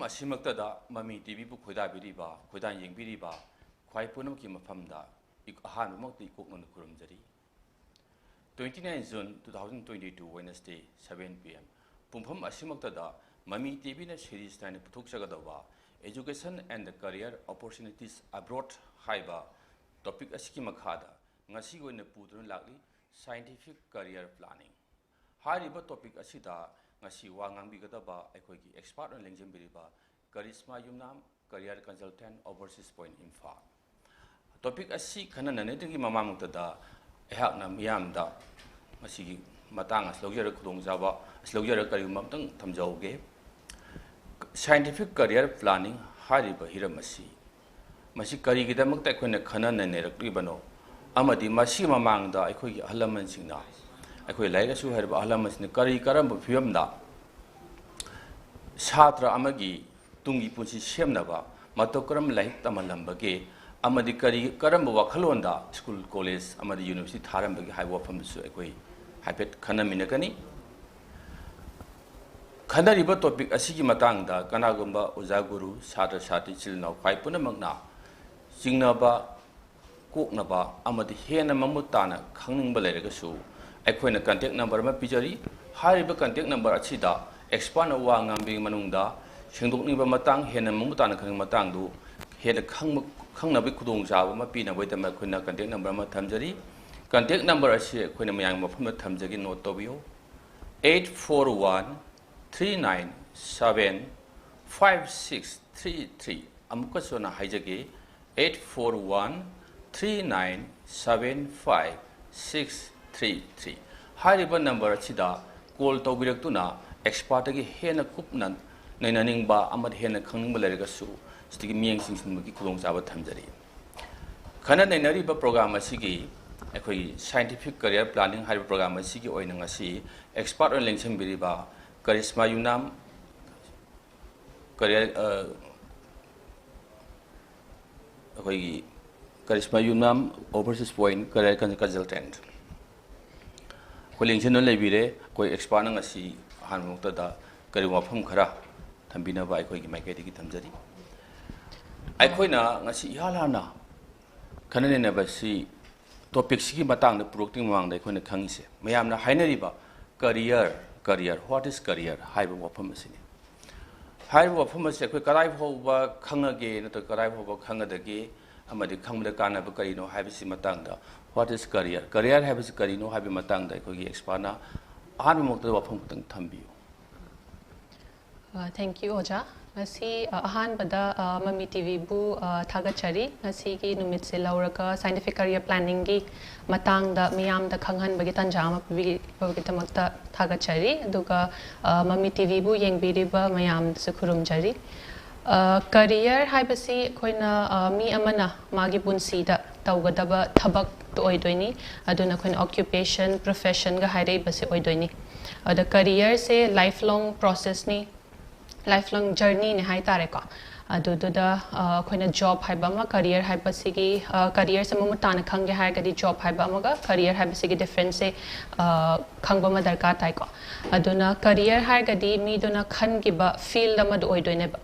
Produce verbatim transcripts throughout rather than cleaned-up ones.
ꯑꯁꯤꯃꯛꯇꯗ ꯃꯃꯤ ꯇꯤꯚꯤꯕꯨ ꯈꯣꯏꯗꯥꯕꯤꯔꯤꯕ, ꯈꯣꯏꯗꯥꯟ ꯌꯦꯡꯕꯤꯔꯤꯕ ꯈ꯭ꯋꯥꯏ ꯄꯨꯝꯅꯃꯛꯀꯤ ꯃꯐꯝꯗ egg-, ꯑꯍꯥꯟꯕꯃꯛꯇ ꯏꯀꯣꯛꯅꯅ ꯈꯨꯔꯨꯝꯖꯔꯤ꯫ Twenty nine June two thousand twenty two, Wednesday, seven P M, ꯄꯨꯡꯐꯝ ꯑꯁꯤꯃꯛꯇꯗ ꯃꯃꯤ ꯇꯤꯚꯤꯅ series ꯅꯥꯏꯅ ꯄꯨꯊꯣꯛꯆꯒꯗꯧꯕ Education and the Career Opportunities Abroad ꯍꯥꯏꯕ topic ꯑꯁꯤꯒꯤ ꯃꯈꯥꯗ ꯉꯁꯤꯒꯤ ꯑꯣꯏꯅ ꯄꯨꯗꯨꯅ ꯂꯥꯛꯂꯤ, Scientific Career Planning꯫ ꯍꯥꯏꯔꯤꯕ topic ꯑꯁꯤꯗ ꯉꯁꯤ ꯋꯥ ꯉꯥꯡꯕꯤꯒꯗꯕ ꯑꯩꯈꯣꯏꯒꯤ expert ꯑꯣꯏꯅ ꯂꯦꯡꯖꯟꯕꯤꯔꯤꯕ ꯀꯔꯤꯁꯃꯥ ꯌꯨꯝꯅꯥꯝ, Career Consultant, Overseas Point, Imphal. Topic ꯑꯁꯤ ꯈꯟꯅ ꯅꯩꯅꯗ꯭ꯔꯤꯉꯩꯒꯤ ꯃꯃꯥꯡꯃꯛꯇꯗ ꯑꯩꯍꯥꯛꯅ ꯃꯤꯌꯥꯝꯗ ꯃꯁꯤꯒꯤ ꯃꯇꯥꯡ ꯑꯁꯤ ꯂꯧꯖꯔꯒ, ꯈꯨꯗꯣꯡꯆꯥꯕ ꯑꯁꯤ ꯂꯧꯖꯔꯒ ꯀꯔꯤꯒꯨꯝꯕ ꯑꯃꯇꯪ ꯊꯝꯖꯍꯧꯒꯦ꯫ Scientific Career Planning ꯍꯥꯏꯔꯤꯕ ꯍꯤꯔꯝ ꯑꯁꯤ, ꯃꯁꯤ ꯀꯔꯤꯒꯤꯗꯃꯛꯇ ꯑꯩꯈꯣꯏꯅ ꯈꯟꯅ ꯅꯩꯅꯔꯛꯂꯤꯕꯅꯣ? ꯑꯃꯗꯤ ꯃꯁꯤꯒꯤ ꯃꯃꯥꯡꯗ ꯑꯩꯈꯣꯏꯒꯤ ꯑꯍꯜ ꯂꯃꯟꯁꯤꯡꯅ, ꯑꯩꯈꯣꯏ ꯂꯥꯏꯔꯤꯛ ꯂꯥꯏꯁꯨ ꯍꯩꯔꯕ ꯑꯍꯜ ꯂꯃꯟꯁꯤꯡꯅ ꯀꯔꯤ ꯀꯔꯝꯕ ꯐꯤꯕꯝꯗ ꯁꯥꯇ꯭ꯔ ꯑꯃꯒꯤ ꯇꯨꯡꯒꯤ ꯄꯨꯟꯁꯤ ꯁꯦꯝꯅꯕ ꯃꯇꯧ ꯀꯔꯝꯅ ꯂꯥꯏꯔꯤꯛ ꯇꯝꯍꯜꯂꯝꯕꯒꯦ? ꯑꯃꯗꯤ ꯀꯔꯤ, ꯀꯔꯝꯕ ꯋꯥꯈꯜꯂꯣꯟꯗ school, college ꯑꯃꯗꯤ university ꯊꯥꯔꯝꯕꯒꯦ ꯍꯥꯏꯕ ꯋꯥꯐꯝꯗꯨꯁꯨ ꯑꯩꯈꯣꯏ ꯍꯥꯏꯐꯦꯠ ꯈꯟꯅꯃꯤꯟꯅꯒꯅꯤ꯫ ꯈꯟꯅꯔꯤꯕ topic ꯑꯁꯤꯒꯤ ꯃꯇꯥꯡꯗ ꯀꯅꯥꯒꯨꯝꯕ ꯑꯣꯖꯥ, ꯒꯨꯔꯨ, ꯁꯥꯇ꯭ꯔ, ꯁꯥꯇ꯭ꯔꯤ, ꯏꯆꯤꯜ ꯏꯅꯥꯎ ꯈ꯭ꯋꯥꯏ ꯄꯨꯝꯅꯃꯛꯅ ꯆꯤꯡꯅꯕ, ꯀꯣꯛꯅꯕ ꯑꯃꯗꯤ ꯍꯦꯟꯅ ꯃꯃꯨꯠ ꯇꯥꯅ ꯈꯪꯅꯤꯡꯕ ꯂꯩꯔꯒꯁꯨ ꯑꯩꯈꯣꯏꯅ contact number ꯑꯃ ꯄꯤꯖꯔꯤ꯫ ꯍꯥꯏꯔꯤꯕ contact number ꯑꯁꯤꯗ expertꯅ ꯋꯥ ꯉꯥꯡꯕꯤꯔꯕ ꯃꯅꯨꯡꯗ ꯁꯦꯡꯗꯣꯛꯅꯤꯡꯕ ꯃꯇꯥꯡ, ꯍꯦꯟꯅ ꯃꯃꯨꯠ ꯇꯥꯅ ꯈꯪꯅꯤꯡꯕ ꯃꯇꯥꯡꯗꯨ ꯍꯦꯟꯅ ꯈꯪꯕ, ꯈꯪꯅꯕꯒꯤ ꯈꯨꯗꯣꯡꯆꯥꯕ ꯑꯃ ꯄꯤꯅꯕꯒꯤꯗꯃꯛ ꯑꯩꯈꯣꯏꯅ contact number ꯑꯃ ꯊꯝꯖꯔꯤ꯫ Contact number ꯑꯁꯤ ꯑꯩꯈꯣꯏꯅ ꯃꯌꯥꯝꯒꯤ ꯃꯐꯝꯗ ꯊꯝꯖꯒꯦ, note ꯇꯧꯕꯤꯌꯨ꯫ Eight four one three nine seven five six three three꯫ ꯑꯃꯨꯛꯀꯁꯨ ꯍꯟꯅ ꯍꯥꯏꯖꯒꯦ, eight four one three nine seven five six three three꯫ ꯍꯥꯏꯔꯤꯕ number ꯑꯁꯤꯗ call ꯇꯧꯕꯤꯔꯛꯇꯨꯅ expertꯇꯒꯤ ꯍꯦꯟꯅ ꯀꯨꯞꯅ ꯅꯩꯅꯅꯤꯡꯕ ꯑꯃꯗꯤ ꯍꯦꯟꯅ ꯈꯪꯅꯤꯡꯕ ꯂꯩꯔꯒꯁꯨ ꯁꯤꯗꯒꯤ ꯃꯤꯠꯌꯦꯡ ꯆꯤꯡꯁꯤꯟꯕꯒꯤ ꯈꯨꯗꯣꯡꯆꯥꯕ ꯊꯝꯖꯔꯤ꯫ ꯈꯟꯅ ꯅꯩꯅꯔꯤꯕ program ꯑꯁꯤꯒꯤ, ꯑꯩꯈꯣꯏꯒꯤ Scientific Career Planning ꯍꯥꯏꯔꯤꯕ program ꯑꯁꯤꯒꯤ ꯑꯣꯏꯅ ꯉꯁꯤ expert ꯑꯣꯏꯅ ꯂꯦꯡꯁꯤꯟꯕꯤꯔꯤꯕ ꯀꯔꯤꯁꯃꯥ ꯌꯨꯝꯅꯥꯝ, career, ꯑ, ꯑꯩꯈꯣꯏꯒꯤ ꯀꯔꯤꯁꯃꯥ ꯌꯨꯝꯅꯥꯝ, Overseas Point, career con-, consultant, ꯑꯩꯈꯣꯏ ꯂꯦꯡꯁꯤꯟꯗꯨꯅ ꯂꯩꯕꯤꯔꯦ꯫ ꯑꯩꯈꯣꯏ expertꯅ ꯉꯁꯤ ꯑꯍꯥꯟꯕ ꯃꯛꯇꯗ ꯀꯔꯤ ꯋꯥꯐꯝ ꯈꯔ ꯊꯝꯕꯤꯅꯕ ꯑꯩꯈꯣꯏꯒꯤ ꯃꯥꯏꯀꯩꯗꯒꯤ ꯊꯝꯖꯔꯤ꯫ ꯑꯩꯈꯣꯏꯅ ꯉꯁꯤ ꯏꯍꯥꯟ ꯍꯥꯟꯅ ꯈꯟꯅ ꯅꯩꯅꯕꯁꯤ, ꯇꯣꯄꯤꯛꯁꯤꯒꯤ ꯃꯇꯥꯡꯗ ꯄꯨꯔꯛꯇ꯭ꯔꯤꯉꯩ ꯃꯃꯥꯡꯗ ꯑꯩꯈꯣꯏꯅ ꯈꯪꯉꯤꯁꯦ, ꯃꯌꯥꯝꯅ ꯍꯥꯏꯅꯔꯤꯕ career, career, what is career ꯍꯥꯏꯕ ꯋꯥꯐꯝ ꯑꯁꯤꯅꯤ꯫ ꯍꯥꯏꯔꯤꯕ ꯋꯥꯐꯝ ꯑꯁꯤ ꯑꯩꯈꯣꯏ ꯀꯗꯥꯏ ꯐꯥꯎꯕ ꯈꯪꯉꯒꯦ ꯅꯠꯇ꯭ꯔꯒ ꯀꯗꯥꯏ ꯐꯥꯎꯕ ꯈꯪꯒꯗꯒꯦ ꯑꯃꯗꯤ ꯈꯪꯕꯗ ꯀꯥꯟꯅꯕ ꯀꯔꯤꯅꯣ ꯍꯥꯏꯕꯁꯤ ꯃꯇꯥꯡꯗ, what is career, ꯀꯔꯤꯌꯔ ꯍꯥꯏꯕꯁꯤ ꯀꯔꯤꯅꯣ ꯍꯥꯏꯕꯒꯤ ꯃꯇꯥꯡꯗ ꯑꯩꯈꯣꯏꯒꯤ ꯑꯦꯛꯁꯄꯥꯔꯠꯅ ꯑꯍꯥꯟꯕꯃꯛꯇꯗ ꯋꯥꯐꯝ ꯈꯛꯇꯪ ꯊꯝꯕꯤꯌꯨ꯫ ꯊꯦꯡꯛ ꯌꯨ ꯑꯣꯖꯥ꯫ ꯉꯁꯤ ꯑ, ꯑꯍꯥꯟꯕꯗ ꯑ, ꯃꯃꯤ ꯇꯤꯚꯤꯕꯨ ꯑ, ꯊꯥꯒꯠꯆꯔꯤ꯫ ꯉꯁꯤꯒꯤ ꯅꯨꯃꯤꯠꯁꯦ ꯂꯧꯔꯒ ꯁꯥꯏꯟꯇꯤꯐꯤꯛ ꯀꯔꯤꯌꯔ ꯄ꯭ꯂꯥꯅꯤꯡꯒꯤ ꯃꯇꯥꯡꯗ ꯃꯤꯌꯥꯝꯗ ꯈꯪꯍꯟꯕꯒꯤ ꯇꯥꯟꯖꯥ ꯑꯃ ꯄꯤꯕꯤꯕꯒꯤꯗꯃꯛꯇ ꯊꯥꯒꯠꯆꯔꯤ꯫ ꯑꯗꯨꯒ ꯑ, ꯃꯃꯤ ꯇꯤꯚꯤꯕꯨ ꯌꯦꯡꯕꯤꯔꯤꯕ ꯃꯌꯥꯝꯗꯁꯨ ꯈꯨꯔꯨꯝꯖꯔꯤ꯫ ꯀꯔꯤꯌꯔ ꯍꯥꯏꯕꯁꯤ ꯑꯩꯈꯣꯏꯅ ꯑ, ꯃꯤ ꯑꯃꯅ ꯃꯥꯒꯤ ꯄꯨꯟꯁꯤꯗ ꯇꯧꯒꯗꯕ ꯊꯕꯛꯇꯣ ꯑꯣꯏꯗꯣꯏꯅꯤ꯫ ꯑꯗꯨꯅ ꯑꯩꯈꯣꯏꯅ ꯑꯣꯀ꯭ꯌꯨꯄꯦꯁꯟ, ꯄ꯭ꯔꯣꯐꯦꯁꯟꯒ ꯍꯥꯏꯔꯛꯏꯕꯁꯦ ꯑꯣꯏꯗꯣꯏꯅꯤ꯫ ꯑꯗ ꯀꯔꯤꯌꯔꯁꯦ ꯂꯥꯏꯐ ꯂꯣꯡ ꯄ꯭ꯔꯣꯁꯦꯁꯅꯤ, ꯂꯥꯏꯐ ꯂꯣꯡ ꯖꯔꯅꯤꯅꯦ ꯍꯥꯏ ꯇꯥꯔꯦꯀꯣ꯫ ꯑꯗꯨꯗꯨꯗ ꯑ, ꯑꯩꯈꯣꯏꯅ ꯖꯣꯕ ꯍꯥꯏꯕ ꯑꯃ, ꯀꯔꯤꯌꯔ ꯍꯥꯏꯕꯁꯤꯒꯤ, ꯀꯔꯤꯌꯔꯁꯦ ꯃꯃꯨꯠ ꯇꯥꯅ ꯈꯪꯒꯦ ꯍꯥꯏꯔꯒꯗꯤ ꯖꯣꯕ ꯍꯥꯏꯕ ꯑꯃꯒ ꯀꯔꯤꯌꯔ ꯍꯥꯏꯕꯁꯤꯒꯤ ꯗꯤꯐ꯭ꯔꯦꯟꯁꯁꯦ ꯑ, ꯈꯪꯕ ꯑꯃ ꯗꯔꯀꯥꯔ ꯇꯥꯏꯀꯣ꯫ ꯑꯗꯨꯅ ꯀꯔꯤꯌꯔ ꯍꯥꯏꯔꯒꯗꯤ ꯃꯤꯗꯨꯅ ꯈꯟꯈꯤꯕ ꯐꯤꯜꯗ ꯑꯃꯗ ꯑꯣꯏꯗꯣꯏꯅꯦꯕ꯫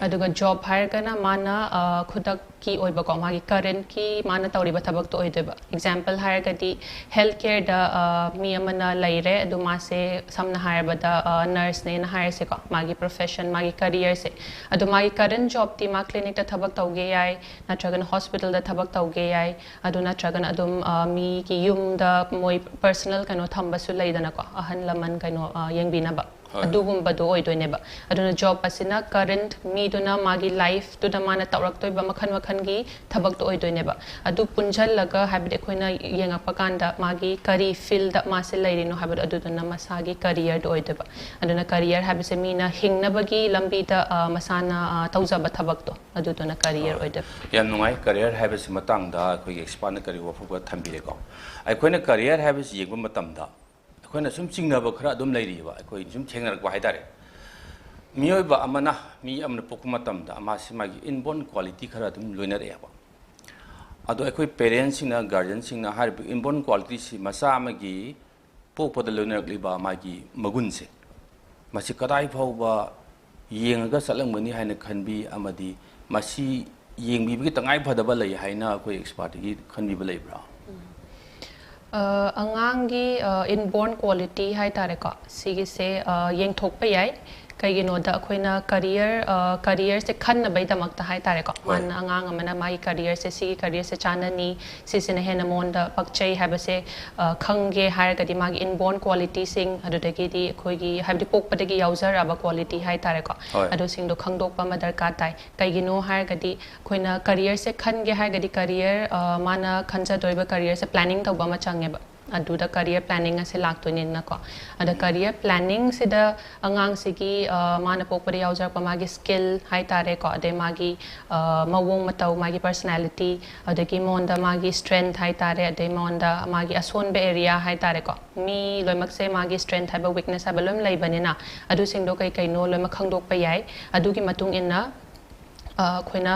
ꯑꯗꯨꯒ ꯖꯣꯕ ꯍꯥꯏꯔꯒꯅ ꯃꯥꯅ ꯑ, ꯈꯨꯗꯛꯀꯤ ꯑꯣꯏꯕꯀꯣ, ꯃꯥꯒꯤ ꯀꯔꯦꯟꯀꯤ ꯃꯥꯅ ꯇꯧꯔꯤꯕ ꯊꯕꯛꯇꯣ ꯑꯣꯏꯗꯣꯏꯕ꯫ ꯑꯦꯛꯖꯥꯝꯄꯜ ꯍꯥꯏꯔꯒꯗꯤ ꯍꯦꯜꯊ ꯀꯦꯌꯔꯗ ꯑ, ꯃꯤ ꯑꯃꯅ ꯂꯩꯔꯦ, ꯑꯗꯨ ꯃꯥꯁꯦ ꯁꯝꯅ ꯍꯥꯏꯔꯕꯗ ꯅꯔꯁꯅꯦꯅ ꯍꯥꯏꯔꯁꯦꯀꯣ, ꯃꯥꯒꯤ ꯄ꯭ꯔꯣꯐꯦꯁꯟ, ꯃꯥꯒꯤ ꯀꯔꯤꯌꯔꯁꯦ꯫ ꯑꯗꯣ ꯃꯥꯒꯤ ꯀꯔꯦꯟ ꯖꯣꯕꯇꯤ ꯃꯥ ꯀ꯭ꯂꯤꯅꯤꯛꯇ ꯊꯕꯛ ꯇꯧꯒꯦ ꯌꯥꯏ, ꯅꯠꯇ꯭ꯔꯒꯅ ꯍꯣꯁꯄꯤꯇꯥꯜꯗ ꯊꯕꯛ ꯇꯧꯒꯦ ꯌꯥꯏ, ꯑꯗꯨ ꯅꯠꯇ꯭ꯔꯒꯅ ꯑꯗꯨꯝ ꯑ, ꯃꯤꯒꯤ ꯌꯨꯝꯗ ꯃꯣꯏ ꯄꯔꯁꯅꯦꯜ ꯀꯩꯅꯣ ꯊꯝꯕꯁꯨ ꯂꯩꯗꯅꯀꯣ, ꯑꯍꯜ ꯂꯃꯟ ꯀꯩꯅꯣ ꯑ, ꯌꯦꯡꯕꯤꯅꯕ꯫ ꯍꯣꯏ꯫ ꯑꯗꯨꯒꯨꯝꯕꯗꯣ ꯑꯣꯏꯗꯣꯏꯅꯦꯕ꯫ ꯑꯗꯨꯅ ꯖꯣꯕ ꯑꯁꯤꯅ ꯀꯔꯦꯟ ꯃꯤꯗꯨꯅ ꯃꯥꯒꯤ ꯂꯥꯏꯐꯇꯨꯗ ꯃꯥꯅ ꯇꯧꯔꯛꯇꯣꯏꯕ ꯃꯈꯜ ꯃꯈꯜꯒꯤ ꯊꯕꯛꯇꯣ ꯑꯣꯏꯗꯣꯏꯅꯦꯕ꯫ ꯑꯗꯨ ꯄꯨꯟꯁꯤꯜꯂꯒ, ꯍꯥꯏꯕꯗꯤ ꯑꯩꯈꯣꯏꯅ ꯌꯦꯡꯉꯛꯄ ꯀꯥꯟꯗ ꯃꯥꯒꯤ ꯀꯔꯤ ꯐꯤꯜꯗ ꯃꯥꯁꯦ ꯂꯩꯔꯤꯅꯣ ꯍꯥꯏꯕꯗꯣ, ꯑꯗꯨꯗꯨꯅ ꯃꯁꯥꯒꯤ ꯀꯔꯤꯌꯔꯗꯣ ꯑꯣꯏꯗꯣꯏꯕ꯫ ꯑꯗꯨꯅ ꯀꯔꯤꯌꯔ ꯍꯥꯏꯕꯁꯦ ꯃꯤꯅ ꯍꯤꯡꯅꯕꯒꯤ ꯂꯝꯕꯤꯗ ꯑ, ꯃꯁꯥꯅ ꯑ, ꯇꯧꯖꯕ ꯊꯕꯛꯇꯣ, ꯑꯗꯨꯗꯨꯅ ꯀꯔꯤꯌꯔ ꯑꯣꯏꯗꯣꯏꯕ꯫ ꯌꯥꯝ ꯅꯨꯡꯉꯥꯏ꯫ ꯀꯔꯤꯌꯔ ꯍꯥꯏꯕꯁꯤ ꯃꯇꯥꯡꯗ ꯑꯩꯈꯣꯏꯒꯤ ꯑꯦꯛꯁꯄꯥꯔꯠꯅ ꯀꯔꯤ ꯋꯥꯐꯝ ꯈꯔ ꯊꯝꯕꯤꯔꯦꯀꯣ꯫ ꯑꯩꯈꯣꯏꯅ ꯀꯔꯤꯌꯔ ꯍꯥꯏꯕꯁꯤ ꯌꯦꯡꯕ ꯃꯇꯝꯗ ꯑꯩꯈꯣꯏꯅ ꯁꯨꯝ ꯆꯤꯡꯅꯕ ꯈꯔ ꯑꯗꯨꯝ ꯂꯩꯔꯤꯑꯕ, ꯑꯩꯈꯣꯏ ꯁꯨꯝ ꯊꯦꯡꯅꯔꯛꯄ ꯍꯥꯏꯇꯥꯔꯦ꯫ ꯃꯤꯑꯣꯏꯕ ꯑꯃꯅ, ꯃꯤ ꯑꯃꯅ ꯄꯣꯛꯄ ꯃꯇꯝꯗ ꯃꯥꯁꯤ ꯃꯥꯒꯤ ꯏꯟꯕꯣꯔꯟ ꯀ꯭ꯋꯥꯂꯤꯇꯤ ꯈꯔ ꯑꯗꯨꯝ ꯂꯣꯏꯅꯔꯛꯑꯦꯕ꯫ ꯑꯗꯣ ꯑꯩꯈꯣꯏ ꯄꯦꯔꯦꯟꯁꯁꯤꯡꯅ, ꯒꯥꯔꯖꯤꯌꯟꯁꯤꯡꯅ ꯍꯥꯏꯔꯤꯕ ꯏꯟꯕꯣꯔꯟ ꯀ꯭ꯋꯥꯂꯤꯇꯤꯁꯤ, ꯃꯆꯥ ꯑꯃꯒꯤ ꯄꯣꯛꯄꯗ ꯂꯣꯏꯅꯔꯛꯂꯤꯕ ꯃꯥꯒꯤ ꯃꯒꯨꯟꯁꯦ, ꯃꯁꯤ ꯀꯗꯥꯏ ꯐꯥꯎꯕ ꯌꯦꯡꯉꯒ ꯆꯠꯂꯝꯒꯅꯤ ꯍꯥꯏꯅ ꯈꯟꯕꯤ, ꯑꯃꯗꯤ ꯃꯁꯤ ꯌꯦꯡꯕꯤꯕꯒꯤ ꯇꯉꯥꯏ ꯐꯗꯕ ꯂꯩ ꯍꯥꯏꯅ ꯑꯩꯈꯣꯏ ꯑꯦꯛꯁꯄꯥꯔꯠꯇꯒꯤ ꯈꯟꯕꯤꯕ ꯂꯩꯕ꯭ꯔꯥ? ꯑ, ꯑꯉꯥꯡꯒꯤ ꯏꯟꯕꯣꯔꯟ ꯀ꯭ꯋꯥꯂꯤꯇꯤ ꯍꯥꯏ ꯇꯥꯔꯦꯀꯣ, ꯁꯤꯒꯤꯁꯦ ꯑ, ꯌꯦꯡꯊꯣꯛꯄ ꯌꯥꯏ꯫ ꯀꯩꯒꯤꯅꯣꯗ ꯑꯩꯈꯣꯏꯅ ꯀꯔꯤꯌꯔ ꯀꯔꯤꯌꯔꯁꯦ ꯈꯟꯅꯕꯩꯗꯃꯛꯇ ꯍꯥꯏ ꯇꯥꯔꯦꯀꯣ, ꯍꯣꯏ꯫ ꯃꯥꯅ, ꯑꯉꯥꯡ ꯑꯃꯅ ꯃꯥꯒꯤ ꯀꯔꯤꯌꯔꯁꯦ, ꯁꯤꯒꯤ ꯀꯔꯤꯌꯔꯁꯦ ꯆꯥꯅꯅꯤ, ꯁꯤꯁꯤꯅ ꯍꯦꯟꯅ ꯃꯉꯣꯟꯗ ꯄꯛꯆꯩ ꯍꯥꯏꯕꯁꯦ ꯑ, ꯈꯪꯒꯦ ꯍꯥꯏꯔꯒꯗꯤ ꯃꯥꯒꯤ ꯏꯟꯕꯣꯔꯟ ꯀ꯭ꯋꯥꯂꯤꯇꯤꯁꯤꯡ, ꯑꯗꯨꯗꯒꯤꯗꯤ ꯑꯩꯈꯣꯏꯒꯤ ꯍꯥꯏꯕꯗꯤ ꯄꯣꯛꯄꯗꯒꯤ ꯌꯥꯎꯖꯔꯛꯑꯕ ꯀ꯭ꯋꯥꯂꯤꯇꯤ ꯍꯥꯏ ꯇꯥꯔꯦꯀꯣ, ꯍꯣꯏ꯫ ꯑꯗꯨꯁꯤꯡꯗꯣ ꯈꯪꯗꯣꯛꯄ ꯑꯃ ꯗꯔꯀꯥꯔ ꯇꯥꯏ꯫ ꯀꯩꯒꯤꯅꯣ ꯍꯥꯏꯔꯒꯗꯤ ꯑꯩꯈꯣꯏꯅ ꯀꯔꯤꯌꯔꯁꯦ ꯈꯟꯒꯦ ꯍꯥꯏꯔꯒꯗꯤ ꯀꯔꯤꯌꯔ, ꯑ, ꯃꯥꯅ ꯈꯟꯖꯗꯣꯏꯕ ꯀꯔꯤꯌꯔꯁꯦ ꯄ꯭ꯂꯥꯅꯤꯡ ꯇꯧꯕ ꯑꯃ ꯆꯪꯉꯦꯕ꯫ ꯑꯗꯨꯗ ꯀꯔꯤꯌꯔ ꯄ꯭ꯂꯥꯅꯤꯡ ꯑꯁꯦ ꯂꯥꯛꯇꯣꯏꯅꯤꯅꯀꯣ꯫ ꯑꯗ ꯀꯔꯤꯌꯔ ꯄ꯭ꯂꯥꯅꯤꯡꯁꯤꯗ ꯑꯉꯥꯡꯁꯤꯒꯤ, ꯑ, ꯃꯥꯅ ꯄꯣꯛꯄꯗ ꯌꯥꯎꯖꯔꯛꯄ ꯃꯥꯒꯤ ꯁ꯭ꯀꯤꯜ ꯍꯥꯏ ꯇꯥꯔꯦꯀꯣ, ꯑꯗꯩ ꯃꯥꯒꯤ, ꯑ, ꯃꯑꯣꯡ ꯃꯇꯧ, ꯃꯥꯒꯤ ꯄꯔꯁꯅꯦꯂꯤꯇꯤ, ꯑꯗꯒꯤ ꯃꯉꯣꯟꯗ ꯃꯥꯒꯤ ꯁ꯭ꯇ꯭ꯔꯦꯡꯊ ꯍꯥꯏ ꯇꯥꯔꯦ, ꯑꯗꯩ ꯃꯉꯣꯟꯗ ꯃꯥꯒꯤ ꯑꯁꯣꯟꯕ ꯑꯦꯔꯤꯌꯥ ꯍꯥꯏ ꯇꯥꯔꯦꯀꯣ, ꯃꯤ ꯂꯣꯏꯅꯃꯛꯁꯦ ꯃꯥꯒꯤ ꯁ꯭ꯇ꯭ꯔꯦꯡꯊ ꯍꯥꯏꯕ ꯋꯤꯛꯅꯦꯁ ꯍꯥꯏꯕ ꯂꯣꯏꯅ ꯂꯩꯕꯅꯤꯅ, ꯑꯗꯨꯁꯤꯡꯗꯣ ꯀꯩ ꯀꯩꯅꯣ ꯂꯣꯏꯅꯃꯛ ꯈꯪꯗꯣꯛꯄ ꯌꯥꯏ꯫ ꯑꯗꯨꯒꯤ ꯃꯇꯨꯡ ꯏꯟꯅ ꯑ, ꯑꯩꯈꯣꯏꯅ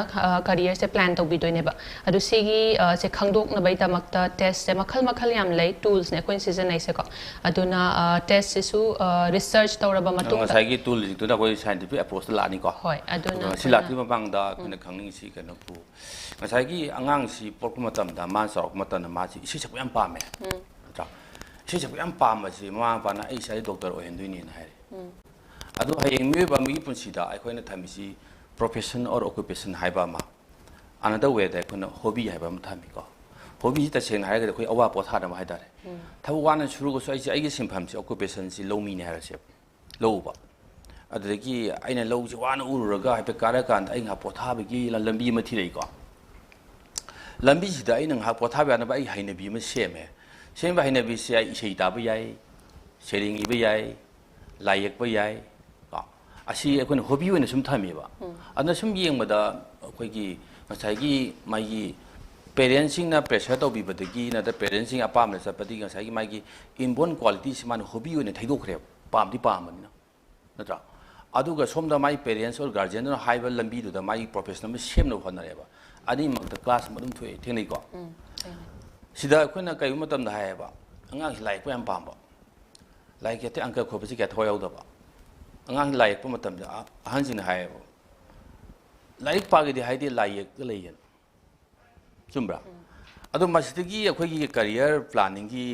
ꯀꯔꯤꯌꯔꯁꯦ ꯄ꯭ꯂꯥꯟ ꯇꯧꯕꯤꯗꯣꯏꯅꯦꯕ꯫ ꯑꯗꯨ ꯁꯤꯒꯤ, ꯑ, ꯁꯦ ꯈꯪꯗꯣꯛꯅꯕꯒꯤꯗꯃꯛꯇ ꯇꯦꯁꯁꯦ ꯃꯈꯜ ꯃꯈꯜ ꯌꯥꯝ ꯂꯩ, ꯇꯨꯜꯁꯅꯦ ꯑꯩꯈꯣꯏꯅ ꯁꯤꯖꯤꯟꯅꯩꯁꯦꯀꯣ꯫ ꯑꯗꯨꯅ, ꯑ, ꯇꯦꯁꯁꯤꯁꯨ, ꯑ, ꯔꯤꯁꯔꯆ ꯇꯧꯔꯕ ꯑꯗꯣ ꯃꯇꯨꯡꯗ ꯉꯁꯥꯏꯒꯤ ꯇꯨꯜꯁꯤꯡꯗꯨꯅ ꯑꯩꯈꯣꯏ ꯁꯥꯏꯟꯇꯤꯐꯤꯛ ꯑꯦꯄ꯭ꯔꯣꯆꯇ ꯂꯥꯛꯑꯅꯤꯀꯣ꯫ ꯍꯣꯏ, ꯑꯗꯨꯅ ꯑꯗꯣ ꯉꯁꯤ ꯑꯩꯈꯣꯏꯅ ꯂꯥꯛꯇ꯭ꯔꯤ ꯃꯃꯥꯡꯗ ꯑꯩꯈꯣꯏꯅ ꯈꯪꯅꯤꯡꯉꯤꯁꯤ ꯀꯩꯅꯣ ꯄꯨ-, ꯉꯁꯥꯏꯒꯤ ꯑꯉꯥꯡꯁꯤ ꯄꯣꯛꯄ ꯃꯇꯝꯗ, ꯃꯥꯅ ꯆꯥꯎꯔꯛꯄ ꯃꯇꯝꯗ ꯃꯥꯁꯤ ꯏꯁꯩ ꯁꯛꯄ ꯌꯥꯝ ꯄꯥꯝꯃꯦ, ꯅꯠꯇ꯭ꯔꯥ? ꯏꯁꯩ ꯁꯛꯄ ꯌꯥꯝ ꯄꯥꯝꯕꯁꯤ ꯃꯃꯥ ꯃꯄꯥꯅ "ꯑꯩ ꯏꯆꯥꯁꯤ ꯗꯣꯛꯇꯔ ꯑꯣꯏꯍꯟꯗꯣꯏꯅꯦꯅ" ꯍꯥꯏꯔꯦ꯫ ꯑꯗꯣ ꯍꯌꯦꯡ ꯃꯤꯑꯣꯏꯕ ꯑꯃꯒꯤ ꯄꯨꯟꯁꯤꯗ ꯑꯩꯈꯣꯏꯅ ꯊꯝꯃꯤꯁꯤ profession or occupation ꯍꯥꯏꯕ ꯑꯃ, another wayꯗ ꯑꯩꯈꯣꯏꯅ ꯍꯣꯕꯤ ꯍꯥꯏꯕ ꯑꯃ ꯊꯝꯃꯤꯀꯣ꯫ ꯍꯣꯕꯤꯁꯤ ꯇꯁꯦꯡꯅ ꯍꯥꯏꯔꯒꯗꯤ ꯑꯩꯈꯣꯏ ꯑꯋꯥ ꯄꯣꯊꯥꯅꯕ ꯍꯥꯏꯇꯥꯔꯦ꯫ ꯊꯕꯛ ꯋꯥꯅ ꯁꯨꯔꯒꯁꯨ ꯑꯩꯁꯦ ꯑꯩꯒꯤ ꯁꯤꯟꯐꯝꯁꯦ, occupationꯁꯤ ꯂꯧꯃꯤꯅꯦ ꯍꯥꯏꯔꯁꯦꯕ, ꯂꯧ ꯎꯕ꯫ ꯑꯗꯨꯗꯒꯤ ꯑꯩꯅ ꯂꯧꯁꯤ ꯋꯥꯅ ꯎꯔꯨꯔꯒ ꯍꯥꯏꯐꯦꯠ ꯀꯥꯔꯛꯀꯥꯟꯗ ꯑꯩ ꯉꯥꯏꯍꯥꯛ ꯄꯣꯊꯥꯕꯒꯤ ꯂ-, ꯂꯝꯕꯤ ꯑꯃ ꯊꯤꯔꯛꯏꯀꯣ꯫ ꯂꯝꯕꯤꯁꯤꯗ ꯑꯩꯅ ꯉꯥꯏꯍꯥꯛ ꯄꯣꯊꯥꯕ ꯌꯥꯅꯕ ꯑꯩ ꯍꯩꯅꯕꯤ ꯑꯃ ꯁꯦꯝꯃꯦ꯫ ꯁꯦꯝꯕ ꯍꯩꯅꯕꯤꯁꯦ ꯑꯩ ꯏꯁꯩ ꯇꯥꯕ ꯌꯥꯏ, ꯁꯩꯔꯦꯡ ꯏꯕ ꯌꯥꯏ, ꯂꯥꯏ ꯌꯦꯛꯄ ꯌꯥꯏ, ꯀꯣ꯫ ꯑꯁꯤ ꯑꯩꯈꯣꯏꯅ ꯍꯣꯕꯤ ꯑꯣꯏꯅ ꯁꯨꯝ ꯊꯝꯃꯦꯕ꯫ ꯑꯗꯨꯅ ꯁꯨꯝ ꯌꯦꯡꯕꯗ ꯑꯩꯈꯣꯏꯒꯤ ꯉꯁꯥꯏꯒꯤ ꯃꯥꯒꯤ ꯄꯦꯔꯦꯟꯁꯁꯤꯡꯅ pressure ꯇꯧꯕꯤꯕꯗꯒꯤ ꯅꯠꯇ꯭ꯔ ꯄꯦꯔꯦꯟꯁꯁꯤꯡ ꯑꯄꯥꯝꯕꯗ ꯆꯠꯄꯗꯒꯤ ꯉꯁꯥꯏꯒꯤ ꯃꯥꯒꯤ inborn qualityꯁꯤ ꯃꯥꯅ ꯍꯣꯕꯤ ꯑꯣꯏꯅ ꯊꯩꯗꯣꯛꯈ꯭ꯔꯦꯕ, ꯄꯥꯝꯗꯤ ꯄꯥꯝꯕꯅꯤꯅ, ꯅꯠꯇ꯭ꯔꯥ? ꯑꯗꯨꯒ ꯁꯣꯝꯗ ꯃꯥꯒꯤ parents or guardianꯗꯨꯅ ꯍꯥꯏꯕ ꯂꯝꯕꯤꯗꯨꯗ ꯃꯥꯒꯤ profession ꯑꯃ ꯁꯦꯝꯅꯕ ꯍꯣꯠꯅꯔꯦꯕ꯫ ꯑꯅꯤꯃꯛꯇ clash ꯑꯃ ꯑꯗꯨꯝ ꯊꯣꯛꯑꯦ, ꯊꯦꯡꯅꯩꯀꯣ? ꯁꯤꯗ ꯑꯩꯈꯣꯏꯅ ꯀꯩꯒꯨꯝꯕ ꯃꯇꯝꯗ ꯍꯥꯏꯌꯦꯕ, ꯑꯉꯥꯡꯁꯤ ꯂꯥꯏ ꯌꯦꯛꯄ ꯌꯥꯝ ꯄꯥꯝꯕ, ꯂꯥꯏ ꯌꯦꯛꯇ ꯑꯪꯀ ꯈꯣꯠꯄꯁꯤ ꯀꯌꯥ ꯊꯋꯥꯏ ꯌꯥꯎꯗꯕ꯫ ꯑꯉꯥꯡ ꯂꯥꯏ ꯌꯦꯛꯄ ꯃꯇꯝꯗ ꯑ- ꯑꯍꯟꯁꯤꯡꯅ ꯍꯥꯏꯌꯦꯕ, "ꯂꯥꯏꯔꯤꯛ ꯄꯥꯒꯦꯗꯤ ꯍꯥꯏꯗꯦ, ꯂꯥꯏ ꯌꯦꯛꯂꯒ ꯂꯩꯌꯦꯅ"꯫ ꯆꯨꯝꯕ꯭ꯔꯥ? ꯑꯗꯣ ꯃꯁꯤꯗꯒꯤ ꯑꯩꯈꯣꯏꯒꯤ ꯀꯔꯤꯌꯔ ꯄ꯭ꯂꯥꯅꯤꯡꯒꯤ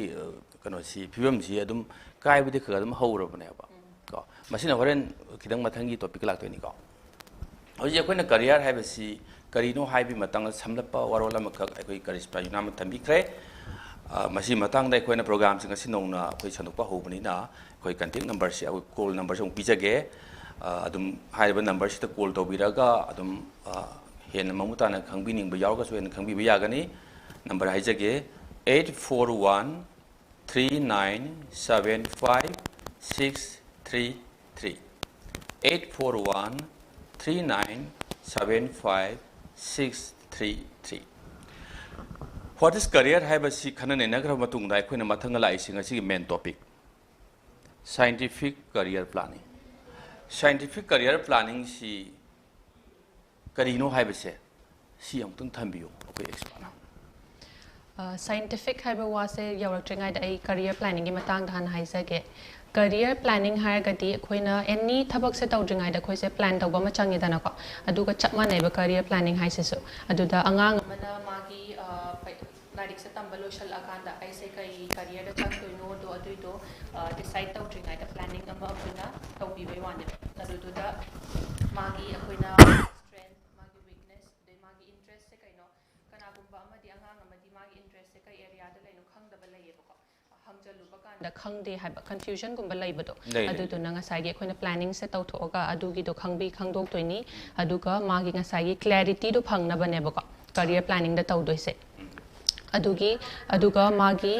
ꯀꯩꯅꯣꯁꯤ, ꯐꯤꯕꯝꯁꯤ ꯑꯗꯨꯝ ꯀꯥꯏꯕꯗꯤ ꯈꯔ ꯑꯗꯨꯝ ꯍꯧꯔꯕꯅꯦꯕ꯫ ꯀꯣ, ꯃꯁꯤꯅ ꯍꯣꯔꯦꯟ ꯈꯤꯇꯪ ꯃꯊꯪꯒꯤ ꯇꯣꯄꯤꯛ ꯂꯥꯛꯇꯣꯏꯅꯤꯀꯣ꯫ ꯍꯧꯖꯤꯛ ꯑꯩꯈꯣꯏꯅ ꯀꯔꯤꯌꯔ ꯍꯥꯏꯕꯁꯤ ꯀꯔꯤꯅꯣ ꯍꯥꯏꯕꯒꯤ ꯃꯇꯥꯡꯗ ꯁꯝꯂꯞꯄ ꯋꯥꯔꯣꯜ ꯑꯃꯈꯛ ꯑꯩꯈꯣꯏ ꯀꯔꯤꯁꯄ ꯌꯨꯅꯥꯝꯅ ꯊꯝꯕꯤꯈ꯭ꯔꯦ꯫ ꯑ, ꯃꯁꯤꯒꯤ ꯃꯇꯥꯡꯗ ꯑꯩꯈꯣꯏꯅ ꯄ꯭ꯔꯣꯒ꯭ꯔꯥꯝꯁꯤ ꯉꯁꯤ ꯅꯧꯅ ꯑꯩꯈꯣꯏ ꯁꯟꯗꯣꯛꯄ ꯍꯧꯕꯅꯤꯅ, ꯑꯩꯈꯣꯏ ꯀꯟꯇꯦꯛ ꯅꯝꯕꯔꯁꯤ, ꯑꯩꯈꯣꯏ ꯀꯣꯜ ꯅꯝꯕꯔꯁꯤ ꯑꯃꯨꯛ ꯄꯤꯖꯒꯦ꯫ ꯑ, ꯑꯗꯨꯝ ꯍꯥꯏꯔꯤꯕ ꯅꯝꯕꯔꯁꯤꯗ ꯀꯣꯜ ꯇꯧꯕꯤꯔꯒ ꯑꯗꯨꯝ, ꯑ, ꯍꯦꯟꯅ ꯃꯃꯨꯠ ꯇꯥꯅ ꯈꯪꯕꯤꯅꯤꯡꯕ ꯌꯥꯎꯔꯒꯁꯨ ꯍꯦꯟꯅ ꯈꯪꯕꯤꯕ ꯌꯥꯒꯅꯤ꯫ ꯅꯝꯕꯔ ꯍꯥꯏꯖꯒꯦ, eight four one three nine seven five six three three. Eight four one three nine seven five six three three. What is career ꯍꯥꯏꯕꯁꯤ ꯈꯟꯅ ꯅꯩꯅꯈ꯭ꯔꯕ ꯃꯇꯨꯡꯗ, ꯑꯩꯈꯣꯏꯅ ꯃꯊꯪꯗ ꯂꯥꯛꯏꯁꯤ ꯉꯁꯤꯒꯤ main topic, scientific career planning. Scientific career ꯄ꯭ꯂꯥꯅꯤꯡꯁꯤ ꯀꯔꯤꯅꯣ ꯍꯥꯏꯕꯁꯦ, ꯁꯤ ꯑꯃꯨꯛꯇꯪ ꯊꯝꯕꯤꯌꯨ ꯑꯩꯈꯣꯏ ꯑꯦꯛꯁꯄꯥꯔꯠꯅ꯫ ꯁꯥꯏꯟꯇꯤꯐꯤꯛ ꯍꯥꯏꯕ ꯋꯥꯁꯦ ꯌꯧꯔꯛꯇ꯭ꯔꯤꯉꯩꯗ ꯑꯩ ꯀꯔꯤꯌꯔ ꯄ꯭ꯂꯥꯅꯤꯡꯒꯤ ꯃꯇꯥꯡꯗ ꯍꯥꯟꯅ ꯍꯥꯏꯖꯒꯦ꯫ ꯀꯔꯤꯌꯔ ꯄ꯭ꯂꯥꯅꯤꯡ ꯍꯥꯏꯔꯒꯗꯤ ꯑꯩꯈꯣꯏꯅ ꯑꯦꯅꯤ ꯊꯕꯛꯁꯦ ꯇꯧꯗ꯭ꯔꯤꯉꯩꯗ ꯑꯩꯈꯣꯏꯁꯦ ꯄ꯭ꯂꯥꯟ ꯇꯧꯕ ꯑꯃ ꯆꯪꯉꯤꯗꯅꯀꯣ꯫ ꯑꯗꯨꯒ ꯆꯞ ꯃꯥꯟꯅꯩꯕ ꯀꯔꯤꯌꯔ ꯄ꯭ꯂꯥꯅꯤꯡ ꯍꯥꯏꯁꯤꯁꯨ꯫ ꯑꯗꯨꯗ ꯑꯉꯥꯡ ꯑꯃꯅ ꯃꯥꯒꯤ ꯑ, ꯄꯩ- ꯂꯥꯏꯔꯤꯛꯁꯦ ꯇꯝꯕ ꯂꯣꯏꯁꯜꯂꯛꯑꯀꯥꯟꯗ ꯑꯩꯁꯦ ꯀꯩ ꯀꯔꯤꯌꯔꯗ ꯆꯪꯗꯣꯏꯅꯣꯗꯣ ꯑꯗꯨꯏꯗꯣ ꯗꯤꯁꯥꯏꯠ ꯇꯧꯗ꯭ꯔꯤꯉꯩꯗ ꯄ꯭ꯂꯥꯅꯤꯡ ꯑꯃ ꯑꯩꯈꯣꯏꯅ ꯇꯧꯕꯤꯕꯩ ꯋꯥꯅꯦꯕ꯫ ꯑꯗꯨꯗꯨꯗ ꯃꯥꯒꯤ ꯑꯩꯈꯣꯏꯅ ꯁ꯭ꯇ꯭ꯔꯦꯡꯊ, ꯃꯥꯒꯤ ꯋꯤꯛꯅꯦꯁ, ꯑꯗꯩ ꯃꯥꯒꯤ ꯏꯟꯇꯔꯦꯁꯁꯦ ꯀꯩꯅꯣ, ꯀꯅꯥꯒꯨꯝꯕ ꯑꯃꯗꯤ ꯑꯉꯥꯡ ꯑꯃꯗꯤ ꯃꯥꯒꯤ ꯏꯟꯇꯔꯦꯁꯁꯦ ꯀꯩ ꯑꯦꯔꯤꯌꯥꯗ ꯂꯩꯅꯣ ꯈꯪꯗꯕ ꯂꯩꯌꯦꯕꯀꯣ꯫ ꯍꯪꯖꯜꯂꯨꯕ ꯀꯥꯟꯗ ꯈꯪꯗꯦ ꯍꯥꯏꯕ ꯀꯟꯐ꯭ꯌꯨꯖꯟꯒꯨꯝꯕ ꯂꯩꯕꯗꯣ꯫ ꯂꯩ, ꯂꯩ, ꯂꯩ꯫ ꯑꯗꯨꯗꯨꯅ ꯉꯁꯥꯏꯒꯤ ꯑꯩꯈꯣꯏꯅ ꯄ꯭ꯂꯥꯅꯤꯡꯁꯦ ꯇꯧꯊꯣꯛꯑꯒ ꯑꯗꯨꯒꯤꯗꯣ ꯈꯪꯕꯤ ꯈꯪꯗꯣꯛꯇꯣꯏꯅꯤ꯫ ꯑꯗꯨꯒ ꯃꯥꯒꯤ ꯉꯁꯥꯏꯒꯤ ꯀ꯭ꯂꯦꯔꯤꯇꯤꯗꯣ ꯐꯪꯅꯕꯅꯦꯕꯀꯣ ꯀꯔꯤꯌꯔ ꯄ꯭ꯂꯥꯅꯤꯡꯗ ꯇꯧꯗꯣꯏꯁꯦ꯫ ꯑꯗꯨꯒꯤ ꯑꯗꯨꯒ ꯃꯥꯒꯤ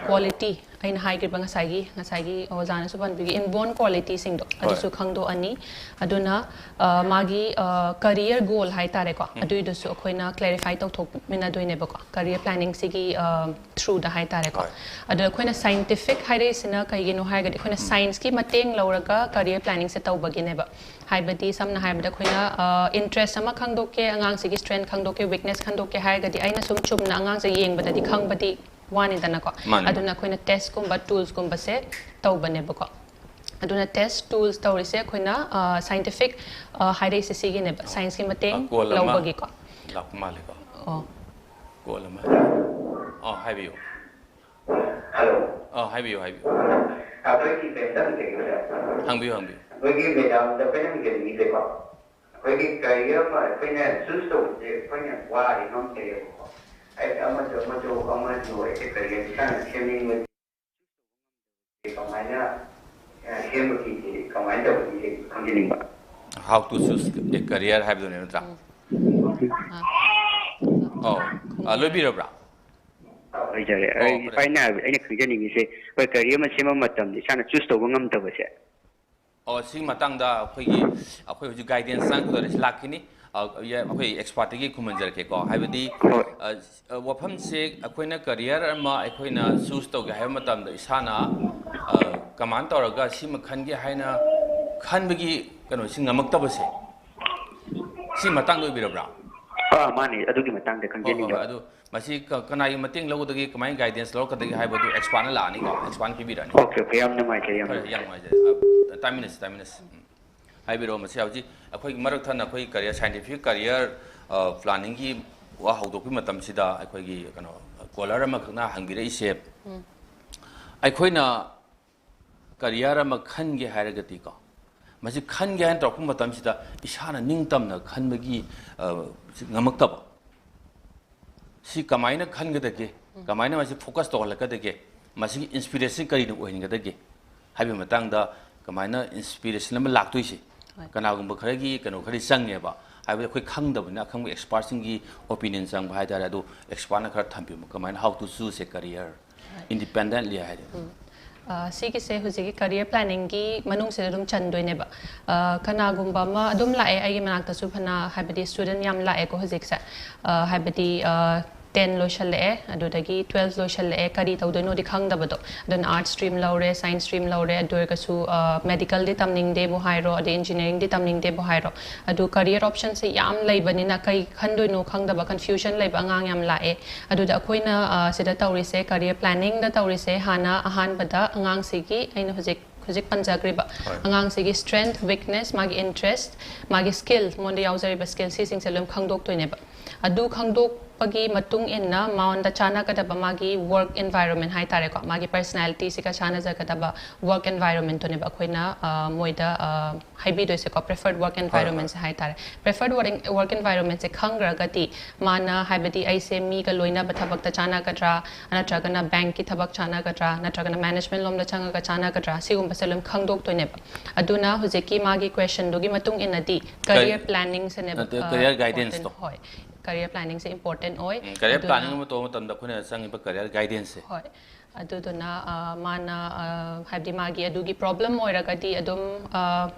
ꯀ꯭ꯋꯥꯂꯤꯇꯤ, ꯑꯩꯅ ꯍꯥꯏꯈ꯭ꯔꯤꯕ ꯉꯁꯥꯏꯒꯤ ꯉꯁꯥꯏꯒꯤ ꯑꯣꯖꯥꯅꯁꯨ ꯄꯟꯕꯤꯒꯤ ꯏꯟꯕꯣꯔꯟ ꯀ꯭ꯋꯥꯂꯤꯇꯤꯁꯤꯡꯗꯣ, ꯍꯣꯏ꯫ ꯑꯗꯨꯁꯨ ꯈꯪꯗꯣꯛꯑꯅꯤ꯫ ꯑꯗꯨꯅ ꯑ, ꯃꯥꯒꯤ ꯀꯔꯤꯌꯔ ꯒꯣꯜ ꯍꯥꯏꯇꯥꯔꯦꯀꯣ, ꯑꯗꯨꯏꯗꯨꯁꯨ ꯑꯩꯈꯣꯏꯅ ꯀ꯭ꯂꯦꯔꯤꯐꯥꯏ ꯇꯧꯊꯣꯛꯃꯤꯟꯅꯗꯣꯏꯅꯦꯕꯀꯣ ꯀꯔꯤꯌꯔ ꯄ꯭ꯂꯥꯅꯤꯡꯁꯤꯒꯤ ꯊ꯭ꯔꯨꯗ ꯍꯥꯏꯇꯥꯔꯦꯀꯣ꯫ ꯍꯣꯏ꯫ ꯑꯗꯣ ꯑꯩꯈꯣꯏꯅ ꯁꯥꯏꯟꯇꯤꯐꯤꯛ ꯍꯥꯏꯔꯛꯏꯁꯤꯅ ꯀꯩꯒꯤꯅꯣ ꯍꯥꯏꯔꯒꯗꯤ ꯑꯩꯈꯣꯏꯅ ꯁꯥꯏꯟꯁꯀꯤ ꯃꯇꯦꯡ ꯂꯧꯔꯒ ꯀꯔꯤꯌꯔ ꯄ꯭ꯂꯥꯅꯤꯡꯁꯦ ꯇꯧꯕꯒꯤꯅꯦꯕ꯫ ꯍꯥꯏꯕꯗꯤ ꯁꯝꯅ ꯍꯥꯏꯔꯕꯗ ꯑꯩꯈꯣꯏꯅ ꯏꯟꯇꯔꯦꯁ ꯑꯃ ꯈꯪꯗꯣꯛꯀꯦ, ꯑꯉꯥꯡꯁꯤꯒꯤ ꯁ꯭ꯇ꯭ꯔꯦꯡꯊ ꯈꯪꯗꯣꯛꯀꯦ, ꯋꯤꯛꯅꯦꯁ ꯈꯪꯗꯣꯛꯀꯦ ꯍꯥꯏꯔꯒꯗꯤ ꯑꯩꯅ ꯁꯨꯝ ꯆꯨꯝꯅ ꯑꯉꯥꯡꯁꯦ ꯌꯦꯡꯕꯗꯗꯤ ꯈꯪꯕꯗꯤ ꯋꯥꯅꯤꯗꯅꯀꯣ꯫ ꯃꯥꯅꯦ, ꯑꯗꯨꯅ ꯃꯥꯅꯦ꯫ ꯑꯩꯈꯣꯏꯅ ꯇꯦꯁꯀꯨꯝꯕ, ꯇꯨꯜꯁꯀꯨꯝꯕꯁꯦ ꯇꯧꯕꯅꯦꯕꯀꯣ꯫ ꯑꯗꯨꯅ ꯇꯦꯁ ꯇꯨꯜꯁ ꯇꯧꯔꯤꯁꯦ ꯑꯩꯈꯣꯏꯅ ꯁꯥꯏꯟꯇꯤꯐꯤꯛ ꯍꯥꯏꯔꯛꯏꯁꯦ ꯁꯤꯒꯤꯅꯦꯕ, ꯁꯥꯏꯟꯁꯀꯤ ꯃꯇꯦꯡ ꯀꯣꯜ ꯑꯃ ꯂꯧꯕꯒꯤꯀꯣ꯫ ꯂꯥꯛꯄ ꯃꯥꯜꯂꯦꯀꯣ꯫ ꯑꯣ ꯀꯣꯜ ꯑꯃ꯫ ꯑꯥ, ꯍꯥꯏꯕꯤꯌꯨ꯫ ꯍꯜꯂꯣ꯫ ꯑꯥ, ꯍꯥꯏꯕꯤꯌꯨ, ꯍꯥꯏꯕꯤꯌꯨ꯫ ꯑꯩꯈꯣꯏꯒꯤ ꯀꯩꯝꯇ ꯍꯪꯖꯒꯦ, ꯁꯥꯔ꯫ ꯍꯪꯕꯤꯌꯨ, ꯍꯪꯕꯤꯌꯨ꯫ ꯑꯩꯈꯣꯏꯒꯤ ꯃꯦꯗꯥꯝꯗ ꯑꯩꯈꯣꯏꯅ ꯍꯪꯖꯅꯤꯡꯉꯤꯁꯦꯀꯣ, ꯑꯩꯈꯣꯏꯒꯤ ꯀꯦꯔꯤꯌꯔ ꯑꯃ ꯑꯩꯈꯣꯏꯅ ꯆꯨꯁ ꯇꯧꯕꯁꯦ ꯑꯩꯈꯣꯏꯅ ꯋꯥꯔꯦ ꯉꯝꯗꯦꯕꯀꯣ꯫ ꯍꯥꯏꯗꯤ ꯑꯃꯁꯨ ꯑꯃꯁꯨ ꯑꯃꯁꯨ ꯑꯩꯁꯦ ꯀꯦꯔꯤꯌꯔ ꯏꯁꯥꯅ ꯁꯦꯝꯅꯤꯡꯕꯁꯦ ꯀꯃꯥꯏꯅ ꯁꯦꯝꯕꯒꯤꯁꯦ ꯀꯃꯥꯏꯅ ꯇꯧꯕꯒꯤꯁꯦ ꯈꯪꯖꯅꯤꯡꯕ꯫ How to choose a career ꯍꯥꯏꯕꯗꯨꯅꯦ ꯅꯠꯇ꯭ꯔꯥ? ꯑꯣ, ꯑ, ꯂꯣꯏꯕꯤꯔꯕ꯭ꯔꯥ? ꯑꯣꯏꯖꯔꯦ꯫ ꯑꯣ, ꯑꯩ ꯏꯄꯥ ꯏꯅ ꯑꯩꯅ ꯈꯪꯖꯅꯤꯡꯉꯤꯁꯦ, ꯑꯩꯈꯣꯏ ꯀꯔꯤ ꯑꯃ ꯁꯦꯝꯕ ꯃꯇꯝꯗ ꯏꯁꯥꯅ ꯆꯨꯁ ꯇꯧꯕ ꯉꯝꯗꯕꯁꯦ꯫ ꯑꯣ, ꯁꯤꯒꯤ ꯃꯇꯥꯡꯗ ꯑꯩꯈꯣꯏꯒꯤ, ꯑꯩꯈꯣꯏ ꯍꯧꯖꯤꯛ ꯒꯥꯏꯗꯦꯟꯁ ꯆꯪꯉꯛꯀꯗꯧꯔꯦ, ꯁꯤ ꯂꯥꯛꯈꯤꯅꯤ꯫ ꯑ, ꯑꯩꯈꯣꯏ ꯑꯦꯛꯁꯄꯥꯔꯠꯇꯒꯤ ꯈꯨꯝꯍꯟꯖꯔꯛꯀꯦꯀꯣ꯫ ꯍꯥꯏꯕꯗꯤ, ꯍꯣꯏ꯫ ꯑ, ꯑ, ꯋꯥꯐꯝꯁꯦ ꯑꯩꯈꯣꯏꯅ ꯀꯔꯤꯌꯔ ꯑꯃ ꯑꯩꯈꯣꯏꯅ ꯆꯨꯁ ꯇꯧꯒꯦ ꯍꯥꯏꯕ ꯃꯇꯝꯗ ꯏꯁꯥꯅ, ꯑ, ꯀꯃꯥꯏꯅ ꯇꯧꯔꯒ ꯁꯤꯃ ꯈꯟꯒꯦ ꯍꯥꯏꯅ ꯈꯟꯕꯒꯤ ꯀꯩꯅꯣꯁꯤ ꯉꯝꯃꯛꯇꯕꯁꯦ, ꯁꯤ ꯃꯇꯥꯡꯗ ꯑꯣꯏꯕꯤꯔꯕ꯭ꯔꯥ? ꯑꯥ, ꯃꯥꯅꯦ, ꯑꯗꯨꯒꯤ ꯃꯇꯥꯡꯗ ꯍꯣꯏ, ꯍꯣꯏ, ꯈꯪꯖꯅꯤꯡꯕ꯫ ꯍꯣꯏ꯫ ꯑꯗꯨ ꯃꯁꯤ ꯀ-, ꯀꯅꯥꯒꯤ ꯃꯇꯦꯡ ꯂꯧꯒꯗꯒꯦ, ꯀꯃꯥꯏꯅ ꯒꯥꯏꯗꯦꯟꯁ ꯂꯧꯔꯛꯀꯗꯒꯦ ꯍꯥꯏꯕꯗꯨ ꯑꯦꯛꯁꯄꯥꯔꯠꯅ ꯂꯥꯛꯑꯅꯤꯀꯣ, ꯑꯦꯛꯁꯄꯥꯔꯠꯅ ꯄꯤꯕꯤꯔꯛꯑꯅꯤ꯫ ꯑꯣꯀꯦ, ꯑꯣꯀꯦ, ꯌꯥꯝ ꯅꯨꯡꯉꯥꯏꯖꯔꯦ, ꯌꯥꯝ ꯐꯔꯦ, ꯅꯨꯡꯉꯥꯏꯖꯔꯦ꯫ ꯌꯥꯝ ꯅꯨꯡꯉꯥꯏꯖꯔꯦ꯫ ꯑ, ꯇꯥꯃꯤꯟꯅꯁꯤ, ꯇꯥꯃꯤꯟꯅꯁꯤ꯫ ꯎꯝ꯫ ꯍꯥꯏꯕꯤꯔꯛꯑꯣ, ꯃꯁꯤ ꯍꯧꯖꯤꯛ ꯑꯩꯈꯣꯏꯒꯤ ꯃꯔꯛ ꯊꯠꯅ ꯑꯩꯈꯣꯏ ꯀꯔꯤꯌꯔ, ꯁꯥꯏꯟꯇꯤꯐꯤꯛ ꯀꯔꯤꯌꯔ, ꯑ, ꯄ꯭ꯂꯥꯅꯤꯡꯒꯤ ꯋꯥ ꯍꯧꯗꯣꯛꯄꯒꯤ ꯃꯇꯝꯁꯤꯗ ꯑꯩꯈꯣꯏꯒꯤ ꯀꯩꯅꯣ, ꯀꯣꯂꯔ ꯑꯃꯈꯛꯅ ꯍꯪꯕꯤꯔꯛꯏꯁꯦ, ꯑꯩꯈꯣꯏꯅ ꯀꯔꯤꯌꯔ ꯑꯃ ꯈꯟꯒꯦ ꯍꯥꯏꯔꯒꯗꯤꯀꯣ, ꯃꯁꯤ ꯈꯟꯒꯦ ꯍꯥꯏꯅ ꯇꯧꯔꯛꯄ ꯃꯇꯝꯁꯤꯗ ꯏꯁꯥꯅ ꯅꯤꯡꯇꯝꯅ ꯈꯟꯕꯒꯤ, ꯑ, ꯁꯤ ꯉꯝꯃꯛꯇꯕ꯫ ꯁꯤ ꯀꯃꯥꯏꯅ ꯈꯟꯒꯗꯒꯦ, ꯀꯃꯥꯏꯅ ꯃꯁꯤ ꯐꯣꯀꯁ ꯇꯧꯍꯜꯂꯛꯀꯗꯒꯦ, ꯃꯁꯤꯒꯤ ꯏꯟꯁꯄꯤꯔꯦꯁꯟ ꯀꯔꯤꯅ ꯑꯣꯏꯍꯟꯒꯗꯒꯦ ꯍꯥꯏꯕꯒꯤ ꯃꯇꯥꯡꯗ ꯀꯃꯥꯏꯅ ꯏꯟꯁꯄꯤꯔꯦꯁꯟ ꯑꯃ ꯂꯥꯛꯇꯣꯏꯁꯦ꯫ ꯍꯣꯏ꯫ ꯀꯅꯥꯒꯨꯝꯕ ꯈꯔꯒꯤ ꯀꯩꯅꯣ ꯈꯔꯗꯤ ꯆꯪꯉꯦꯕ, ꯍꯥꯏꯕꯗꯤ ꯑꯩꯈꯣꯏ ꯈꯪꯗꯕꯅꯤꯅ ꯑꯈꯪꯕ ꯑꯦꯛꯁꯄꯥꯔꯠꯁꯤꯡꯒꯤ ꯑꯣꯄꯤꯅꯤꯌꯟ ꯆꯪꯕ ꯍꯥꯏꯇꯥꯔꯦ꯫ ꯑꯗꯣ ꯑꯦꯛꯁꯄꯥꯔꯠꯅ ꯈꯔ ꯊꯝꯕꯤꯌꯨ, ꯀꯃꯥꯏꯅ, how to choose a career independently ꯍꯥꯏꯗꯤ꯫ ꯑ, ꯁꯤꯒꯤꯁꯦ ꯍꯧꯖꯤꯛꯀꯤ ꯀꯔꯤꯌꯔ ꯄ꯭ꯂꯥꯅꯤꯡꯒꯤ ꯃꯅꯨꯡꯁꯤꯗ ꯑꯗꯨꯝ ꯆꯟꯗꯣꯏꯅꯦꯕ꯫ ꯑ, ꯀꯅꯥꯒꯨꯝꯕ ꯑꯃ ꯑꯗꯨꯝ ꯂꯥꯛꯑꯦ ꯑꯩꯒꯤ ꯃꯅꯥꯛꯇꯁꯨ, ꯐꯅ ꯍꯥꯏꯕꯗꯤ ꯁ꯭ꯇꯨꯗꯦꯟ ꯌꯥꯝ ꯂꯥꯛꯑꯦꯀꯣ ꯍꯧꯖꯤꯛꯁꯦ꯫ ꯑ, ꯍꯥꯏꯕꯗꯤ, ꯑ, ꯇꯦꯟ ꯂꯣꯏꯁꯜꯂꯛꯑꯦ, ꯑꯗꯨꯗꯒꯤ ꯇꯨꯋꯦꯜꯐ ꯂꯣꯏꯁꯜꯂꯛꯑꯦ, ꯀꯔꯤ ꯇꯧꯗꯣꯏꯅꯣꯗꯤ ꯈꯪꯗꯕꯗꯣ꯫ ꯑꯗꯨꯅ ꯑꯥꯔꯠꯁ ꯁ꯭ꯇ꯭ꯔꯤꯝ ꯂꯧꯔꯦ, ꯁꯥꯏꯟꯁ ꯁ꯭ꯇ꯭ꯔꯤꯝ ꯂꯧꯔꯦ, ꯑꯗꯨ ꯑꯣꯏꯔꯒꯁꯨ, ꯑ, ꯃꯦꯗꯤꯀꯦꯜꯗꯤ ꯇꯝꯅꯤꯡꯗꯦꯕꯨ ꯍꯥꯏꯔꯣ, ꯑꯗꯩ ꯏꯟꯖꯤꯅꯤꯌꯥꯔꯤꯡꯗꯤ ꯇꯝꯅꯤꯡꯗꯦꯕꯨ ꯍꯥꯏꯔꯣ, ꯑꯗꯨ ꯀꯔꯤꯌꯔ ꯑꯣꯞꯁꯟꯁꯦ ꯌꯥꯝ ꯂꯩꯕꯅꯤꯅ ꯀꯩ ꯈꯟꯗꯣꯏꯅꯣ ꯈꯪꯗꯕ, ꯀꯟꯐ꯭ꯌꯨꯖꯟ ꯂꯩꯕ ꯑꯉꯥꯡ ꯌꯥꯝ ꯂꯥꯛꯑꯦ꯫ ꯑꯗꯨꯗ ꯑꯩꯈꯣꯏꯅ, ꯑ, ꯁꯤꯗ ꯇꯧꯔꯤꯁꯦ, ꯀꯔꯤꯌꯔ ꯄ꯭ꯂꯥꯅꯤꯡꯗ ꯇꯧꯔꯤꯁꯦ, ꯍꯥꯟꯅ ꯑꯍꯥꯟꯕꯗ ꯑꯉꯥꯡꯁꯤꯒꯤ ꯑꯩꯅ ꯍꯧꯖꯤꯛ ꯍꯧꯖꯤꯛ ꯄꯟꯖꯈ꯭ꯔꯤꯕ ꯍꯣꯏ꯫ ꯑꯉꯥꯡꯁꯤꯒꯤ strength, weakness, ꯃꯥꯒꯤ interest, ꯃꯥꯒꯤ skill, ꯃꯉꯣꯟꯗ ꯌꯥꯎꯖꯔꯤꯕ skill, ꯁꯤꯁꯤꯡꯁꯦ ꯂꯣꯏ ꯈꯪꯗꯣꯛꯇꯣꯏꯅꯦꯕ꯫ ꯑꯗꯨ ꯈꯪꯗꯣꯛꯄꯒꯤ ꯃꯇꯨꯡ ꯏꯟꯅ ꯃꯉꯣꯟꯗ ꯆꯥꯟꯅꯒꯗꯕ ꯃꯥꯒꯤ work environment ꯍꯥꯏꯇꯥꯔꯦꯀꯣ, ꯃꯥꯒꯤ personalityꯁꯤꯒ ꯆꯥꯟꯅꯖꯒꯗꯕ work environmentꯇꯨꯅꯦꯕ ꯑꯩꯈꯣꯏꯅ ꯑ, ꯃꯣꯏꯗ ꯑ, ꯍꯥꯏꯕꯤꯗꯣꯏꯁꯦꯀꯣ, preferred work environmentꯁꯦ ꯍꯥꯏꯇꯥꯔꯦ꯫ Preferred work work environmentꯁꯦ ꯈꯪꯈ꯭ꯔꯒꯗꯤ ꯃꯥꯅ, ꯍꯥꯏꯕꯗꯤ ꯑꯩꯁꯦ ꯃꯤꯒ ꯂꯣꯏꯅꯕ ꯊꯕꯛꯇ ꯆꯥꯟꯅꯒꯗ꯭ꯔꯥ, ꯅꯠꯇ꯭ꯔꯒꯅ bankꯀꯤ ꯊꯕꯛ ꯆꯥꯟꯅꯒꯗ꯭ꯔꯥ, ꯅꯠꯇ꯭ꯔꯒꯅ management ꯂꯣꯝꯗ ꯆꯪꯉꯒ ꯆꯥꯟꯅꯒꯗ꯭ꯔꯥ, ꯁꯤꯒꯨꯝꯕꯁꯦ ꯂꯣꯏ ꯈꯪꯗꯣꯛꯇꯣꯏꯅꯦꯕ꯫ ꯑꯗꯨꯅ ꯍꯧꯖꯤꯛꯀꯤ ꯃꯥꯒꯤ questionꯗꯨꯒꯤ ꯃꯇꯨꯡ ꯏꯟꯅꯗꯤ career planningꯁꯦꯅꯦꯕ ꯅꯠꯇꯦ, ꯑ, career important, guidanceꯇꯣ꯫ ꯍꯣꯏ, career planningꯁꯦ important ꯑꯣꯏ꯫ ꯀꯦꯔꯤꯌꯔ ꯑꯗꯨꯅ ꯄ꯭ꯂꯥꯅꯤꯡ ꯑꯃ ꯇꯧꯕ ꯃꯇꯝꯗ ꯑꯩꯈꯣꯏꯅ ꯆꯪꯉꯤꯕ career guidanceꯁꯦ꯫ ꯍꯣꯏ, ꯑꯗꯨꯗꯨꯅ ꯑ, ꯃꯥꯅ ꯑ, ꯍꯥꯏꯕꯗꯤ ꯃꯥꯒꯤ ꯑꯗꯨꯒꯤ problem ꯑꯣꯏꯔꯒꯗꯤ ꯑꯗꯨꯝ ꯑ,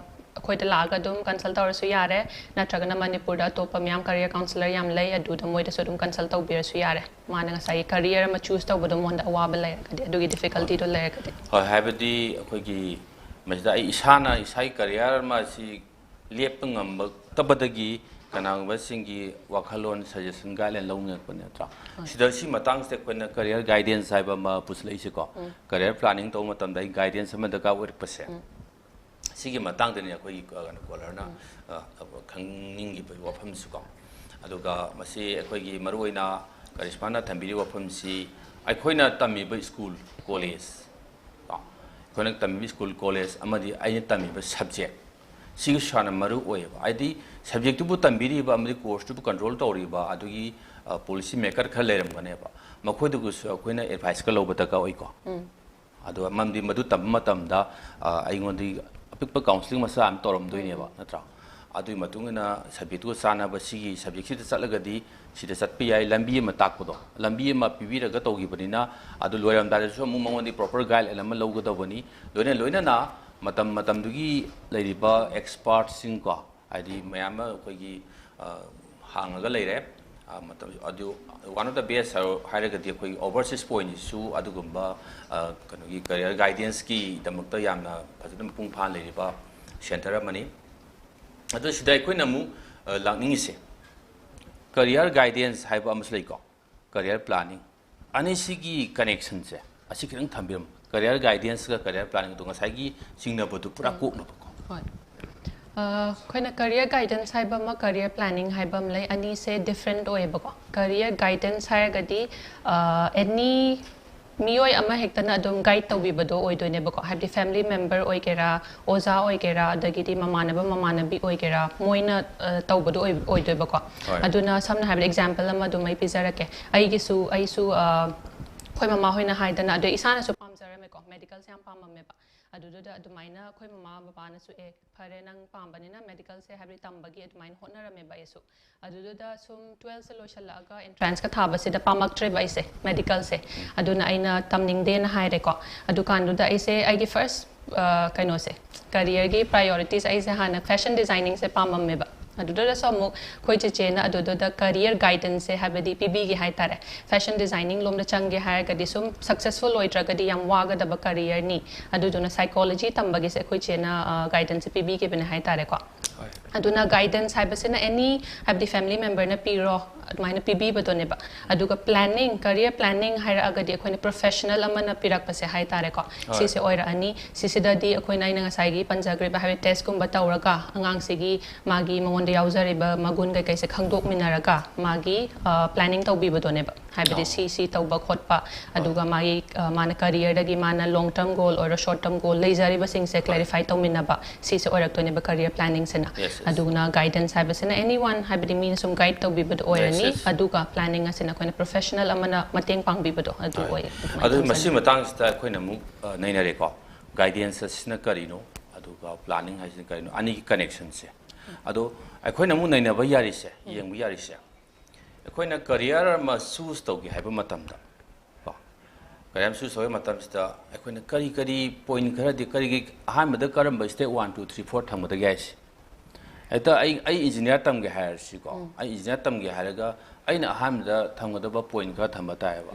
ꯑꯩꯈꯣꯏꯗ ꯂꯥꯛꯑꯒ ꯑꯗꯨꯝ consult ꯇꯧꯔꯁꯨ ꯌꯥꯔꯦ, ꯅꯠꯇ꯭ꯔꯒꯅ ꯃꯅꯤꯄꯨꯔꯗ ꯑꯇꯣꯞꯄ ꯃꯌꯥꯝ career counsellor ꯌꯥꯝ ꯂꯩ, ꯑꯗꯨꯗ ꯃꯣꯏꯗꯁꯨ ꯑꯗꯨꯝ consult ꯇꯧꯕꯤꯔꯁꯨ ꯌꯥꯔꯦ꯫ ꯃꯥꯅ ꯉꯁꯥꯏꯒꯤ career ꯑꯃ choose ꯇꯧꯕꯗꯣ ꯃꯉꯣꯟꯗ ꯑꯋꯥꯕ ꯂꯩꯔꯒꯗꯤ, ꯑꯗꯨꯒꯤ difficultyꯗꯣ ꯂꯩꯔꯒꯗꯤ꯫ ꯍꯣꯏ, ꯍꯥꯏꯕꯗꯤ ꯑꯩꯈꯣꯏꯒꯤ ꯃꯁꯤꯗ ꯑꯩ ꯏꯁꯥꯅ ꯏꯁꯥꯒꯤ career ꯑꯃ ꯑꯁꯤ ꯂꯦꯞꯄ ꯉꯝꯃꯛꯇꯕꯗꯒꯤ ꯀꯅꯥꯒꯨꯝꯕꯁꯤꯡꯒꯤ ꯋꯥꯈꯜꯂꯣꯟ, suggestion, guideline ꯂꯧꯅꯤꯡꯉꯛꯄꯅꯦ ꯅꯠꯇ꯭ꯔꯥ? ꯁꯤꯗ ꯁꯤ ꯃꯇꯥꯡꯁꯤꯗ ꯑꯩꯈꯣꯏꯅ career guidance ꯍꯥꯏꯕ ꯑꯃ ꯄꯨꯁꯤꯜꯂꯛꯏꯁꯦꯀꯣ꯫ Career planning ꯇꯧꯕ ꯃꯇꯝꯗ ꯑꯩ guidance ꯑꯃ ꯗꯔꯀꯥꯔ ꯑꯣꯏꯔꯛꯄꯁꯦ꯫ ꯁꯤꯒꯤ ꯃꯇꯥꯡꯗꯅꯤ ꯑꯩꯈꯣꯏꯒꯤ ꯀꯩꯅꯣ caller-ꯅ ꯑ, ꯈꯪꯅꯤꯡꯉꯤꯕ ꯋꯥꯐꯝꯁꯨꯀꯣ꯫ ꯑꯗꯨꯒ ꯃꯁꯤ ꯑꯩꯈꯣꯏꯒꯤ ꯃꯔꯨꯑꯣꯏꯅ ꯀꯔꯤꯁꯃꯥꯅ ꯊꯝꯕꯤꯔꯤꯕ ꯋꯥꯐꯝꯁꯤ ꯑꯩꯈꯣꯏꯅ ꯇꯝꯃꯤꯕ school, college ꯀꯣ, ꯑꯩꯈꯣꯏꯅ ꯇꯝꯃꯤꯕ school, college ꯑꯃꯗꯤ ꯑꯩꯅ ꯇꯝꯃꯤꯕ subject, ꯁꯤꯒꯤ ꯁꯥꯟꯅ ꯃꯔꯨ ꯑꯣꯏꯌꯦꯕ꯫ ꯍꯥꯏꯗꯤ subjectꯇꯨꯕꯨ ꯇꯝꯕꯤꯔꯤꯕ ꯑꯃꯗꯤ courseꯇꯨꯕꯨ control ꯇꯧꯔꯤꯕ ꯑꯗꯨꯒꯤ ꯑ, policy maker ꯈꯔ ꯂꯩꯔꯝꯒꯅꯦꯕ꯫ ꯃꯈꯣꯏꯗꯒꯤꯁꯨ ꯑꯩꯈꯣꯏꯅ advice ꯈꯔ ꯂꯧꯕ ꯗꯔꯀꯥꯔ ꯑꯣꯏꯀꯣ꯫ ꯑꯗꯣ ꯃꯔꯝꯗꯤ ꯃꯗꯨ ꯇꯝꯕ ꯃꯇꯝꯗ ꯑ, ꯑꯩꯉꯣꯟꯗꯒꯤ ꯑꯄꯤꯛꯄ counselling ꯃꯆꯥ ꯑꯃ ꯇꯧꯔꯝꯗꯣꯏꯅꯦꯕ, ꯅꯠꯇ꯭ꯔꯥ? ꯑꯗꯨꯒꯤ ꯃꯇꯨꯡ ꯏꯟꯅ subjectꯇꯨꯒ ꯆꯥꯟꯅꯕ, ꯁꯤꯒꯤ subjectꯁꯤꯗ ꯆꯠꯂꯒꯗꯤ ꯁꯤꯗ ꯆꯠꯄ ꯌꯥꯏ, ꯂꯝꯕꯤ ꯑꯃ ꯇꯥꯛꯄꯗꯣ, ꯂꯝꯕꯤ ꯑꯃ ꯄꯤꯕꯤꯔꯒ ꯇꯧꯈꯤꯕꯅꯤꯅ, ꯑꯗꯨ ꯂꯣꯏꯔꯝꯗꯥꯏꯗꯁꯨ ꯑꯃꯨꯛ ꯃꯉꯣꯟꯗꯒꯤ proper guideline ꯑꯃ ꯂꯧꯒꯗꯧꯕꯅꯤ꯫ ꯂꯣꯏꯅ ꯂꯣꯏꯅꯅ ꯃꯇꯝ ꯃꯇꯝꯗꯨꯒꯤ ꯂꯩꯔꯤꯕ expertꯁꯤꯡꯀꯣ, ꯍꯥꯏꯗꯤ ꯃꯌꯥꯝ ꯑꯃ ꯑꯩꯈꯣꯏꯒꯤ ꯑ, ꯍꯥꯡꯉꯒ ꯂꯩꯔꯦ꯫ ꯑ, ꯃꯇꯝ ꯑꯗꯨ one of the best ꯍꯥꯏꯔꯒꯗꯤ ꯑꯩꯈꯣꯏꯒꯤ Overseas Pointꯁꯤꯁꯨ ꯑꯗꯨꯒꯨꯝꯕ ꯑ, ꯀꯩꯅꯣꯒꯤ career guidanceꯀꯤꯗꯃꯛꯇ ꯌꯥꯝꯅ ꯐꯖꯅ ꯃꯄꯨꯡ ꯐꯥꯅ ꯂꯩꯔꯤꯕ centre ꯑꯃꯅꯤ꯫ ꯑꯗꯨ ꯁꯤꯗ ꯑꯩꯈꯣꯏꯅ ꯑꯃꯨꯛ ꯑ, ꯂꯥꯛꯅꯤꯡꯉꯤꯁꯦ, career guidance ꯍꯥꯏꯕ ꯑꯃꯁꯨ ꯂꯩꯀꯣ, career planning, ꯑꯅꯤꯁꯤꯒꯤ connectionꯁꯦ ꯑꯁꯤ ꯈꯤꯇꯪ ꯊꯝꯕꯤꯔꯝꯃꯨ꯫ ꯀꯦꯔꯤꯌꯔ ꯒꯥꯏꯗꯦꯟꯁꯀ ꯀꯦꯔꯤꯌꯔ ꯄ꯭ꯂꯥꯅꯤꯡꯗꯣ ꯉꯁꯥꯏꯒꯤ ꯆꯤꯡꯅꯕꯗꯨ ꯄꯨꯔꯥ ꯀꯣꯛꯅꯕꯀꯣ꯫ ꯍꯣꯏ꯫ ꯑ, ꯑꯩꯈꯣꯏꯅ ꯀꯦꯔꯤꯌꯔ ꯒꯥꯏꯗꯦꯟꯁ ꯍꯥꯏꯕ ꯑꯃ, ꯀꯦꯔꯤꯌꯔ ꯄ꯭ꯂꯥꯅꯤꯡ ꯍꯥꯏꯕ ꯑꯃ ꯂꯩ꯫ ꯑꯅꯤꯁꯦ ꯗꯤꯐ꯭ꯔꯦꯟꯠ ꯑꯣꯏꯌꯦꯕꯀꯣ꯫ ꯀꯦꯔꯤꯌꯔ ꯒꯥꯏꯗꯦꯟꯁ ꯍꯥꯏꯔꯒꯗꯤ ꯑꯦꯅꯤ ꯃꯤꯑꯣꯏ ꯑꯃ ꯍꯦꯛꯇꯅ ꯑꯗꯨꯝ ꯒꯥꯏꯗ ꯇꯧꯕꯤꯕꯗꯣ ꯑꯣꯏꯗꯣꯏꯅꯦꯕꯀꯣ꯫ ꯍꯥꯏꯕꯗꯤ ꯐꯦꯃꯤꯂꯤ ꯃꯦꯝꯕꯔ ꯑꯣꯏꯒꯦꯔꯥ, ꯑꯣꯖꯥ ꯑꯣꯏꯒꯦꯔꯥ, ꯑꯗꯒꯤꯗꯤ ꯃꯃꯥꯟꯅꯕ ꯃꯃꯥꯟꯅꯕꯤ ꯑꯣꯏꯒꯦꯔꯥ, ꯃꯣꯏꯅ ꯑ, ꯇꯧꯕꯗꯣ ꯑꯣꯏ- ꯑꯣꯏꯗꯣꯏꯕꯀꯣ꯫ ꯍꯣꯏ꯫ ꯑꯗꯨꯅ ꯁꯝꯅ ꯍꯥꯏꯔꯕꯗ ꯑꯦꯛꯖꯥꯝꯄꯜ ꯑꯃ ꯑꯗꯨꯝ ꯑꯩ ꯄꯤꯖꯔꯛꯀꯦ꯫ ꯑꯩꯒꯤꯁꯨ ꯑꯩꯁꯨ ꯑ, ꯑꯩꯈꯣꯏ ꯃꯃꯥ ꯍꯣꯏꯅ ꯍꯥꯏꯗꯅ, ꯑꯗꯩ ꯏꯁꯥꯅꯁꯨ ꯄꯥꯝꯖꯔꯝꯃꯦꯀꯣ, ꯃꯦꯗꯤꯀꯜꯁꯦ ꯌꯥꯝ ꯄꯥꯝꯃꯝꯃꯦꯕ꯫ ꯑꯗꯨꯗꯨꯗ ꯑꯗꯨꯃꯥꯏꯅ ꯑꯩꯈꯣꯏ ꯃꯃꯥ ꯕꯕꯥꯅꯁꯨ, "ꯑꯦ, ꯐꯔꯦ, ꯅꯪ ꯄꯥꯝꯕꯅꯤꯅ ꯃꯦꯗꯤꯀꯜꯁꯦ ꯍꯥꯏꯕꯗꯤ ꯇꯝꯕꯒꯤ" ꯑꯗꯨꯃꯥꯏꯅ ꯍꯣꯠꯅꯔꯝꯃꯦꯕ ꯑꯩꯁꯨ꯫ ꯑꯗꯨꯗꯨꯗ ꯁꯨꯝ ꯇꯨꯋꯦꯜꯐꯁꯦ ꯂꯣꯏꯁꯤꯜꯂꯛꯑꯒ ꯑꯦꯟꯇ꯭ꯔꯥꯟꯁꯀ ꯊꯥꯕꯁꯤꯗ ꯄꯥꯝꯃꯛꯇ꯭ꯔꯦꯕ ꯑꯩꯁꯦ ꯃꯦꯗꯤꯀꯜꯁꯦ꯫ ꯑꯗꯨꯅ ꯑꯩꯅ ꯇꯝꯅꯤꯡꯗꯦꯅ ꯍꯥꯏꯔꯦꯀꯣ꯫ ꯑꯗꯨꯀꯥꯟꯗꯨꯗ ꯑꯩꯁꯦ ꯑꯩꯒꯤ ꯐꯥꯔꯁ ꯀꯩꯅꯣꯁꯦ, ꯀꯔꯤꯌꯔꯒꯤ ꯄ꯭ꯔꯥꯏꯌꯣꯔꯤꯇꯤꯁ ꯑꯩꯁꯦ ꯍꯥꯟꯅ ꯐꯦꯁꯟ ꯗꯤꯖꯥꯏꯅꯤꯡꯁꯦ ꯄꯥꯝꯃꯝꯃꯦꯕ꯫ ꯑꯗꯨꯗꯁꯨ ꯑꯃꯨꯛ ꯑꯩꯈꯣꯏ ꯆꯦꯆꯦꯅ ꯑꯗꯨꯗꯨꯗ ꯀꯦꯔꯤꯌꯔ ꯒꯥꯏꯗꯦꯟꯁꯁꯦ ꯍꯥꯏꯕꯗꯤ ꯄꯤꯕꯤꯒꯦ ꯍꯥꯏꯇꯥꯔꯦ꯫ ꯐꯦꯁꯟ ꯗꯤꯖꯥꯏꯅꯤꯡ ꯂꯣꯝꯗ ꯆꯪꯒꯦ ꯍꯥꯏꯔꯒꯗꯤ ꯁꯨꯝ ꯁꯛꯁꯦꯁꯐꯨꯜ ꯑꯣꯏꯗ꯭ꯔꯒꯗꯤ ꯌꯥꯝ ꯋꯥꯒꯗꯕ ꯀꯦꯔꯤꯌꯔꯅꯤ꯫ ꯑꯗꯨꯗꯨꯅ ꯁꯥꯏꯀꯣꯂꯣꯖꯤ ꯇꯝꯕꯒꯤꯁꯦ ꯑꯩꯈꯣꯏ ꯆꯦꯅ ꯒꯥꯏꯗꯦꯟꯁꯁꯦ ꯄꯤꯕꯤꯈꯤꯕꯅꯦ ꯍꯥꯏꯇꯥꯔꯦꯀꯣ꯫ ꯍꯣꯏ꯫ ꯑꯗꯨꯅ ꯒꯥꯏꯗꯦꯟꯁ ꯍꯥꯏꯕꯁꯤꯅ ꯑꯦꯅꯤ, ꯍꯥꯏꯕꯗꯤ ꯐꯦꯃꯤꯂꯤ ꯃꯦꯝꯕꯔꯅ ꯄꯤꯔꯣ, ꯑꯗꯨꯃꯥꯏꯅ ꯄꯤꯕꯤꯕꯗꯣꯅꯦꯕ꯫ ꯑꯗꯨꯒ ꯄ꯭ꯂꯥꯅꯤꯡ, ꯀꯦꯔꯤꯌꯔ ꯄ꯭ꯂꯥꯅꯤꯡ ꯍꯥꯏꯔꯛꯑꯒꯗꯤ ꯑꯩꯈꯣꯏꯅ ꯄ꯭ꯔꯣꯐꯦꯁꯅꯦꯜ ꯑꯃꯅ ꯄꯤꯔꯛꯄꯁꯦ ꯍꯥꯏꯇꯥꯔꯦꯀꯣ꯫ ꯍꯣꯏ꯫ ꯁꯤꯁꯦ ꯑꯣꯏꯔꯛꯑꯅꯤ꯫ ꯁꯤꯁꯤꯗꯗꯤ ꯑꯩꯈꯣꯏꯅ, ꯑꯩꯅ ꯉꯁꯥꯏꯒꯤ ꯄꯟꯖꯈ꯭ꯔꯤꯕ, ꯍꯥꯏꯕꯗꯤ ꯇꯦꯁꯀꯨꯝꯕ ꯇꯧꯔꯒ ꯑꯉꯥꯡꯁꯤꯒꯤ ꯃꯥꯒꯤ ꯃꯉꯣꯟꯗ ꯌꯥꯎꯖꯔꯤꯕ ꯃꯒꯨꯟ ꯀꯩꯀꯩꯁꯦ ꯈꯪꯗꯣꯛꯃꯤꯟꯅꯔꯒ ꯃꯥꯒꯤ ꯄ꯭ꯂꯥꯅꯤꯡ ꯇꯧꯕꯤꯕꯗꯣꯅꯦꯕ꯫ ꯍꯥꯏꯕꯗꯤ ꯑꯣ꯫ ꯁꯤ ꯁꯤ ꯇꯧꯕ ꯈꯣꯠꯄ, ꯑꯗꯨꯒ ꯃꯥꯒꯤ ꯑ, ꯃꯥꯅ ꯀꯦꯔꯤꯌꯔꯗꯒꯤ ꯃꯥꯅ ꯂꯣꯡ ꯇꯔꯝ ꯒꯣꯜ ꯑꯣꯏꯔꯣ, ꯁꯣꯔꯠ ꯇꯔꯝ ꯒꯣꯜ ꯂꯩꯖꯔꯤꯕꯁꯤꯡꯁꯦ ꯀ꯭ꯂꯦꯔꯤꯐꯥꯏ ꯇꯧꯃꯤꯟꯅꯕ, ꯁꯤꯁꯦ ꯑꯣꯏꯔꯛꯇꯣꯏꯅꯦꯕ ꯀꯦꯔꯤꯌꯔ ꯄ꯭ꯂꯥꯅꯤꯡꯁꯤꯅ꯫ Yes, yes. ꯑꯗꯨꯅ ꯒꯥꯏꯗꯦꯟꯁ ꯍꯥꯏꯕꯁꯤꯅ ꯑꯦꯅꯤ ꯋꯥꯟ, ꯍꯥꯏꯕꯗꯤ ꯃꯤꯅ ꯁꯨꯝ ꯒꯥꯏꯗ ꯇꯧꯕꯤꯕꯗꯣ ꯑꯣꯏꯔꯅꯤ꯫ Yes, yes. ꯑꯗꯨꯒ ꯄ꯭ꯂꯥꯅꯤꯡ ꯑꯁꯤꯅ ꯑꯩꯈꯣꯏꯅ ꯄ꯭ꯔꯣꯐꯦꯁꯅꯦꯜ ꯑꯃꯅ ꯃꯇꯦꯡ ꯄꯥꯡꯕꯤꯕꯗꯣ ꯑꯗꯨ ꯍꯣꯏ꯫ ꯑꯣꯏꯌꯦ꯫ ꯑꯗꯨꯃꯥꯏꯅ ꯑꯗꯨ ꯇꯧꯖꯩ꯫ ꯃꯁꯤ ꯃꯇꯥꯡꯁꯤꯗ ꯑꯩꯈꯣꯏꯅ ꯑꯃꯨꯛ ꯑ, ꯅꯩꯅꯔꯦꯀꯣ꯫ ꯒꯥꯏꯗꯦꯟꯁ ꯑꯁꯤꯅ ꯀꯔꯤꯅꯣ, ꯑꯗꯨꯒ ꯄ꯭ꯂꯥꯅꯤꯡ ꯍꯥꯏꯁꯤꯅ ꯀꯔꯤꯅꯣ, ꯑꯅꯤꯒꯤ ꯀꯅꯦꯛꯁꯟꯁꯦ꯫ ꯑꯗꯣ ꯑꯩꯈꯣꯏꯅ ꯑꯃꯨꯛ ꯅꯩꯅꯕ ꯌꯥꯔꯤꯁꯦ, ꯌꯦꯡꯕ ꯌꯥꯔꯤꯁꯦ, ꯑꯩꯈꯣꯏꯅ ꯀꯦꯔꯤꯌꯔ ꯑꯃ ꯆꯨꯁ ꯇꯧꯒꯦ ꯍꯥꯏꯕ ꯃꯇꯝꯗ ꯀꯣ, ꯀꯦꯔꯤꯌꯔ ꯑꯃ ꯆꯨꯁ ꯇꯧꯕ ꯃꯇꯝꯁꯤꯗ ꯑꯩꯈꯣꯏꯅ ꯀꯔꯤ ꯀꯔꯤ ꯄꯣꯏꯟ ꯈꯔꯗꯤ, ꯀꯔꯤꯒꯤ ꯑꯍꯥꯟꯕꯗ ꯀꯔꯝꯕ step one, two, three, four ꯊꯝꯒꯗꯒꯦ ꯍꯥꯏꯁꯦ꯫ ꯍꯦꯛꯇ ꯑꯩ, ꯑꯩ ꯏꯟꯖꯤꯅꯤꯌꯥꯔ ꯇꯝꯒꯦ ꯍꯥꯏꯔꯁꯤꯀꯣ, ꯑꯩ ꯏꯟꯖꯤꯅꯤꯌꯥꯔ ꯇꯝꯒꯦ ꯍꯥꯏꯔꯒ ꯑꯩꯅ ꯑꯍꯥꯟꯕꯗ ꯊꯝꯒꯗꯕ ꯄꯣꯏꯟ ꯈꯔ ꯊꯝꯕ ꯇꯥꯏꯌꯦꯕ꯫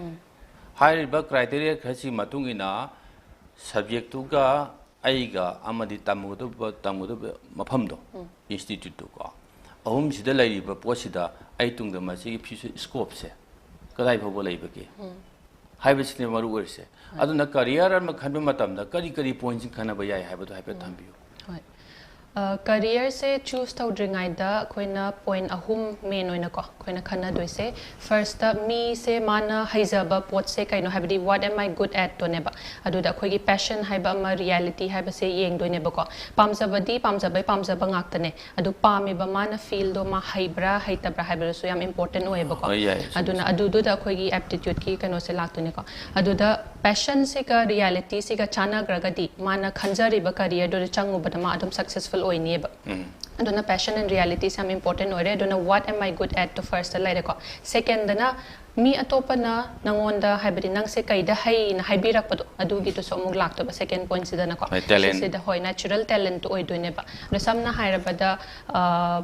ꯍꯥꯏꯔꯤꯕ ꯀ꯭ꯔꯥꯏꯇꯦꯔꯤꯌꯥ ꯈꯔꯁꯤꯒꯤ ꯃꯇꯨꯡ ꯏꯟꯅ ꯁꯕꯖꯦꯛꯇꯨꯒ ꯑꯩꯒ ꯑꯃꯗꯤ ꯇꯝꯒꯗꯕ, ꯇꯝꯒꯗꯕ ꯃꯐꯝꯗꯣ, ꯏꯟꯁꯇꯤꯇ꯭ꯌꯨꯠꯇꯨꯀꯣ, ꯑꯍꯨꯝꯁꯤꯗ ꯂꯩꯔꯤꯕ ꯄꯣꯠꯁꯤꯗ ꯑꯩ ꯇꯨꯡꯗ ꯃꯁꯤꯒꯤ ꯐ꯭ꯌꯨꯆꯔ ꯁ꯭ꯀꯣꯞꯁꯦ ꯀꯗꯥꯏ ꯐꯥꯎꯕ ꯂꯩꯕꯒꯦ? ꯍꯥꯏꯕꯁꯤꯅꯦ ꯃꯔꯨ ꯑꯣꯏꯔꯤꯁꯦ꯫ ꯑꯗꯨꯅ ꯀꯔꯤꯌꯔ ꯑꯃ ꯈꯟꯕ ꯃꯇꯝꯗ ꯀꯔꯤ ꯀꯔꯤ ꯄꯣꯏꯟꯠꯁꯤꯡ ꯈꯟꯅꯕ ꯌꯥꯏ ꯍꯥꯏꯕꯗꯣ ꯍꯥꯏꯐꯦꯠ ꯊꯝꯕꯤꯌꯨ꯫ ꯍꯣꯏ꯫ ꯀꯔꯤꯌꯔꯁꯦ ꯆꯨꯁ ꯇꯧꯗ꯭ꯔꯤꯉꯩꯗ ꯑꯩꯈꯣꯏꯅ ꯄꯣꯏꯟꯠ ꯑꯍꯨꯝ ꯃꯦꯟ ꯑꯣꯏꯅꯀꯣ ꯑꯩꯈꯣꯏꯅ ꯈꯟꯅꯗꯣꯏꯁꯦ꯫ ꯐꯥꯔꯁꯇ ꯃꯤꯁꯦ ꯃꯥꯅ ꯍꯩꯖꯕ ꯄꯣꯠꯁꯦ ꯀꯩꯅꯣ ꯍꯥꯏꯕꯗꯤ what am I good at ꯇꯣꯅꯦꯕ꯫ ꯑꯗꯨꯗ ꯑꯩꯈꯣꯏꯒꯤ ꯄꯦꯁꯟ ꯍꯥꯏꯕ ꯑꯃ, ꯔꯤꯌꯦꯂꯤꯇꯤ ꯍꯥꯏꯕꯁꯦ ꯌꯦꯡꯗꯣꯏꯅꯦꯕꯀꯣ꯫ ꯄꯥꯝꯖꯕꯗꯤ ꯄꯥꯝꯖꯕꯩ ꯄꯥꯝꯖꯕ ꯉꯥꯛꯇꯅꯦ, ꯑꯗꯨ ꯄꯥꯝꯃꯤꯕ ꯃꯥꯅ ꯐꯤꯜꯗꯣ ꯃꯥ ꯍꯩꯕ꯭ꯔꯥ ꯍꯩꯇꯕ꯭ꯔꯥ ꯍꯥꯏꯕꯗꯨꯁꯨ ꯌꯥꯝ ꯏꯝꯄꯣꯔꯇꯦꯟ ꯑꯣꯏꯌꯦꯕꯀꯣ꯫ ꯍꯣꯏ, ꯌꯥꯏ, ꯆꯨꯝꯃꯤ, ꯑꯗꯨꯅ ꯆꯨꯝꯃꯤ꯫ ꯑꯗꯨꯗꯨꯗ ꯑꯩꯈꯣꯏꯒꯤ ꯑꯦꯞꯇꯤꯇ꯭ꯌꯨꯠꯀꯤ ꯀꯩꯅꯣꯁꯦ ꯂꯥꯛꯇꯣꯏꯅꯦꯀꯣ꯫ ꯑꯗꯨꯗ ꯄꯦꯁꯟꯁꯤꯒ ꯔꯤꯌꯦꯂꯤꯇꯤꯁꯤꯒ ꯆꯥꯟꯅꯈ꯭ꯔꯒꯗꯤ ꯃꯥꯅ ꯈꯟꯖꯔꯤꯕ ꯀꯔꯤꯌꯔꯗꯨꯗ ꯆꯪꯉꯨꯕꯗ ꯃꯥ ꯑꯗꯨꯝ ꯁꯛꯁꯦꯁꯐꯨꯜ ꯑꯣꯏꯅꯤꯌꯦꯕ꯫ ꯎꯝ꯫ ꯑꯗꯨꯅ ꯄꯦꯁꯟ ꯑꯦꯟ ꯔꯤꯌꯦꯂꯤꯇꯤꯁꯦ ꯌꯥꯝ ꯏꯝꯄꯣꯔꯇꯦꯟ ꯑꯣꯏꯔꯦ꯫ ꯑꯗꯨꯅ what am I good at to first ꯂꯩꯔꯦꯀꯣ꯫ ꯁꯦꯀꯦꯟꯗꯅ ꯃꯤ ꯑꯇꯣꯞꯄꯅ ꯅꯪꯉꯣꯟꯗ ꯍꯥꯏꯕꯗꯤ ꯅꯪꯁꯦ ꯀꯩꯗ ꯍꯩꯅ ꯍꯥꯏꯕꯤꯔꯛꯄꯗꯣ, ꯑꯗꯨꯒꯤꯗꯨꯁꯨ ꯑꯃꯨꯛ ꯂꯥꯛꯇꯣꯏꯕ ꯁꯦꯀꯦꯟ ꯄꯣꯏꯟꯠꯁꯤꯗꯅꯀꯣ꯫ ꯍꯣꯏ, ꯇꯦꯂꯦꯟ꯫ ꯁꯤꯗ ꯍꯣꯏ, ꯅꯦꯆꯔꯦꯜ ꯇꯦꯂꯦꯟꯠ ꯑꯣꯏꯗꯣꯏꯅꯦꯕ꯫ ꯑꯗꯣ ꯁꯝꯅ ꯍꯥꯏꯔꯕꯗ ꯑ,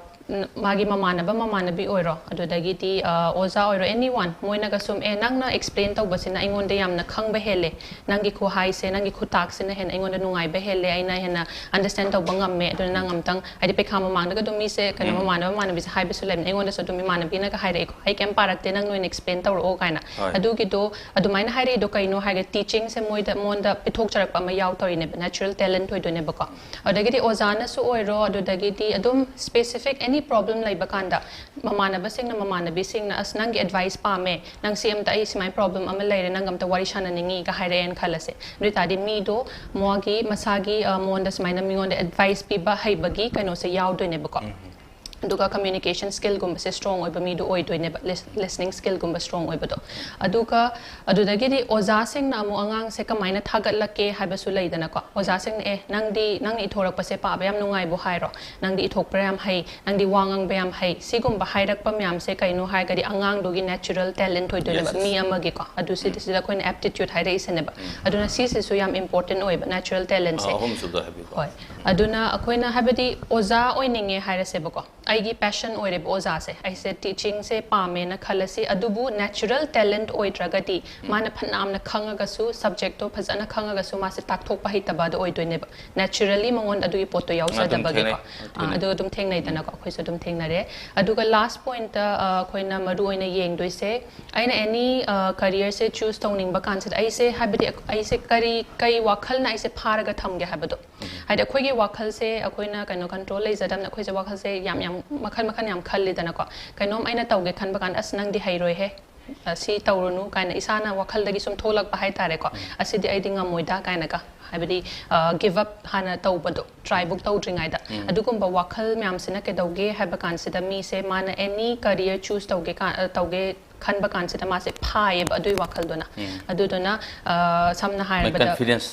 ꯃꯥꯒꯤ ꯃꯃꯥꯟꯅꯕ ꯃꯃꯥꯟꯅꯕꯤ ꯑꯣꯏꯔꯣ, ꯑꯗꯨꯗꯒꯤꯗꯤ ꯑ, ꯑꯣꯖꯥ ꯑꯣꯏꯔꯣ, ꯑꯦꯅꯤ ꯋꯥꯟ, ꯃꯣꯏꯅꯒ ꯁꯨꯝ ꯑꯦ ꯅꯪꯅ ꯑꯦꯛꯁꯄ꯭ꯂꯦꯟ ꯇꯧꯕꯁꯤꯅ ꯑꯩꯉꯣꯟꯗ ꯌꯥꯝꯅ ꯈꯪꯕ ꯍꯦꯜꯂꯦ, ꯅꯪꯒꯤ ꯈꯨꯍꯥꯏꯁꯦ, ꯅꯪꯒꯤ ꯈꯨꯇꯥꯛꯁꯤꯅ ꯍꯦꯟꯅ ꯑꯩꯉꯣꯟꯗ ꯅꯨꯡꯉꯥꯏꯕ ꯍꯦꯜꯂꯦ, ꯑꯩꯅ ꯍꯦꯟꯅ ꯑꯟꯗꯔꯁ꯭ꯇꯦꯟ ꯇꯧꯕ ꯉꯝꯃꯦ, ꯑꯗꯨꯅ ꯅꯪ ꯑꯝꯇꯪ, ꯍꯥꯏꯗꯤ ꯄꯩꯈꯥ ꯃꯃꯥꯡꯗꯒ ꯑꯗꯨꯝ ꯃꯤꯁꯦ ꯀꯩꯅꯣ, ꯎꯝ꯫ ꯃꯃꯥꯟꯅꯕ ꯃꯃꯥꯟꯅꯕꯤꯁꯦ ꯍꯥꯏꯕꯁꯨ ꯂꯩꯕꯅꯦ꯫ ꯑꯩꯉꯣꯟꯗꯁꯨ ꯑꯗꯨꯝ ꯏꯃꯥꯟꯅꯕꯤꯅꯒ ꯍꯥꯏꯔꯛꯑꯦꯀꯣ, "ꯑꯩ ꯀꯩꯝ ꯄꯥꯔꯛꯇꯦ, ꯅꯪ ꯅꯣꯏꯅ ꯑꯦꯛꯁꯄ꯭ꯂꯦꯟ ꯇꯧꯔꯛꯑꯣ" ꯀꯥꯏꯅ꯫ ꯍꯣꯏ꯫ ꯑꯗꯨꯒꯤꯗꯣ ꯑꯗꯨꯃꯥꯏꯅ ꯍꯥꯏꯔꯛꯏꯗꯣ ꯀꯩꯅꯣ ꯍꯥꯏꯔꯒ ꯇꯤꯆꯤꯡꯁꯦ ꯃꯣꯏꯗ, ꯃꯉꯣꯟꯗ ꯄꯤꯊꯣꯛꯆꯔꯛꯄ ꯑꯃ ꯌꯥꯎ ꯇꯧꯔꯤꯅꯦꯕ, ꯅꯦꯆꯔꯦꯜ ꯇꯦꯂꯦꯟꯠ ꯑꯣꯏꯗꯣꯏꯅꯦꯕꯀꯣ꯫ ꯑꯗꯒꯤꯗꯤ ꯑꯣꯖꯥꯅꯁꯨ ꯑꯣꯏꯔꯣ, ꯑꯗꯨꯗꯒꯤꯗꯤ ꯑꯗꯨꯝ ꯁ꯭ꯄꯦꯁꯤꯐꯤꯛ ꯑꯦꯅꯤ ꯄ꯭ꯔꯣꯕ꯭ꯂꯦꯝ ꯂꯩꯕ ꯀꯥꯟꯗ ꯃꯃꯥꯟꯅꯕꯁꯤꯡꯅ ꯃꯃꯥꯟꯅꯕꯤꯁꯤꯡꯅ "ꯑꯁ, ꯅꯪꯒꯤ ꯑꯦꯗꯚꯥꯏꯁ ꯄꯥꯝꯃꯦ, ꯅꯪ ꯁꯤ ꯑꯝꯇ, ꯑꯩ ꯁꯨꯃꯥꯏꯅ ꯄ꯭ꯔꯣꯕ꯭ꯂꯦꯝ ꯑꯃ ꯂꯩꯔꯦ, ꯅꯪ ꯑꯝꯇ ꯋꯥꯔꯤ ꯁꯥꯟꯅꯅꯤꯡꯉꯤꯒ" ꯍꯥꯏꯔꯛꯑꯦꯅ ꯈꯜꯂꯁꯦ꯫ ꯑꯗꯨ ꯑꯣꯏꯇꯥꯔꯗꯤ ꯃꯤꯗꯣ ꯃꯥꯒꯤ ꯃꯁꯥꯒꯤ ꯑ, ꯃꯉꯣꯟꯗ ꯁꯨꯃꯥꯏꯅ ꯃꯤꯉꯣꯟꯗ ꯑꯦꯗꯚꯥꯏꯁ ꯄꯤꯕ ꯍꯩꯕꯒꯤ ꯀꯩꯅꯣꯁꯦ ꯌꯥꯎꯗꯣꯏꯅꯦꯕꯀꯣ꯫ ꯑꯗꯨꯒ ꯀꯝꯃ꯭ꯌꯨꯅꯤꯀꯦꯁꯟ ꯁ꯭ꯀꯤꯜꯒꯨꯝꯕꯁꯦ ꯁ꯭ꯇꯔꯣꯡ ꯑꯣꯏꯕ ꯃꯤꯗꯣ ꯑꯣꯏꯗꯣꯏꯅꯦꯕ, ꯂꯤꯁꯅꯤꯡ ꯁ꯭ꯀꯤꯜꯒꯨꯝꯕ ꯁ꯭ꯇꯔꯣꯡ ꯑꯣꯏꯕꯗꯣ꯫ ꯑꯗꯨꯒ ꯑꯗꯨꯗꯒꯤꯗꯤ ꯑꯣꯖꯥꯁꯤꯡꯅ ꯑꯃꯨꯛ ꯑꯉꯥꯡꯁꯦ ꯀꯃꯥꯏꯅ ꯊꯥꯒꯠꯂꯛꯀꯦ ꯍꯥꯏꯕꯁꯨ ꯂꯩꯗꯅꯀꯣ꯫ ꯑꯣꯖꯥꯁꯤꯡꯅ "ꯑꯦ, ꯅꯪꯗꯤ, ꯅꯪꯅ ꯏꯊꯣꯔꯛꯄꯁꯦ ꯄꯥꯕ ꯌꯥꯝ ꯅꯨꯡꯉꯥꯏꯕꯨ ꯍꯥꯏꯔꯣ, ꯅꯪꯗꯤ ꯏꯊꯣꯛꯄ ꯌꯥꯝ ꯍꯩ, ꯅꯪꯗꯤ ꯋꯥ ꯉꯥꯡꯕ ꯌꯥꯝ ꯍꯩ", ꯁꯤꯒꯨꯝꯕ ꯍꯥꯏꯔꯛꯄ ꯃꯌꯥꯝꯁꯦ ꯀꯩꯅꯣ ꯍꯥꯏꯔꯒꯗꯤ ꯑꯉꯥꯡꯗꯨꯒꯤ ꯅꯦꯆꯔꯦꯜ ꯇꯦꯂꯦꯟꯠ ꯑꯣꯏꯗꯣꯏꯅꯦꯕ꯫ Yes, yes. ꯃꯤ ꯑꯃꯒꯤꯀꯣ꯫ ꯑꯗꯨ ꯁꯤꯗ, ꯁꯤꯗ ꯑꯩꯈꯣꯏꯅ ꯑꯦꯞꯇꯤꯇ꯭ꯌꯨꯠ ꯍꯥꯏꯔꯛꯏꯁꯤꯅꯦꯕ꯫ ꯑꯗꯨꯅ ꯁꯤꯁꯤꯁꯨ ꯌꯥꯝ ꯏꯝꯄꯣꯔꯇꯦꯟ ꯑꯣꯏꯕ, ꯅꯦꯆꯔꯦꯜ ꯇꯦꯂꯦꯟꯠꯁꯦ꯫ ꯑ, ꯑꯍꯨꯝꯁꯨꯗ ꯍꯥꯏꯕꯤꯌꯨꯀꯣ꯫ ꯍꯣꯏ꯫ ꯑꯗꯨꯅ ꯑꯩꯈꯣꯏꯅ ꯍꯥꯏꯕꯗꯤ ꯑꯣꯖꯥ ꯑꯣꯏꯅꯤꯡꯉꯦ ꯍꯥꯏꯔꯁꯦꯕꯀꯣ, ꯑꯩꯒꯤ ꯄꯦꯁꯟ ꯑꯣꯏꯔꯦꯕ ꯑꯣꯖꯥꯁꯦ, ꯑꯩꯁꯦ ꯇꯤꯆꯤꯡꯁꯦ ꯄꯥꯝꯃꯦꯅ ꯈꯜꯂꯁꯤ, ꯑꯗꯨꯕꯨ ꯅꯦꯆꯔꯦꯜ ꯇꯦꯂꯦꯟꯠ ꯑꯣꯏꯗ꯭ꯔꯒꯗꯤ ꯃꯥꯅ ꯐꯅꯌꯥꯝꯅ ꯈꯪꯉꯒꯁꯨ, ꯁꯕꯖꯦꯛꯇꯣ ꯐꯖꯅ ꯈꯪꯉꯒꯁꯨ ꯃꯥꯁꯦ ꯇꯥꯛꯊꯣꯛꯄ ꯍꯩꯇꯕ ꯑꯗꯨ ꯑꯣꯏꯗꯣꯏꯅꯦꯕ, ꯅꯦꯆꯔꯦꯂꯤ ꯃꯉꯣꯟꯗ ꯑꯗꯨꯒꯤ ꯄꯣꯠꯇꯣ ꯌꯥꯎꯖꯗꯕꯒꯤꯀꯣ꯫ ꯊꯦꯡꯅꯩ, ꯑꯥ, ꯊꯦꯡꯅꯩ꯫ ꯑꯗꯨ ꯑꯗꯨꯝ ꯊꯦꯡꯅꯩꯗꯅꯀꯣ, ꯑꯩꯈꯣꯏꯁꯨ ꯑꯗꯨꯝ ꯊꯦꯡꯅꯔꯦ꯫ ꯑꯗꯨꯒ ꯂꯥꯁ ꯄꯣꯏꯟꯠꯇ ꯑꯩꯈꯣꯏꯅ ꯃꯔꯨ ꯑꯣꯏꯅ ꯌꯦꯡꯗꯣꯏꯁꯦ, ꯑꯩꯅ ꯑꯦꯅꯤ ꯀꯔꯤꯌꯔꯁꯦ ꯆꯨꯁ ꯇꯧꯅꯤꯡꯕ ꯀꯥꯟꯁꯤꯗ ꯑꯩꯁꯦ ꯍꯥꯏꯕꯗꯤ ꯑꯩꯁꯦ ꯀꯔꯤ ꯀꯩ ꯋꯥꯈꯜꯅ ꯑꯩꯁꯦ ꯐꯥꯔꯒ ꯊꯝꯒꯦ ꯍꯥꯏꯕꯗꯣ꯫ ꯍꯥꯏꯗꯤ ꯑꯩꯈꯣꯏꯒꯤ ꯋꯥꯈꯜꯁꯦ ꯑꯩꯈꯣꯏꯅ ꯀꯩꯅꯣ ꯀꯟꯇ꯭ꯔꯣꯜ ꯂꯩꯖꯗꯕꯅ ꯑꯩꯈꯣꯏꯁꯦ ꯋꯥꯈꯜꯁꯦ ꯌꯥꯝ ꯌꯥꯝ ꯃꯈꯜ ꯃꯈꯜ ꯌꯥꯝ ꯈꯜꯂꯤꯗꯅꯀꯣ꯫ ꯀꯩꯅꯣꯝ ꯑꯩꯅ ꯇꯧꯒꯦ ꯈꯟꯕ ꯀꯥꯟꯗ, "ꯑꯁ, ꯅꯪꯗꯤ ꯍꯩꯔꯣꯏꯍꯦ, ꯑ, ꯁꯤ ꯇꯧꯔꯨꯅꯨ" ꯀꯥꯏꯅ ꯏꯁꯥꯅ ꯋꯥꯈꯜꯗꯒꯤ ꯁꯨꯝ ꯊꯣꯛꯂꯛꯄ ꯍꯥꯏꯇꯥꯔꯦꯀꯣ꯫ "ꯑꯁꯤꯗꯤ ꯑꯩꯗꯤ ꯉꯝꯃꯣꯏꯗ" ꯀꯥꯏꯅꯒ, ꯍꯥꯏꯕꯗꯤ ꯒꯤꯞ ꯑꯞ ꯍꯥꯟꯅ ꯇꯧꯕꯗꯣ, ꯇ꯭ꯔꯥꯏ ꯕꯨꯛ ꯇꯧꯗ꯭ꯔꯤꯉꯩꯗ꯫ ꯑꯗꯨꯒꯨꯝꯕ ꯋꯥꯈꯜ ꯃꯌꯥꯝꯁꯤꯅ ꯀꯩꯗꯧꯒꯦ ꯍꯥꯏꯕ ꯀꯥꯟꯁꯤꯗ ꯃꯤꯁꯦ ꯃꯥꯅ ꯑꯦꯅꯤ ꯀꯔꯤꯌꯔ ꯆꯨꯁ ꯇꯧꯒꯦ ꯀꯥ-, ꯑ, ꯇꯧꯒꯦ ꯈꯟꯕ ꯀꯥꯟꯁꯤꯗ ꯃꯥꯁꯦ ꯐꯥꯏꯌꯦꯕ ꯑꯗꯨꯒꯤ ꯋꯥꯈꯜꯗꯨꯅ꯫ ꯑꯗꯨꯗꯨꯅ, ꯑ, ꯁꯝꯅ ꯍꯥꯏꯔꯕꯗ, ꯀꯟꯐꯤꯗꯦꯟꯁ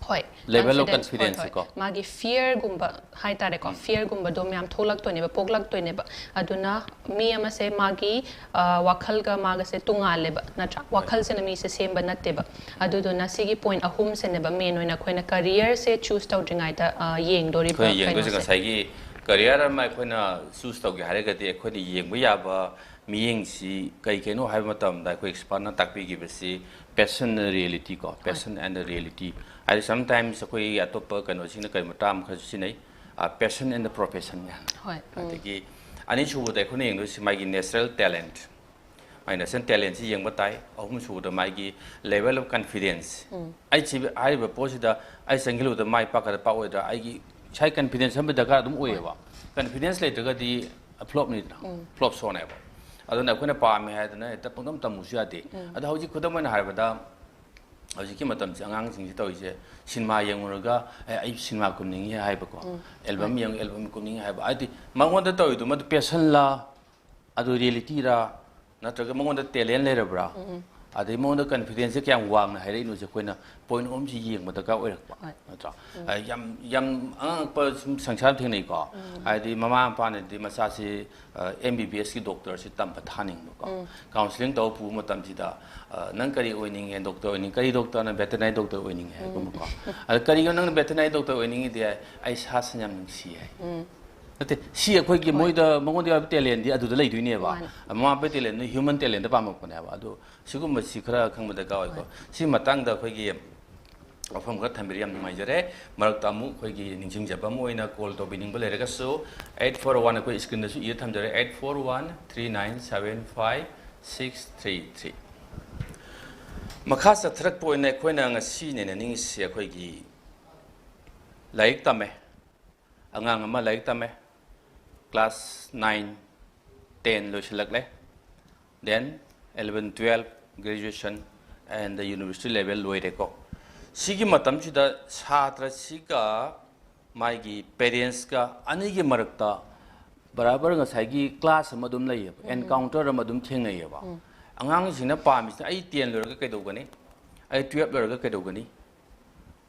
ꯍꯣꯏ, ꯂꯦꯚꯦꯜ ꯑꯣꯐ ꯀꯟꯐꯤꯗꯦꯟꯁ, ꯍꯣꯏ, ꯀꯟꯐꯤꯗꯦꯟꯁ ꯍꯣꯏ꯫ ꯀꯣ꯫ ꯃꯥꯒꯤ ꯐꯤꯌꯔꯒꯨꯝꯕ ꯍꯥꯏꯇꯥꯔꯦꯀꯣ, ꯐꯤꯌꯔꯒꯨꯝꯕꯗꯣ ꯃꯌꯥꯝ ꯊꯣꯛꯂꯛꯇꯣꯏꯅꯦꯕ, ꯄꯣꯛꯂꯛꯇꯣꯏꯅꯦꯕ꯫ ꯑꯗꯨꯅ ꯃꯤ ꯑꯃꯁꯦ ꯃꯥꯒꯤ, ꯑ, ꯋꯥꯈꯜꯒ ꯃꯥꯒꯁꯦ ꯇꯣꯉꯥꯜꯂꯦꯕ, ꯅꯠꯇ꯭ꯔꯥ? ꯋꯥꯈꯜꯁꯤꯅ ꯃꯤꯁꯦ ꯁꯦꯝꯕ ꯅꯠꯇꯦꯕ꯫ ꯑꯗꯨꯗꯨꯅ ꯁꯤꯒꯤ ꯄꯣꯏꯟꯠ ꯑꯍꯨꯝꯁꯤꯅꯦꯕ ꯃꯦꯟ ꯑꯣꯏꯅ ꯑꯩꯈꯣꯏꯅ ꯀꯔꯤꯌꯔꯁꯦ ꯆꯨꯁ ꯇꯧꯗ꯭ꯔꯤꯉꯩꯗ, ꯑ, ꯌꯦꯡꯗꯣꯔꯤꯕ ꯑꯩꯈꯣꯏꯅ ꯌꯦꯡꯗꯣꯏꯁꯦ ꯀꯩꯅꯣꯁꯦ꯫ ꯉꯁꯥꯏꯒꯤ ꯀꯔꯤꯌꯔ ꯑꯃ ꯑꯩꯈꯣꯏꯅ ꯆꯨꯁ ꯇꯧꯒꯦ ꯍꯥꯏꯔꯒꯗꯤ ꯑꯩꯈꯣꯏꯅ ꯌꯦꯡꯕ ꯌꯥꯕ ꯃꯤꯠꯌꯦꯡꯁꯤ ꯀꯩ ꯀꯩꯅꯣ ꯍꯥꯏꯕ ꯃꯇꯝꯗ ꯑꯩꯈꯣꯏ ꯑꯦꯛꯁꯄꯥꯔꯠꯅ ꯇꯥꯛꯄꯤꯈꯤꯕꯁꯤ passion and reality ꯀꯣ, passion and reality꯫ ꯍꯥꯏꯗꯤ ꯁꯝꯇꯥꯏꯝꯁ ꯑꯩꯈꯣꯏꯒꯤ ꯑꯇꯣꯞꯄ ꯀꯩꯅꯣꯁꯤꯡꯅ ꯀꯔꯤ ꯃꯇꯥ ꯑꯃ ꯈꯔꯁꯨ ꯁꯤꯖꯤꯟꯅꯩ, passion and profession ꯍꯥꯏꯅ꯫ ꯍꯣꯏ, ꯎꯝ꯫ ꯑꯗꯒꯤ ꯑꯅꯤꯁꯨꯕꯗ ꯑꯩꯈꯣꯏꯅ ꯌꯦꯡꯗꯣꯏꯁꯤ ꯃꯥꯒꯤ natural talent, ꯃꯥꯒꯤ natural talentꯁꯤ ꯌꯦꯡꯕ ꯇꯥꯏ꯫ ꯑꯍꯨꯝꯁꯨꯕꯗ ꯃꯥꯒꯤ level of confidence꯫ ꯑꯩ ꯁꯤ ꯍꯥꯏꯔꯤꯕ ꯄꯣꯠꯁꯤꯗ ꯑꯩ ꯆꯪꯁꯤꯜꯂꯨꯕꯗ ꯃꯥꯏ ꯄꯥꯛꯀꯗ꯭ꯔꯥ ꯄꯥꯛꯑꯣꯏꯗ꯭ꯔꯥ, ꯑꯩꯒꯤ ꯏꯁꯥꯒꯤ ꯀꯟꯐꯤꯗꯦꯟꯁ ꯑꯃ ꯗꯔꯀꯥꯔ ꯑꯗꯨꯝ ꯑꯣꯏꯌꯦꯕ꯫ ꯀꯟꯐꯤꯗꯦꯟꯁ ꯂꯩꯇ꯭ꯔꯒꯗꯤ ꯐ꯭ꯂꯣꯞꯅꯤꯗꯅ, ꯐ꯭ꯂꯣꯞ ꯁꯣꯅꯦꯕ꯫ ꯑꯗꯨꯅ ꯑꯩꯈꯣꯏꯅ ꯄꯥꯝꯃꯦ ꯍꯥꯏꯗꯅ ꯍꯦꯛꯇ ꯄꯪꯇꯝ ꯇꯝꯃꯨꯁꯨ ꯌꯥꯗꯦ꯫ ꯑꯗꯣ ꯍꯧꯖꯤꯛ ꯈꯨꯗꯝ ꯑꯣꯏꯅ ꯍꯥꯏꯔꯕꯗ, ꯍꯧꯖꯤꯛꯀꯤ ꯃꯇꯝꯁꯤ ꯑꯉꯥꯡꯁꯤꯡꯁꯤ ꯇꯧꯔꯤꯁꯦ, ꯁꯤꯅꯦꯃꯥ ꯌꯦꯡꯉꯨꯔꯒ "ꯑꯦ, ꯑꯩ ꯁꯤꯅꯦꯃꯥ ꯀꯨꯝꯅꯤꯡꯉꯤ" ꯍꯥꯏꯕꯀꯣ, "ꯑꯦꯜꯕꯝ ꯌꯦꯡꯉꯨ, ꯑꯦꯜꯕꯝ ꯀꯨꯝꯅꯤꯡꯉꯤ" ꯍꯥꯏꯕ꯫ ꯍꯥꯏꯗꯤ ꯃꯉꯣꯟꯗ ꯇꯧꯔꯤꯗꯨ ꯃꯗꯨ ꯄꯦꯁꯟꯂ, ꯑꯗꯨ ꯔꯤꯌꯦꯂꯤꯇꯤꯔꯥ, ꯅꯠꯇ꯭ꯔꯒ ꯃꯉꯣꯟꯗ ꯇꯦꯂꯦꯟ ꯂꯩꯔꯕ꯭ꯔꯥ? ꯑꯗꯩ ꯃꯉꯣꯟꯗ ꯀꯟꯐꯤꯗꯦꯟꯁꯁꯦ ꯀꯌꯥꯝ ꯋꯥꯡꯅ ꯍꯥꯏꯔꯛꯏꯅꯣꯁꯦ ꯑꯩꯈꯣꯏꯅ ꯄꯣꯏꯟ ꯑꯍꯨꯝꯁꯤ ꯌꯦꯡꯕ ꯗꯔꯀꯥꯔ ꯑꯣꯏꯔꯛꯄ꯫ ꯍꯣꯏ꯫ ꯅꯠꯇ꯭ꯔꯣ? ꯎꯝ꯫ ꯑ, ꯌꯥꯝ, ꯌꯥꯝ ꯑꯉꯛꯄ ꯁꯨꯝ ꯁꯪꯁꯥꯔ ꯊꯦꯡꯅꯩꯀꯣ꯫ ꯎꯝ꯫ ꯍꯥꯏꯗꯤ ꯃꯃꯥ ꯃꯄꯥꯅꯗꯤ ꯃꯆꯥꯁꯤ, ꯑ, ꯑꯦꯝ ꯕꯤ ꯕꯤ ꯑꯦꯁꯀꯤ ꯗꯣꯛꯇꯔꯁꯤ ꯇꯝꯕ ꯊꯥꯅꯤꯡꯕꯀꯣ꯫ ꯎꯝ꯫ ꯀꯥꯎꯟꯁꯤꯂꯤꯡ ꯇꯧꯕ ꯄꯨꯕ ꯃꯇꯝꯁꯤꯗ, ꯑ, "ꯅꯪ ꯀꯔꯤ ꯑꯣꯏꯅꯤꯡꯉꯦ? ꯗꯣꯛꯇꯔ ꯑꯣꯏꯅꯤꯡ-, ꯀꯔꯤ ꯗꯣꯛꯇꯔꯅ?" "ꯚꯦꯇꯦꯅꯔꯤ ꯗꯣꯛꯇꯔ ꯑꯣꯏꯅꯤꯡꯉꯦ" ꯍꯥꯏꯒꯨꯝꯕꯀꯣ꯫ "ꯑꯗ ꯀꯔꯤꯒꯤꯅꯣ ꯅꯪꯅ ꯚꯦꯇꯦꯅꯔꯤ ꯗꯣꯛꯇꯔ ꯑꯣꯏꯅꯤꯡꯉꯤꯗꯤ?" ꯍꯥꯏ, "ꯑꯩ ꯁꯥ ꯁꯟ ꯌꯥꯝ ꯅꯨꯡꯁꯤ" ꯍꯥꯏ꯫ ꯎꯝ꯫ ꯅꯠꯇꯦ, ꯁꯤ ꯑꯩꯈꯣꯏꯒꯤ ꯍꯣꯏ꯫ ꯃꯣꯏꯗ, ꯃꯉꯣꯟꯗ ꯌꯥꯎꯕ ꯇꯦꯂꯦꯟꯗꯤ ꯑꯗꯨꯗ ꯂꯩꯗꯣꯏꯅꯦꯕ꯫ ꯃꯥꯅꯦ꯫ ꯃꯃꯥ ꯃꯄꯥꯒꯤ ꯇꯦꯂꯦꯟꯗꯨ ꯍ꯭ꯌꯨꯃꯟ ꯇꯦꯂꯦꯟꯗ ꯄꯥꯝꯃꯛꯄꯅꯦꯕ꯫ ꯑꯗꯣ ꯁꯤꯒꯨꯝꯕꯁꯤ ꯈꯔ ꯈꯪꯕ ꯗꯔꯀꯥꯔ ꯑꯣꯏꯀꯣ꯫ ꯍꯣꯏ꯫ ꯁꯤ ꯃꯇꯥꯡꯗ ꯑꯩꯈꯣꯏꯒꯤ ꯋꯥꯐꯝ ꯈꯔ ꯊꯝꯕꯤꯔꯦ, ꯌꯥꯝ ꯅꯨꯡꯉꯥꯏꯖꯔꯦ꯫ ꯃꯔꯛꯇ ꯑꯃꯨꯛ ꯑꯩꯈꯣꯏꯒꯤ ꯅꯤꯡꯁꯤꯡꯖꯕ ꯑꯃ ꯑꯣꯏꯅ ꯀꯣꯜ ꯇꯧꯕꯤꯅꯤꯡꯕ ꯂꯩꯔꯒꯁꯨ, ꯑꯩꯠ ꯐꯣꯔ ꯋꯥꯟ, ꯑꯩꯈꯣꯏ ꯁ꯭ꯀ꯭ꯔꯤꯟꯗꯁꯨ ꯏꯔ ꯊꯝꯖꯔꯦ, eight four one three nine seven five six three three. ꯃꯈꯥ ꯆꯠꯊꯔꯛꯄ ꯑꯣꯏꯅ ꯑꯩꯈꯣꯏꯅ ꯉꯁꯤ ꯅꯩꯅꯅꯤꯡꯉꯤꯁꯤ ꯑꯩꯈꯣꯏꯒꯤ ꯂꯥꯏꯔꯤꯛ ꯇꯝꯃꯦ, ꯑꯉꯥꯡ ꯑꯃ ꯂꯥꯏꯔꯤꯛ ꯇꯝꯃꯦ, class nine, ten ꯂꯣꯏꯁꯤꯜꯂꯛꯂꯦ, then eleven, twelve, graduation and the university level ꯂꯣꯏꯔꯦꯀꯣ꯫ ꯁꯤꯒꯤ ꯃꯇꯝꯁꯤꯗ ꯁꯥꯇ꯭ꯔꯁꯤꯒ ꯃꯥꯒꯤ ꯄꯦꯔꯦꯟꯁꯀ ꯑꯅꯤꯒꯤ ꯃꯔꯛꯇ ꯕꯔꯥꯕꯔ ꯉꯁꯥꯏꯒꯤ ꯀ꯭ꯂꯥꯁ ꯑꯃ ꯑꯗꯨꯝ ꯂꯩꯌꯦꯕ, ꯎꯝ꯫ ꯑꯦꯟꯀꯥꯎꯟꯇꯔ ꯑꯃ ꯑꯗꯨꯝ ꯊꯦꯡꯅꯩꯌꯦꯕ꯫ ꯎꯝ꯫ ꯑꯉꯥꯡꯁꯤꯡꯅ ꯄꯥꯝꯃꯤꯁꯤꯅ "ꯑꯩ ꯇꯦꯟ ꯂꯣꯏꯔꯒ ꯀꯩꯗꯧꯒꯅꯤ? ꯑꯩ ꯇꯨꯌꯦꯜꯞ ꯂꯣꯏꯔꯒ ꯀꯩꯗꯧꯒꯅꯤ?"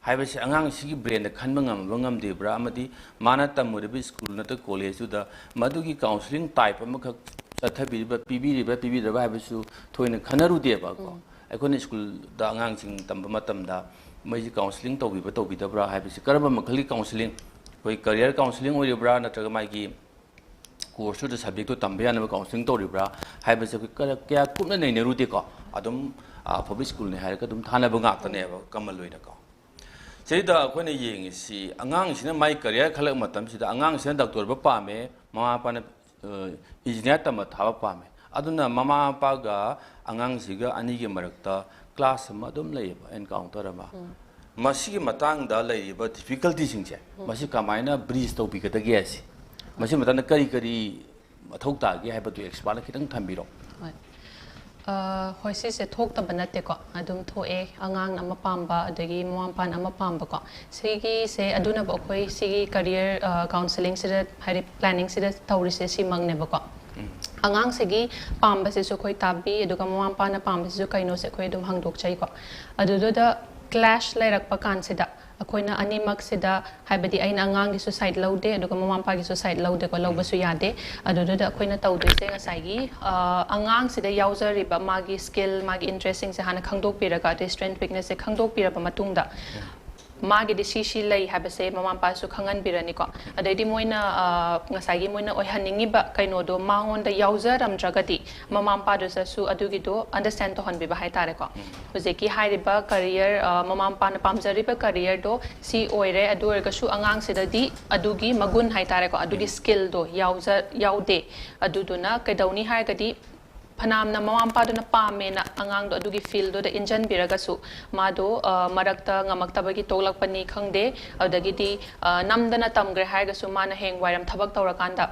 ꯍꯥꯏꯕꯁꯤ ꯑꯉꯥꯡꯁꯤꯒꯤ ꯕ꯭ꯔꯦꯟꯗ ꯈꯟꯕ ꯉꯝꯕ ꯉꯝꯗꯦꯕ꯭ꯔꯥ, ꯑꯃꯗꯤ ꯃꯥꯅ ꯇꯝꯃꯨꯔꯤꯕ ꯁ꯭ꯀꯨꯜ ꯅꯠꯇ꯭ꯔꯒ ꯀꯣꯂꯦꯖꯇꯨꯗ ꯃꯗꯨꯒꯤ ꯀꯥꯎꯟꯁꯤꯂꯤꯡ ꯇꯥꯏꯞ ꯑꯃꯈꯛ ꯆꯠꯊꯕꯤꯔꯤꯕ, ꯄꯤꯕꯤꯔꯤꯕ꯭ꯔꯥ, ꯄꯤꯕꯤꯗ꯭ꯔꯕ ꯍꯥꯏꯕꯁꯨ ꯊꯣꯏꯅ ꯈꯟꯅꯔꯨꯗꯦꯕꯀꯣ꯫ ꯎꯝ꯫ ꯑꯩꯈꯣꯏꯅ ꯁ꯭ꯀꯨꯜꯗ ꯑꯉꯥꯡꯁꯤꯡ ꯇꯝꯕ ꯃꯇꯝꯗ ꯃꯣꯏꯁꯤ ꯀꯥꯎꯟꯁꯤꯂꯤꯡ ꯇꯧꯕꯤꯕ꯭ꯔꯥ, ꯇꯧꯕꯤꯗꯕ꯭ꯔꯥ ꯍꯥꯏꯕꯁꯤ, ꯀꯔꯝꯕ ꯃꯈꯜꯒꯤ ꯀꯥꯎꯟꯁꯤꯂꯤꯡ, ꯑꯩꯈꯣꯏ ꯀꯔꯤꯌꯔ ꯀꯥꯎꯟꯁꯤꯂꯤꯡ ꯑꯣꯏꯔꯤꯕ꯭ꯔꯥ, ꯅꯠꯇ꯭ꯔꯒ ꯃꯥꯒꯤ ꯀꯣꯔꯁꯇꯨꯗ ꯁꯕꯖꯦꯛꯇꯨ ꯇꯝꯕ ꯌꯥꯅꯕ ꯀꯥꯎꯟꯁꯤꯂꯤꯡ ꯇꯧꯔꯤꯕ꯭ꯔꯥ ꯍꯥꯏꯕꯁꯦ ꯑꯩꯈꯣꯏ ꯀꯌꯥ, ꯀꯌꯥ ꯀꯨꯞꯅ ꯅꯩꯅꯔꯨꯗꯦꯀꯣ꯫ ꯑꯗꯨꯝ, ꯑ, ꯄꯕ꯭ꯂꯤꯛ ꯁ꯭ꯀꯨꯜꯅꯤ ꯍꯥꯏꯔꯒ ꯑꯗꯨꯝ ꯊꯥꯅꯕ ꯉꯥꯛꯇꯅꯦꯕ, ꯀꯃꯟ ꯑꯣꯏꯅꯀꯣ꯫ ꯁꯤꯗ ꯑꯩꯈꯣꯏꯅ ꯌꯦꯡꯉꯤꯁꯤ, ꯑꯉꯥꯡꯁꯤꯅ ꯃꯥꯏ ꯀꯔꯤꯌꯔ ꯈꯜꯂꯛꯄ ꯃꯇꯝꯁꯤꯗ, ꯑꯉꯥꯡꯁꯤꯅ ꯗꯥꯛꯇꯔ ꯑꯣꯏꯕ ꯄꯥꯝꯃꯦ, ꯃꯃꯥ ꯃꯄꯥꯅ, ꯑ, ꯏꯟꯖꯤꯅꯤꯌꯥꯔ ꯇꯝꯕ ꯊꯥꯕ ꯄꯥꯝꯃꯦ꯫ ꯑꯗꯨꯅ ꯃꯃꯥ ꯃꯄꯥꯒ ꯑꯉꯥꯡꯁꯤꯒ ꯑꯅꯤꯒꯤ ꯃꯔꯛꯇ ꯀ꯭ꯂꯥꯁ ꯑꯃ ꯑꯗꯨꯝ ꯂꯩꯌꯦꯕ, ꯑꯦꯟꯀꯥꯎꯟꯇꯔ ꯑꯃ꯫ ꯎꯝ꯫ ꯃꯁꯤꯒꯤ ꯃꯇꯥꯡꯗ ꯂꯩꯔꯤꯕ ꯗꯤꯐꯤꯀꯜꯇꯤꯁꯤꯡꯁꯦ, ꯎꯝ꯫ ꯃꯁꯤ ꯀꯃꯥꯏꯅ ꯕ꯭ꯔꯤꯖ ꯇꯧꯕꯤꯒꯗꯒꯦ ꯍꯥꯏꯁꯤ, ꯃꯁꯤ ꯃꯇꯥꯡꯗ ꯀꯔꯤ ꯀꯔꯤ ꯃꯊꯧ ꯇꯥꯒꯦ ꯍꯥꯏꯕꯗꯨ ꯑꯦꯛꯁꯄꯥꯔꯠꯅ ꯈꯤꯇꯪ ꯊꯝꯕꯤꯔꯣ꯫ ꯍꯣꯏ꯫ ꯑ, ꯍꯣꯏ, ꯁꯤꯁꯦ ꯊꯣꯛꯇꯕ ꯅꯠꯇꯦꯀꯣ, ꯑꯗꯨꯝ ꯊꯣꯛꯑꯦ꯫ ꯑꯉꯥꯡꯅ ꯑꯃ ꯄꯥꯝꯕ, ꯑꯗꯒꯤ ꯃꯃꯥ ꯃꯄꯥꯅ ꯑꯃ ꯄꯥꯝꯕꯀꯣ꯫ ꯁꯤꯒꯤꯁꯦ ꯑꯗꯨꯅꯕꯨ ꯑꯩꯈꯣꯏ ꯁꯤꯒꯤ ꯀꯔꯤꯌꯔ, ꯑ, ꯀꯥꯎꯟꯁꯤꯂꯤꯡꯁꯤꯗ, ꯍꯥꯏꯗꯤ ꯄ꯭ꯂꯥꯅꯤꯡꯁꯤꯗ ꯇꯧꯔꯤꯁꯦ ꯁꯤꯃꯛꯅꯦꯕꯀꯣ꯫ ꯎꯝ꯫ ꯑꯉꯥꯡꯁꯤꯒꯤ ꯄꯥꯝꯕꯁꯤꯁꯨ ꯑꯩꯈꯣꯏ ꯇꯥꯕꯤ, ꯑꯗꯨꯒ ꯃꯃꯥ ꯃꯄꯥꯅ ꯄꯥꯝꯕꯁꯤꯁꯨ ꯀꯩꯅꯣꯁꯦ ꯑꯩꯈꯣꯏ ꯑꯗꯨꯝ ꯍꯪꯗꯣꯛꯆꯩꯀꯣ꯫ ꯑꯗꯨꯗꯨꯗ clash ꯂꯩꯔꯛꯄ ꯀꯥꯟꯁꯤꯗ ꯑꯩꯈꯣꯏꯅ ꯑꯅꯤꯃꯛꯁꯤꯗ, ꯍꯥꯏꯕꯗꯤ ꯑꯩꯅ ꯑꯉꯥꯡꯒꯤꯁꯨ side ꯂꯧꯗꯦ, ꯑꯗꯨꯒ ꯃꯃꯥ ꯃꯄꯥꯒꯤꯁꯨ side ꯂꯧꯗꯦꯀꯣ, ꯂꯧꯕꯁꯨ ꯌꯥꯗꯦ꯫ ꯑꯗꯨꯗꯨꯗ ꯑꯩꯈꯣꯏꯅ ꯇꯧꯗꯣꯏꯁꯦ ꯉꯁꯥꯏꯒꯤ, ꯑ, ꯑꯉꯥꯡꯁꯤꯗ ꯌꯥꯎꯖꯔꯤꯕ ꯃꯥꯒꯤ skill, ꯃꯥꯒꯤ interestꯁꯤꯡꯁꯦ ꯍꯥꯟꯅ ꯈꯪꯗꯣꯛꯄꯤꯔꯒ, ꯑꯗꯩ strength weaknessꯁꯦ ꯈꯪꯗꯣꯛꯄꯤꯔꯕ ꯃꯇꯨꯡꯗ, ꯃꯥꯒꯤꯗꯤ ꯁꯤ ꯁꯤ ꯂꯩ ꯍꯥꯏꯕꯁꯦ ꯃꯃꯥ ꯃꯄꯥꯁꯨ ꯈꯪꯍꯟꯕꯤꯔꯅꯤꯀꯣ꯫ ꯑꯗꯩꯗꯤ ꯃꯣꯏꯅ, ꯑ, ꯉꯁꯥꯏꯒꯤ ꯃꯣꯏꯅ ꯑꯣꯏꯍꯟꯅꯤꯡꯉꯤꯕ ꯀꯩꯅꯣꯗꯣ ꯃꯉꯣꯟꯗ ꯌꯥꯎꯖꯔꯝꯗ꯭ꯔꯒꯗꯤ, ꯃꯃꯥ ꯃꯄꯥꯗꯨꯗꯁꯨ ꯑꯗꯨꯒꯤꯗꯣ understand ꯇꯧꯍꯟꯕꯤꯕ ꯍꯥꯏꯇꯥꯔꯦꯀꯣ꯫ ꯍꯧꯖꯤꯛꯀꯤ ꯍꯥꯏꯔꯤꯕ career, ꯑ, ꯃꯃꯥ ꯃꯄꯥꯅ ꯄꯥꯝꯖꯔꯤꯕ careerꯗꯣ ꯁꯤ ꯑꯣꯏꯔꯦ, ꯑꯗꯨ ꯑꯣꯏꯔꯒꯁꯨ ꯑꯉꯥꯡꯁꯤꯗꯗꯤ ꯑꯗꯨꯒꯤ ꯃꯒꯨꯟ ꯍꯥꯏꯇꯥꯔꯦꯀꯣ, ꯑꯗꯨꯒꯤ skillꯗꯣ ꯌꯥꯎꯖ-, ꯌꯥꯎꯗꯦ꯫ ꯑꯗꯨꯗꯨꯅ ꯀꯩꯗꯧꯅꯤ ꯍꯥꯏꯔꯒꯗꯤ, ꯐꯅꯌꯥꯝꯅ ꯃꯃꯥ ꯃꯄꯥꯗꯨꯅ ꯄꯥꯝꯃꯦꯅ ꯑꯉꯥꯡꯗꯣ ꯑꯗꯨꯒꯤ fieldꯗꯨꯗ ꯏꯟꯖꯟꯕꯤꯔꯒꯁꯨ, ꯃꯥꯗꯣ, ꯑ, ꯃꯔꯛꯇ ꯉꯝꯃꯛꯇꯕꯒꯤ ꯇꯣꯛꯂꯛꯄꯅꯤ ꯈꯪꯗꯦ, ꯑꯗꯨꯗꯒꯤꯗꯤ, ꯑ, ꯅꯝꯗꯅ ꯇꯝꯈ꯭ꯔꯦ ꯍꯥꯏꯔꯒꯁꯨ, ꯃꯥꯅ ꯍꯌꯦꯡ ꯋꯥꯏꯔꯝ ꯊꯕꯛ ꯇꯧꯔꯀꯥꯟꯗ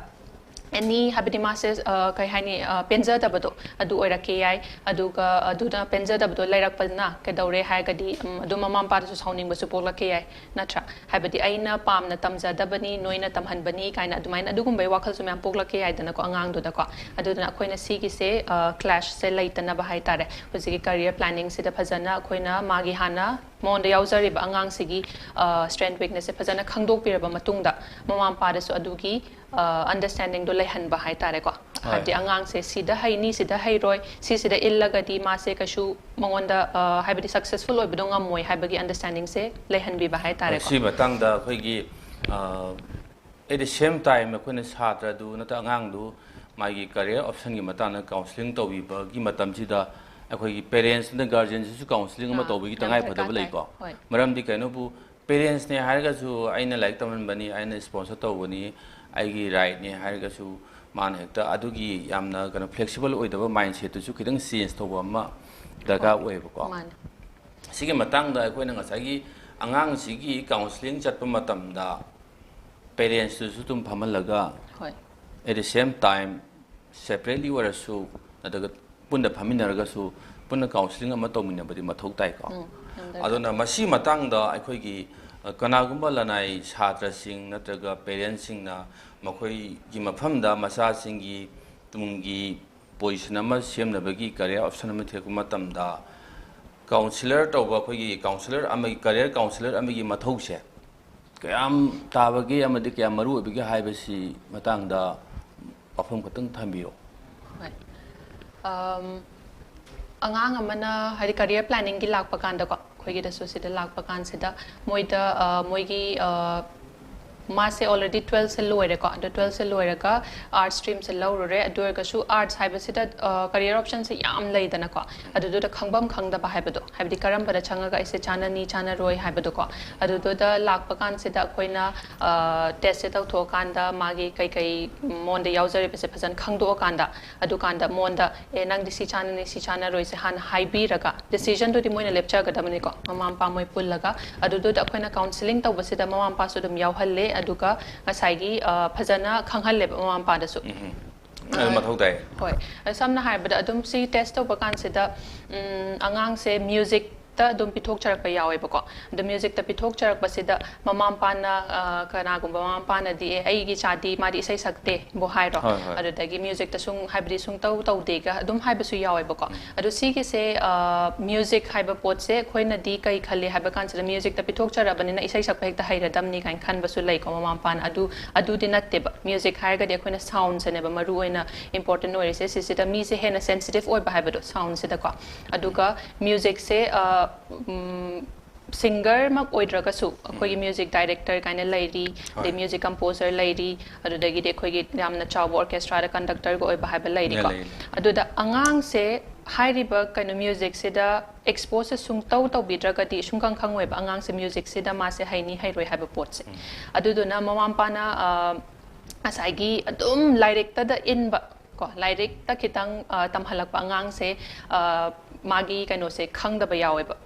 any, ꯍꯥꯏꯕꯗꯤ ꯃꯥꯁꯦ, ꯑ, ꯀꯩ ꯍꯥꯏꯅꯤ, ꯑ, ꯄꯦꯟꯖꯗꯕꯗꯣ ꯑꯗꯨ ꯑꯣꯏꯔꯛꯀꯦ ꯌꯥꯏ꯫ ꯑꯗꯨꯒ ꯑꯗꯨꯅ ꯄꯦꯟꯖꯗꯕꯗꯣ ꯂꯩꯔꯛꯄꯅ ꯀꯩꯗꯧꯔꯦ ꯍꯥꯏꯔꯒꯗꯤ, ꯎꯝ, ꯑꯗꯨꯝ ꯃꯃꯥ ꯃꯄꯥꯗꯁꯨ ꯁꯥꯎꯅꯤꯡꯕꯁꯨ ꯄꯣꯛꯂꯛꯀꯦ ꯌꯥꯏ, ꯅꯠꯇ꯭ꯔꯥ? ꯍꯥꯏꯕꯗꯤ ꯑꯩꯅ ꯄꯥꯝꯅ ꯇꯝꯖꯗꯕꯅꯤ, ꯅꯣꯏꯅ ꯇꯝꯍꯟꯕꯅꯤ ꯀꯥꯏꯅ ꯑꯗꯨꯃꯥꯏꯅ ꯑꯗꯨꯒꯨꯝꯕꯒꯤ ꯋꯥꯈꯜꯁꯨ ꯃꯌꯥꯝ ꯄꯣꯛꯂꯛꯀꯦ ꯌꯥꯏꯗꯅꯀꯣ, ꯑꯉꯥꯡꯗꯨꯗꯀꯣ꯫ ꯑꯗꯨꯗꯨꯅ ꯑꯩꯈꯣꯏꯅ ꯁꯤꯒꯤꯁꯦ, ꯑ, clashꯁꯦ ꯂꯩꯇꯅꯕ ꯍꯥꯏꯇꯥꯔꯦ, ꯍꯧꯖꯤꯛꯀꯤ career planningꯁꯤꯗ ꯐꯖꯅ ꯑꯩꯈꯣꯏꯅ ꯃꯥꯒꯤ ꯍꯥꯟꯅ ꯃꯉꯣꯟꯗ ꯌꯥꯎꯖꯔꯤꯕ ꯑꯉꯥꯡꯁꯤꯒꯤ, ꯑ, strength weaknessꯁꯦ ꯐꯖꯅ ꯈꯪꯗꯣꯛꯄꯤꯔꯕ ꯃꯇꯨꯡꯗ, ꯃꯃꯥ ꯃꯄꯥꯗꯁꯨ ꯑꯗꯨꯒꯤ, ꯑ, understandingꯗꯣ ꯂꯩꯍꯟꯕ ꯍꯥꯏꯇꯥꯔꯦꯀꯣ꯫ ꯍꯣꯏ꯫ ꯍꯥꯏꯕꯗꯤ ꯑꯉꯥꯡꯁꯦ ꯁꯤꯗ ꯍꯩꯅꯤ, ꯁꯤꯗ ꯍꯩꯔꯣꯏ, ꯁꯤꯁꯤꯗ ꯏꯜꯂꯒꯗꯤ ꯃꯥꯁꯦ ꯀꯩꯁꯨ ꯃꯉꯣꯟꯗ, ꯑ, ꯍꯥꯏꯕꯗꯤ successful ꯑꯣꯏꯕꯗꯣ ꯉꯝꯃꯣꯏ ꯍꯥꯏꯕꯒꯤ understandingꯁꯦ ꯂꯩꯍꯟꯕꯤꯕ ꯍꯥꯏꯇꯥꯔꯦꯀꯣ꯫ ꯁꯤ ꯃꯇꯥꯡꯗ ꯑꯩꯈꯣꯏꯒꯤ, ꯑ, at the same time ꯑꯩꯈꯣꯏꯅ ꯁꯥꯇ꯭ꯔꯗꯨ ꯅꯠꯇ꯭ꯔ ꯑꯉꯥꯡꯗꯨ ꯃꯥꯒꯤ career optionꯒꯤ ꯃꯇꯥꯡꯗ counselling ꯇꯧꯕꯤꯕꯒꯤ ꯃꯇꯝꯁꯤꯗ ꯑꯩꯈꯣꯏꯒꯤ parents ꯅꯠꯇ꯭ꯔ guardianꯁꯤꯁꯨ counselling ꯑꯃ ꯑꯥ, ꯇꯧꯕꯒꯤ ꯌꯥꯝ ꯇꯉꯥꯏ ꯗꯔꯀꯥꯔ ꯐꯗꯕ ꯇꯥꯏ꯫ ꯂꯩꯀꯣ꯫ ꯍꯣꯏ꯫ ꯃꯔꯝꯗꯤ ꯀꯩꯅꯣꯕꯨ, parentsꯅꯦ ꯍꯥꯏꯔꯒꯁꯨ, ꯑꯩꯅ ꯂꯥꯏꯔꯤꯛ ꯇꯝꯍꯟꯕꯅꯤ, ꯑꯩꯅ sponsor ꯇꯧꯕꯅꯤ, ꯑꯩꯒꯤ rightꯅꯦ ꯍꯥꯏꯔꯒꯁꯨ, ꯃꯥꯅ ꯍꯦꯛꯇ ꯑꯗꯨꯒꯤ ꯌꯥꯝꯅ ꯀꯩꯅꯣ flexible ꯑꯣꯏꯗꯕ mindsetꯇꯨꯁꯨ ꯈꯤꯇꯪ change ꯇꯧꯕ ꯑꯃ ꯗꯔꯀꯥꯔ ꯍꯣꯏ꯫ ꯑꯣꯏꯌꯦꯕꯀꯣ꯫ ꯃꯥꯅꯦ꯫ ꯁꯤꯒꯤ ꯃꯇꯥꯡꯗ ꯑꯩꯈꯣꯏꯅ ꯉꯁꯥꯏꯒꯤ ꯑꯉꯥꯡꯁꯤꯒꯤ counselling ꯆꯠꯄ ꯃꯇꯝꯗ parentsꯇꯨꯁꯨ ꯑꯗꯨꯝ ꯐꯝꯍꯜꯂꯒ, ꯍꯣꯏ꯫ At the same time separately ꯑꯣꯏꯔꯁꯨ, ꯅꯠꯇ꯭ꯔꯒ ꯄꯨꯟꯅ ꯐꯝꯃꯤꯟꯅꯔꯒꯁꯨ ꯄꯨꯟꯅ counselling ꯑꯃ ꯇꯧꯃꯤꯟꯅꯕꯗꯤ ꯃꯊꯧ ꯇꯥꯏꯀꯣ꯫ ꯎꯝ, ꯌꯥꯝ ꯗꯔꯀꯥꯔ ꯑꯗꯨꯅ ꯇꯥꯏ꯫ ꯃꯁꯤ ꯃꯇꯥꯡꯗ ꯑꯩꯈꯣꯏꯒꯤ, ꯑ, ꯀꯅꯥꯒꯨꯝꯕ ꯂꯅꯥꯏ ꯁꯥꯇ꯭ꯔꯁꯤꯡ ꯅꯠꯇ꯭ꯔꯒ parentsꯁꯤꯡꯅ ꯃꯈꯣꯏꯒꯤ ꯃꯐꯝꯗ ꯃꯆꯥꯁꯤꯡꯒꯤ ꯇꯨꯡꯒꯤ ꯄꯣꯖꯤꯁꯟ ꯑꯃ ꯁꯦꯝꯅꯕꯒꯤ ꯀꯦꯔꯤꯌꯔ ꯑꯣꯞꯁꯟ ꯑꯃ ꯊꯤꯔꯛꯄ ꯃꯇꯝꯗ ꯀꯥꯎꯟꯁꯤꯂꯔ ꯇꯧꯕ ꯑꯩꯈꯣꯏꯒꯤ ꯀꯥꯎꯟꯁꯤꯂꯔ ꯑꯃꯒꯤ ꯀꯦꯔꯤꯌꯔ ꯀꯥꯎꯟꯁꯤꯂꯔ ꯑꯃꯒꯤ ꯃꯊꯧꯁꯦ ꯀꯌꯥꯝ ꯇꯥꯕꯒꯦ ꯑꯃꯗꯤ ꯀꯌꯥꯝ ꯃꯔꯨ ꯑꯣꯏꯕꯒꯦ ꯍꯥꯏꯕꯁꯤ ꯃꯇꯥꯡꯗ ꯋꯥꯐꯝ ꯈꯛꯇꯪ ꯊꯝꯕꯤꯌꯨ꯫ ꯍꯣꯏ꯫ ꯑꯝ, ꯑꯉꯥꯡ ꯑꯃꯅ ꯍꯥꯏꯗꯤ ꯀꯦꯔꯤꯌꯔ ꯄ꯭ꯂꯥꯅꯤꯡꯒꯤ ꯂꯥꯛꯄ ꯀꯥꯟꯗꯀꯣ, ꯑꯩꯈꯣꯏꯒꯤꯗꯁꯨ ꯁꯤꯗ ꯂꯥꯛꯄ ꯀꯥꯟꯁꯤꯗ ꯃꯣꯏꯗ ꯑ, ꯃꯣꯏꯒꯤ ꯑ, ꯃꯥꯁꯦ ꯑꯣꯜꯔꯦꯗꯤ ꯇꯨꯋꯦꯜꯐꯁꯦ ꯂꯣꯏꯔꯦꯀꯣ꯫ ꯑꯗꯣ ꯇꯨꯋꯦꯜꯐꯁꯦ ꯂꯣꯏꯔꯒ ꯑꯥꯔꯠꯁ ꯁ꯭ꯇ꯭ꯔꯤꯝꯁꯦ ꯂꯧꯔꯨꯔꯦ꯫ ꯑꯗꯨ ꯑꯣꯏꯔꯒꯁꯨ ꯑꯥꯔꯠꯁ ꯍꯥꯏꯕꯁꯤꯗ ꯀꯦꯔꯤꯌꯔ ꯑꯣꯞꯁꯟꯁꯦ ꯌꯥꯝ ꯂꯩꯗꯅꯀꯣ꯫ ꯑꯗꯨꯗꯨꯗ ꯈꯪꯐꯝ ꯈꯪꯗꯕ ꯍꯥꯏꯕꯗꯣ, ꯍꯥꯏꯕꯗꯤ ꯀꯔꯝꯕꯗ ꯆꯪꯉꯒ ꯑꯩꯁꯦ ꯆꯥꯅꯅꯤ ꯆꯥꯅꯔꯣꯏ ꯍꯥꯏꯕꯗꯣꯀꯣ꯫ ꯑꯗꯨꯗꯨꯗ ꯂꯥꯛꯄ ꯀꯥꯟꯁꯤꯗ ꯑꯩꯈꯣꯏꯅ ꯇꯦꯁꯁꯦ ꯇꯧꯊꯣꯛꯑꯀꯥꯟꯗ ꯃꯥꯒꯤ ꯀꯩꯀꯩ ꯃꯉꯣꯟꯗ ꯌꯥꯎꯖꯔꯤꯕꯁꯦ ꯐꯖꯅ ꯈꯪꯗꯣꯛꯑꯀꯥꯟꯗ, ꯑꯗꯨꯀꯥꯟꯗ ꯃꯉꯣꯟꯗ ꯑꯦ ꯅꯪꯗꯤ ꯁꯤ ꯆꯥꯅꯅꯤ ꯁꯤ ꯆꯥꯅꯔꯣꯏꯁꯦ ꯍꯥꯟꯅ ꯍꯥꯏꯕꯤꯔꯒ ꯗꯤꯁꯤꯖꯟꯗꯨꯗꯤ ꯃꯣꯏꯅ ꯂꯦꯞꯆꯒꯗꯕꯅꯤꯀꯣ, ꯃꯃꯥ ꯃꯄꯥ ꯃꯣꯏ ꯄꯨꯜꯂꯒ꯫ ꯑꯗꯨꯗꯨꯗ ꯑꯩꯈꯣꯏꯅ ꯀꯥꯎꯟꯁꯤꯂꯤꯡ ꯇꯧꯕꯁꯤꯗ ꯃꯃꯥ ꯃꯄꯥꯁꯨ ꯑꯗꯨꯝ ꯌꯥꯎꯍꯜꯂꯦ꯫ ꯑꯗꯨꯒ ꯉꯁꯥꯏꯒꯤ ꯑ, ꯐꯖꯅ ꯈꯪꯍꯜꯂꯦꯕ ꯃꯃꯥ ꯃꯄꯥꯗꯁꯨ꯫ ꯑꯗꯨ ꯃꯊꯧ ꯇꯥꯏ꯫ ꯍꯣꯏ꯫ ꯁꯝꯅ ꯍꯥꯏꯔꯕꯗ ꯑꯗꯨꯝ ꯁꯤ ꯇꯦꯁ ꯇꯧꯕ ꯀꯥꯟꯁꯤꯗ ꯎꯝ, ꯑꯉꯥꯡꯁꯦ ꯃ꯭ꯌꯨꯖꯤꯛꯇ ꯑꯗꯨꯝ ꯄꯤꯊꯣꯛꯆꯔꯛꯄ ꯌꯥꯎꯋꯦꯕꯀꯣ꯫ ꯑꯗꯣ ꯃ꯭ꯌꯨꯖꯤꯛꯇ ꯄꯤꯊꯣꯛꯆꯔꯛꯄꯁꯤꯗ ꯃꯃꯥ ꯃꯄꯥꯅ ꯑ, ꯀꯅꯥꯒꯨꯝꯕ ꯃꯃꯥ ꯃꯄꯥꯅꯗꯤ ꯑꯦ ꯑꯩꯒꯤ ꯏꯆꯥꯗꯤ ꯃꯥꯗꯤ ꯏꯁꯩ ꯁꯛꯇꯦꯕꯨ ꯍꯥꯏꯔꯣ꯫ ꯍꯣꯏ, ꯍꯣꯏ꯫ ꯑꯗꯨꯗꯒꯤ ꯃ꯭ꯌꯨꯖꯤꯛꯇ ꯁꯨꯝ ꯍꯥꯏꯕꯗꯤ ꯁꯨꯡꯇꯧ ꯇꯧꯗꯦꯒ ꯑꯗꯨꯝ ꯍꯥꯏꯕꯁꯨ ꯌꯥꯎꯋꯦꯕꯀꯣ꯫ ꯑꯗꯣ ꯁꯤꯒꯤꯁꯦ ꯑ, ꯃ꯭ꯌꯨꯖꯤꯛ ꯍꯥꯏꯕ ꯄꯣꯠꯁꯦ ꯑꯩꯈꯣꯏꯅꯗꯤ ꯀꯩ ꯈꯜꯂꯤ ꯍꯥꯏꯕ ꯀꯥꯟꯁꯤꯗ ꯃ꯭ꯌꯨꯖꯤꯛꯇ ꯄꯤꯊꯣꯛꯆꯔꯕꯅꯤꯅ ꯏꯁꯩ ꯁꯛꯄ ꯍꯦꯛꯇ ꯍꯩꯔꯗꯝꯅꯤ ꯀꯥꯏꯅ ꯈꯟꯕꯁꯨ ꯂꯩꯀꯣ ꯃꯃꯥ ꯃꯄꯥꯅ꯫ ꯑꯗꯨ ꯑꯗꯨꯗꯤ ꯅꯠꯇꯦꯕ꯫ ꯃ꯭ꯌꯨꯖꯤꯛ ꯍꯥꯏꯔꯒꯗꯤ ꯑꯩꯈꯣꯏꯅ ꯁꯥꯎꯟꯁꯦꯅꯦꯕ ꯃꯔꯨ ꯑꯣꯏꯅ ꯏꯝꯄꯣꯔꯇꯦꯟ ꯑꯣꯏꯔꯤꯁꯦ꯫ ꯁꯤꯁꯤꯗ ꯃꯤꯁꯦ ꯍꯦꯟꯅ ꯁꯦꯟꯁꯤꯇꯤꯞ ꯑꯣꯏꯕ ꯍꯥꯏꯕꯗꯣ ꯁꯥꯎꯟꯁꯤꯗꯀꯣ꯫ ꯑꯗꯨꯒ ꯃ꯭ꯌꯨꯖꯤꯛꯁꯦ ꯑ, ꯎꯝ, ꯁꯤꯡꯒꯔꯃꯛ ꯑꯣꯏꯗ꯭ꯔꯒꯁꯨ ꯑꯩꯈꯣꯏꯒꯤ ꯃ꯭ꯌꯨꯖꯤꯛ ꯗꯥꯏꯔꯦꯛꯇꯔ ꯀꯥꯏꯅ ꯂꯩꯔꯤ, ꯑꯗꯩ ꯍꯣꯏ꯫ ꯃ꯭ꯌꯨꯖꯤꯛ ꯀꯝꯄꯣꯖꯔ ꯂꯩꯔꯤ, ꯑꯗꯨꯗꯒꯤꯗꯤ ꯑꯩꯈꯣꯏꯒꯤ ꯌꯥꯝꯅ ꯆꯥꯎꯕ ꯑꯣꯔꯀꯦꯁꯇ꯭ꯔꯥꯗ ꯀꯟꯗꯛꯇꯔꯒ ꯑꯣꯏꯕ ꯍꯥꯏꯕ ꯂꯩꯔꯤꯀꯣ꯫ ꯂꯩ, ꯂꯩ꯫ ꯑꯗꯨꯗ ꯑꯉꯥꯡꯁꯦ ꯍꯥꯏꯔꯤꯕ ꯀꯩꯅꯣ ꯃ꯭ꯌꯨꯖꯤꯛꯁꯤꯗ ꯑꯦꯛꯁꯄꯣꯖꯁꯦ ꯁꯨꯡꯇꯧ ꯇꯧꯕꯤꯗ꯭ꯔꯒꯗꯤ ꯁꯨꯡꯈꯪ ꯈꯪꯉꯣꯏꯕ ꯑꯉꯥꯡꯁꯦ ꯃ꯭ꯌꯨꯖꯤꯛꯁꯤꯗ ꯃꯥꯁꯦ ꯍꯩꯅꯤ ꯍꯩꯔꯣꯏ ꯍꯥꯏꯕ ꯄꯣꯠꯁꯦ꯫ ꯑꯗꯨꯗꯨꯅ ꯃꯃꯥ ꯃꯄꯥꯅ ꯑ, ꯉꯁꯥꯏꯒꯤ ꯑꯗꯨꯝ ꯂꯥꯏꯔꯤꯛꯇꯗ ꯏꯟꯕ ꯀꯣ, ꯂꯥꯏꯔꯤꯛꯇ ꯈꯤꯇꯪ ꯑ, ꯇꯝꯍꯜꯂꯛꯄ ꯑꯉꯥꯡꯁꯦ ꯑ, ꯃꯥꯒꯤ ꯀꯩꯅꯣꯁꯦ ꯈꯪꯗꯕ ꯌꯥꯎꯋꯦꯕ꯫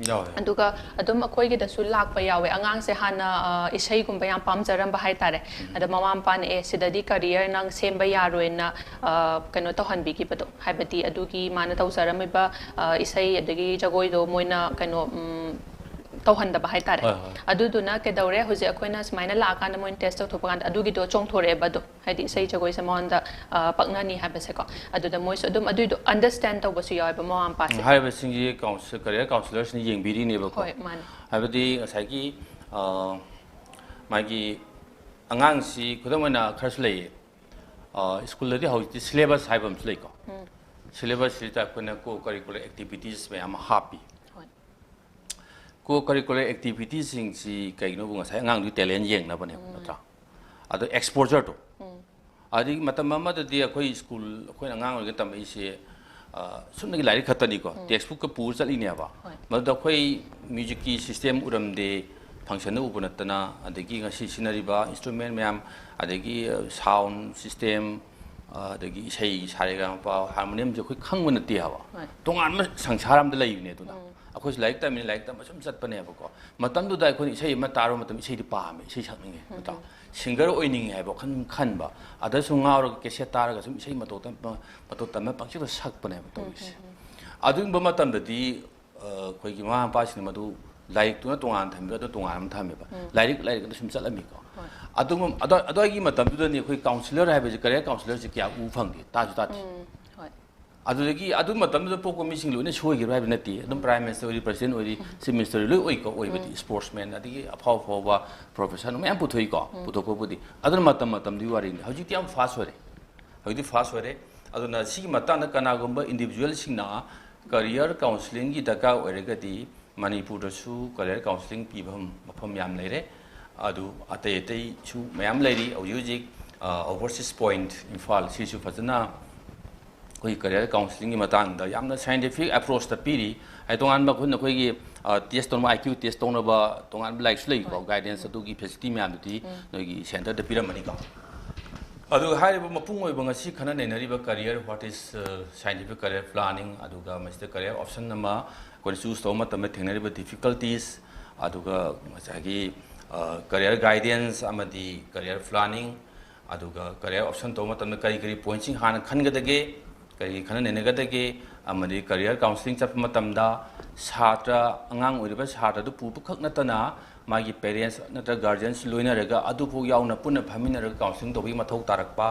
ꯌꯥꯎꯋꯦ꯫ ꯑꯗꯨꯒ ꯑꯗꯨꯝ ꯑꯩꯈꯣꯏꯒꯤꯗꯁꯨ ꯂꯥꯛꯄ ꯌꯥꯎꯋꯦ꯫ ꯑꯉꯥꯡꯁꯦ ꯍꯥꯟꯅ ꯑ, ꯏꯁꯩꯒꯨꯝꯕ ꯌꯥꯝ ꯄꯥꯝꯖꯔꯝꯕ ꯍꯥꯏꯇꯥꯔꯦ꯫ ꯑꯗ ꯃꯃꯥ ꯃꯄꯥꯅ ꯑꯦ ꯁꯤꯗꯗꯤ ꯀꯔꯤꯌꯔ ꯅꯪ ꯁꯦꯝꯕ ꯌꯥꯔꯣꯏꯅ ꯑ, ꯀꯩꯅꯣ ꯇꯧꯍꯟꯕꯤꯈꯤꯕꯗꯣ, ꯍꯥꯏꯕꯗꯤ ꯑꯗꯨꯒꯤ ꯃꯥꯅ ꯇꯧꯖꯔꯝꯃꯤꯕ ꯑ, ꯏꯁꯩ ꯑꯗꯒꯤ ꯖꯒꯣꯏꯗꯣ ꯃꯣꯏꯅ ꯀꯩꯅꯣ ꯎꯝ, ꯇꯧꯍꯟꯗꯕ ꯍꯥꯏꯇꯥꯔꯦ꯫ ꯍꯣꯏ, ꯍꯣꯏ꯫ ꯑꯗꯨꯗꯨꯅ ꯀꯩꯗꯧꯔꯦ, ꯍꯧꯖꯤꯛ ꯑꯩꯈꯣꯏꯅ ꯁꯨꯃꯥꯏꯅ ꯂꯥꯛꯑꯀꯥꯟꯗ ꯃꯣꯏꯅ ꯇꯦꯁ ꯇꯧꯊꯣꯛꯄ ꯀꯥꯟꯗ ꯑꯗꯨꯒꯤꯗꯣ ꯆꯣꯡꯊꯣꯔꯛꯑꯦꯕ꯫ ꯑꯗꯨꯝ ꯍꯥꯏꯗꯤ ꯏꯁꯩ ꯖꯒꯣꯏꯁꯦ ꯃꯉꯣꯟꯗ ꯑ, ꯄꯛꯅꯅꯤ ꯍꯥꯏꯕꯁꯦꯀꯣ꯫ ꯑꯗꯨꯗ ꯃꯣꯏꯁꯨ ꯑꯗꯨꯝ ꯑꯗꯨꯏꯗꯣ ꯑꯟꯗꯔꯁ꯭ꯇꯦꯟ ꯇꯧꯕꯁꯨ ꯌꯥꯎꯋꯦꯕ ꯃꯃꯥ ꯃꯄꯥꯁꯦ꯫ ꯍꯥꯏꯔꯤꯕꯁꯤꯡꯁꯤ ꯀꯥꯎꯟꯁꯤꯜ ꯀꯦꯔꯤꯌꯔ ꯀꯥꯎꯟꯁꯤꯂꯔꯁꯤꯅ ꯌꯦꯡꯕꯤꯔꯤꯅꯦꯕꯀꯣ꯫ ꯍꯣꯏ, ꯃꯥꯅꯦ꯫ ꯍꯥꯏꯕꯗꯤ ꯉꯁꯥꯏꯒꯤ ꯑ, ꯃꯥꯒꯤ ꯑꯉꯥꯡꯁꯤ ꯈꯨꯗꯝ ꯑꯣꯏꯅ ꯈꯔꯁꯨ ꯂꯩꯌꯦ꯫ ꯑ, ꯁ꯭ꯀꯨꯜꯗꯗꯤ ꯍꯧꯖꯤꯛꯇꯤ ꯁꯤꯂꯦꯕꯁ ꯍꯥꯏꯕ ꯑꯃꯁꯨ ꯂꯩꯀꯣ꯫ ꯁꯤꯂꯦꯕꯁꯁꯤꯗ ꯑꯩꯈꯣꯏꯅ ꯀꯣ ꯀꯔꯤꯀꯨꯂꯔ ꯑꯦꯛꯇꯤꯚꯤꯇꯤꯁ ꯃꯌꯥꯝ ꯑꯃ ꯍꯥꯞꯄꯤ꯫ ꯍꯣꯏ꯫ ꯀꯣ ꯀꯔꯤꯀꯨꯂꯔ ꯑꯦꯛꯇꯤꯚꯤꯇꯤꯁꯤꯡꯁꯤ ꯀꯩꯒꯤꯅꯣꯕꯨ ꯉꯁꯥꯏ ꯑꯉꯥꯡꯗꯨꯒꯤ ꯇꯦꯂꯦꯟ ꯌꯦꯡꯅꯕꯅꯦꯕ, ꯅꯠꯇ꯭ꯔꯥ? ꯑꯗꯣ ꯑꯦꯛꯁꯄꯣꯖꯔꯗꯣ꯫ ꯑꯗꯒꯤ ꯃꯇꯝ ꯑꯃꯗꯗꯤ ꯑꯩꯈꯣꯏ ꯁ꯭ꯀꯨꯜ, ꯑꯩꯈꯣꯏꯅ ꯑꯉꯥꯡ ꯑꯣꯏꯔꯤꯉꯩ ꯇꯝꯃꯛꯏꯁꯦ, ꯑ, ꯁꯨꯞꯅꯒꯤ ꯂꯥꯏꯔꯤꯛ ꯈꯛꯇꯅꯤꯀꯣ, ꯇꯦꯛꯁ ꯕꯨꯛꯀ ꯄꯨꯔ ꯆꯠꯂꯤꯅꯦꯕ꯫ ꯍꯣꯏ꯫ ꯃꯗꯨꯗ ꯑꯩꯈꯣꯏ ꯃ꯭ꯌꯨꯖꯤꯛꯀꯤ ꯁꯤꯁꯇꯦꯝ ꯎꯔꯝꯗꯦ, ꯐꯪꯁꯟꯗ ꯎꯕ ꯅꯠꯇꯅ, ꯑꯗꯒꯤ ꯉꯁꯤ ꯁꯤꯖꯤꯟꯅꯔꯤꯕ ꯏꯟꯁꯇ꯭ꯔꯨꯃꯦꯟ ꯃꯌꯥꯝ, ꯑꯗꯒꯤ, ꯑ, ꯁꯥꯎꯟ ꯁꯤꯁꯇꯦꯝ, ꯑ, ꯑꯗꯒꯤ ꯏꯁꯩ ꯁꯥꯔꯦꯒꯥꯃꯄꯥ, ꯍꯥꯔꯃꯣꯅꯤꯌꯝꯁꯦ ꯑꯩꯈꯣꯏ ꯈꯪꯕ ꯅꯠꯇꯦ ꯍꯥꯏꯕ꯫ ꯍꯣꯏ꯫ ꯇꯣꯉꯥꯟꯕ ꯁꯪꯁꯥꯔ ꯑꯃꯗ ꯂꯩꯕꯅꯦ꯫ ꯑꯗꯨꯅ ꯑꯩꯈꯣꯏꯁꯨ ꯂꯥꯏꯔꯤꯛ ꯇꯝꯃꯤꯅ ꯂꯥꯏꯔꯤꯛ ꯇꯝꯕ ꯁꯨꯝ ꯆꯠꯄꯅꯦꯕꯀꯣ꯫ ꯃꯇꯝꯗꯨꯗ ꯑꯩꯈꯣꯏꯅ ꯏꯁꯩ ꯑꯃ ꯇꯥꯔꯨꯕ ꯃꯇꯝꯗ ꯏꯁꯩꯗꯤ ꯄꯥꯝꯃꯦ, ꯏꯁꯩ ꯁꯛꯅꯤꯡꯉꯦ, ꯅꯠꯇ꯭ꯔꯥ? ꯁꯤꯡꯒꯔ ꯑꯣꯏꯅꯤꯡꯉꯦ ꯍꯥꯏꯕ ꯋꯥꯈꯜ ꯈꯟꯕ, ꯑꯗ ꯁꯨꯝ ꯉꯥꯎꯔꯒ ꯀꯦꯁꯦꯠ ꯇꯥꯔꯒ ꯁꯨꯝ ꯏꯁꯩ ꯃꯇꯧ ꯇꯝ-, ꯃꯇꯧ ꯇꯝꯃ ꯄꯪꯁꯛꯇ ꯁꯛꯄꯅꯦꯕ ꯇꯧꯔꯤꯁꯦ꯫ ꯑꯗꯨꯒꯨꯝꯕ ꯃꯇꯝꯗꯗꯤ, ꯑ, ꯑꯩꯈꯣꯏꯒꯤ ꯃꯃꯥ ꯃꯄꯥꯁꯤꯡꯅ ꯃꯗꯨ ꯂꯥꯏꯔꯤꯛꯇꯨꯅ ꯇꯣꯉꯥꯟꯅ ꯊꯝꯕꯤꯔꯒ ꯑꯗꯨ ꯇꯣꯉꯥꯟꯅ ꯑꯃ ꯊꯝꯃꯦꯕ꯫ ꯂꯥꯏꯔꯤꯛ, ꯂꯥꯏꯔꯤꯛ ꯑꯗꯨ ꯁꯨꯝ ꯆꯠꯂꯝꯃꯤꯀꯣ꯫ ꯑꯗꯨꯒꯨꯝ-, ꯑꯗ-, ꯑꯗꯨꯋꯥꯏꯒꯤ ꯃꯇꯝꯗꯨꯗꯅꯤ ꯑꯩꯈꯣꯏ ꯀꯥꯎꯟꯁꯤꯂꯔ ꯍꯥꯏꯕꯁꯤ, ꯀꯦꯔꯤꯌꯔ ꯀꯥꯎꯟꯁꯤꯂꯔꯁꯤ ꯀꯌꯥ ꯎ ꯐꯪꯗꯦ, ꯇꯥꯁꯨ ꯇꯥꯗꯦ꯫ ꯍꯣꯏ꯫ ꯑꯗꯨꯗꯒꯤ ꯑꯗꯨ ꯃꯇꯝꯗꯨꯗ ꯄꯣꯛꯄ ꯃꯤꯁꯤꯡ ꯂꯣꯏꯅ ꯁꯣꯏꯈꯤꯕ꯭ꯔꯥ ꯍꯥꯏꯕ ꯅꯠꯇꯦ꯫ ꯑꯗꯨꯝ ꯄ꯭ꯔꯥꯏꯝ ꯃꯤꯅꯤꯁꯇꯔ ꯑꯣꯏꯔꯤ, ꯄ꯭ꯔꯁꯤꯗꯦꯟ ꯑꯣꯏꯔꯤ, ꯆꯤꯐ ꯃꯤꯅꯤꯁꯇꯔ ꯑꯣꯏꯔꯤ, ꯂꯣꯏ ꯑꯣꯏꯀꯣ, ꯑꯣꯏꯕꯗꯤ ꯏꯁꯄꯣꯔꯠꯁꯃꯦꯟ, ꯑꯗꯒꯤ ꯑꯐꯥꯎ ꯑꯐꯥꯎꯕ ꯄ꯭ꯔꯣꯐꯦꯁꯔ ꯃꯌꯥꯝ ꯄꯨꯊꯣꯛꯏꯀꯣ, ꯄꯨꯊꯣꯛꯄꯕꯨꯗꯤ꯫ ꯑꯗꯨꯅ ꯃꯇꯝ ꯃꯇꯝꯗꯨꯒꯤ ꯋꯥꯔꯤꯅꯤ꯫ ꯍꯧꯖꯤꯛꯇꯤ ꯌꯥꯝ ꯐꯥꯁ ꯑꯣꯏꯔꯦ꯫ ꯍꯧꯖꯤꯛꯇꯤ ꯐꯥꯁ ꯑꯣꯏꯔꯦ꯫ ꯑꯗꯨꯅ ꯁꯤꯒꯤ ꯃꯇꯥꯡꯗ ꯀꯅꯥꯒꯨꯝꯕ ꯏꯟꯗꯤꯕꯤꯖꯨꯋꯦꯜꯁꯤꯡꯅ ꯀꯔꯤꯌꯔ ꯀꯥꯎꯟꯁꯤꯂꯤꯡꯒꯤ ꯗꯔꯀꯥꯔ ꯑꯣꯏꯔꯒꯗꯤ ꯃꯅꯤꯄꯨꯔꯗꯁꯨ ꯀꯔꯤꯌꯔ ꯀꯥꯎꯟꯁꯤꯂꯤꯡ ꯄꯤꯐꯝ ꯃꯐꯝ ꯌꯥꯝ ꯂꯩꯔꯦ꯫ ꯑꯗꯨ ꯑꯇꯩ ꯑꯇꯩꯁꯨ ꯃꯌꯥꯝ ꯂꯩꯔꯤ꯫ ꯍꯧꯖꯤꯛ ꯍꯧꯖꯤꯛ, ꯑ, ꯑꯣꯚꯔꯁꯤꯁ ꯄꯣꯏꯟꯠ ꯏꯝꯐꯥꯜ ꯁꯤꯁꯨ ꯐꯖꯅ ꯑꯩꯈꯣꯏ ꯀꯔꯤꯌꯔ ꯀꯥꯎꯟꯁꯤꯂꯤꯡꯒꯤ ꯃꯇꯥꯡꯗ ꯌꯥꯝꯅ ꯁꯥꯏꯟꯇꯤꯐꯤꯛ ꯑꯦꯄ꯭ꯔꯣꯆꯇ ꯄꯤꯔꯤ꯫ ꯍꯥꯏꯗꯤ ꯇꯣꯉꯥꯟꯕ ꯑꯩꯈꯣꯏꯅ ꯑꯩꯈꯣꯏꯒꯤ, ꯑ, ꯇꯦꯁ ꯇꯧꯅꯕ, ꯑꯥꯏ ꯀ꯭ꯌꯨ ꯇꯦꯁ ꯇꯧꯅꯕ ꯇꯣꯉꯥꯟꯕ ꯂꯥꯏꯔꯤꯛꯁꯨ ꯂꯩꯀꯣ, ꯒꯥꯏꯗꯦꯟꯁ ꯑꯗꯨꯒꯤ ꯐꯦꯁꯤꯂꯤꯇꯤ ꯃꯌꯥꯝꯗꯨꯗꯤ ꯅꯣꯏꯒꯤ ꯁꯦꯟꯇꯔꯗ ꯄꯤꯔꯝꯃꯅꯤꯀꯣ꯫ ꯑꯗꯨ ꯍꯥꯏꯔꯤꯕ ꯃꯄꯨꯡ ꯑꯣꯏꯕ ꯉꯁꯤ ꯈꯟꯅ ꯅꯩꯅꯔꯤꯕ ꯀꯔꯤꯌꯔ, what is, ꯑ, scientific career planning, ꯑꯗꯨꯒ ꯃꯁꯤꯗ ꯀꯔꯤꯌꯔ ꯑꯣꯞꯁꯟ ꯑꯃ ꯑꯩꯈꯣꯏꯅ ꯆꯨꯁ ꯇꯧꯕ ꯃꯇꯝꯗ ꯊꯦꯡꯅꯔꯤꯕ ꯗꯤꯐꯤꯀꯜꯇꯤꯁ, ꯑꯗꯨꯒ ꯉꯁꯥꯏꯒꯤ, ꯑ, ꯀꯔꯤꯌꯔ ꯒꯥꯏꯗꯦꯟꯁ ꯑꯃꯗꯤ ꯀꯔꯤꯌꯔ ꯄ꯭ꯂꯥꯅꯤꯡ, ꯑꯗꯨꯒ ꯀꯔꯤꯌꯔ ꯑꯣꯞꯁꯟ ꯇꯧꯕ ꯃꯇꯝꯗ ꯀꯔꯤ ꯀꯔꯤ ꯄꯣꯏꯟꯠꯁꯤꯡ ꯍꯥꯟꯅ ꯈꯟꯒꯗꯒꯦ, ꯀꯔꯤ ꯈꯟꯅ ꯅꯩꯅꯒꯗꯒꯦ, ꯑꯃꯗꯤ career counselling ꯆꯠꯄ ꯃꯇꯝꯗ ꯁꯥꯇ꯭ꯔ, ꯑꯉꯥꯡ ꯑꯣꯏꯔꯤꯕ ꯁꯥꯇ꯭ꯔꯗꯨ ꯄꯨꯕꯈꯛ ꯅꯠꯇꯅ ꯃꯥꯒꯤ parents ꯅꯠꯇ꯭ꯔꯒ guardians ꯂꯣꯏꯅꯔꯒ ꯑꯗꯨꯐꯥꯎ ꯌꯥꯎꯅ ꯄꯨꯟꯅ ꯐꯝꯃꯤꯟꯅꯔꯒ counselling ꯇꯧꯕꯒꯤ ꯃꯊꯧ ꯇꯥꯔꯛꯄ,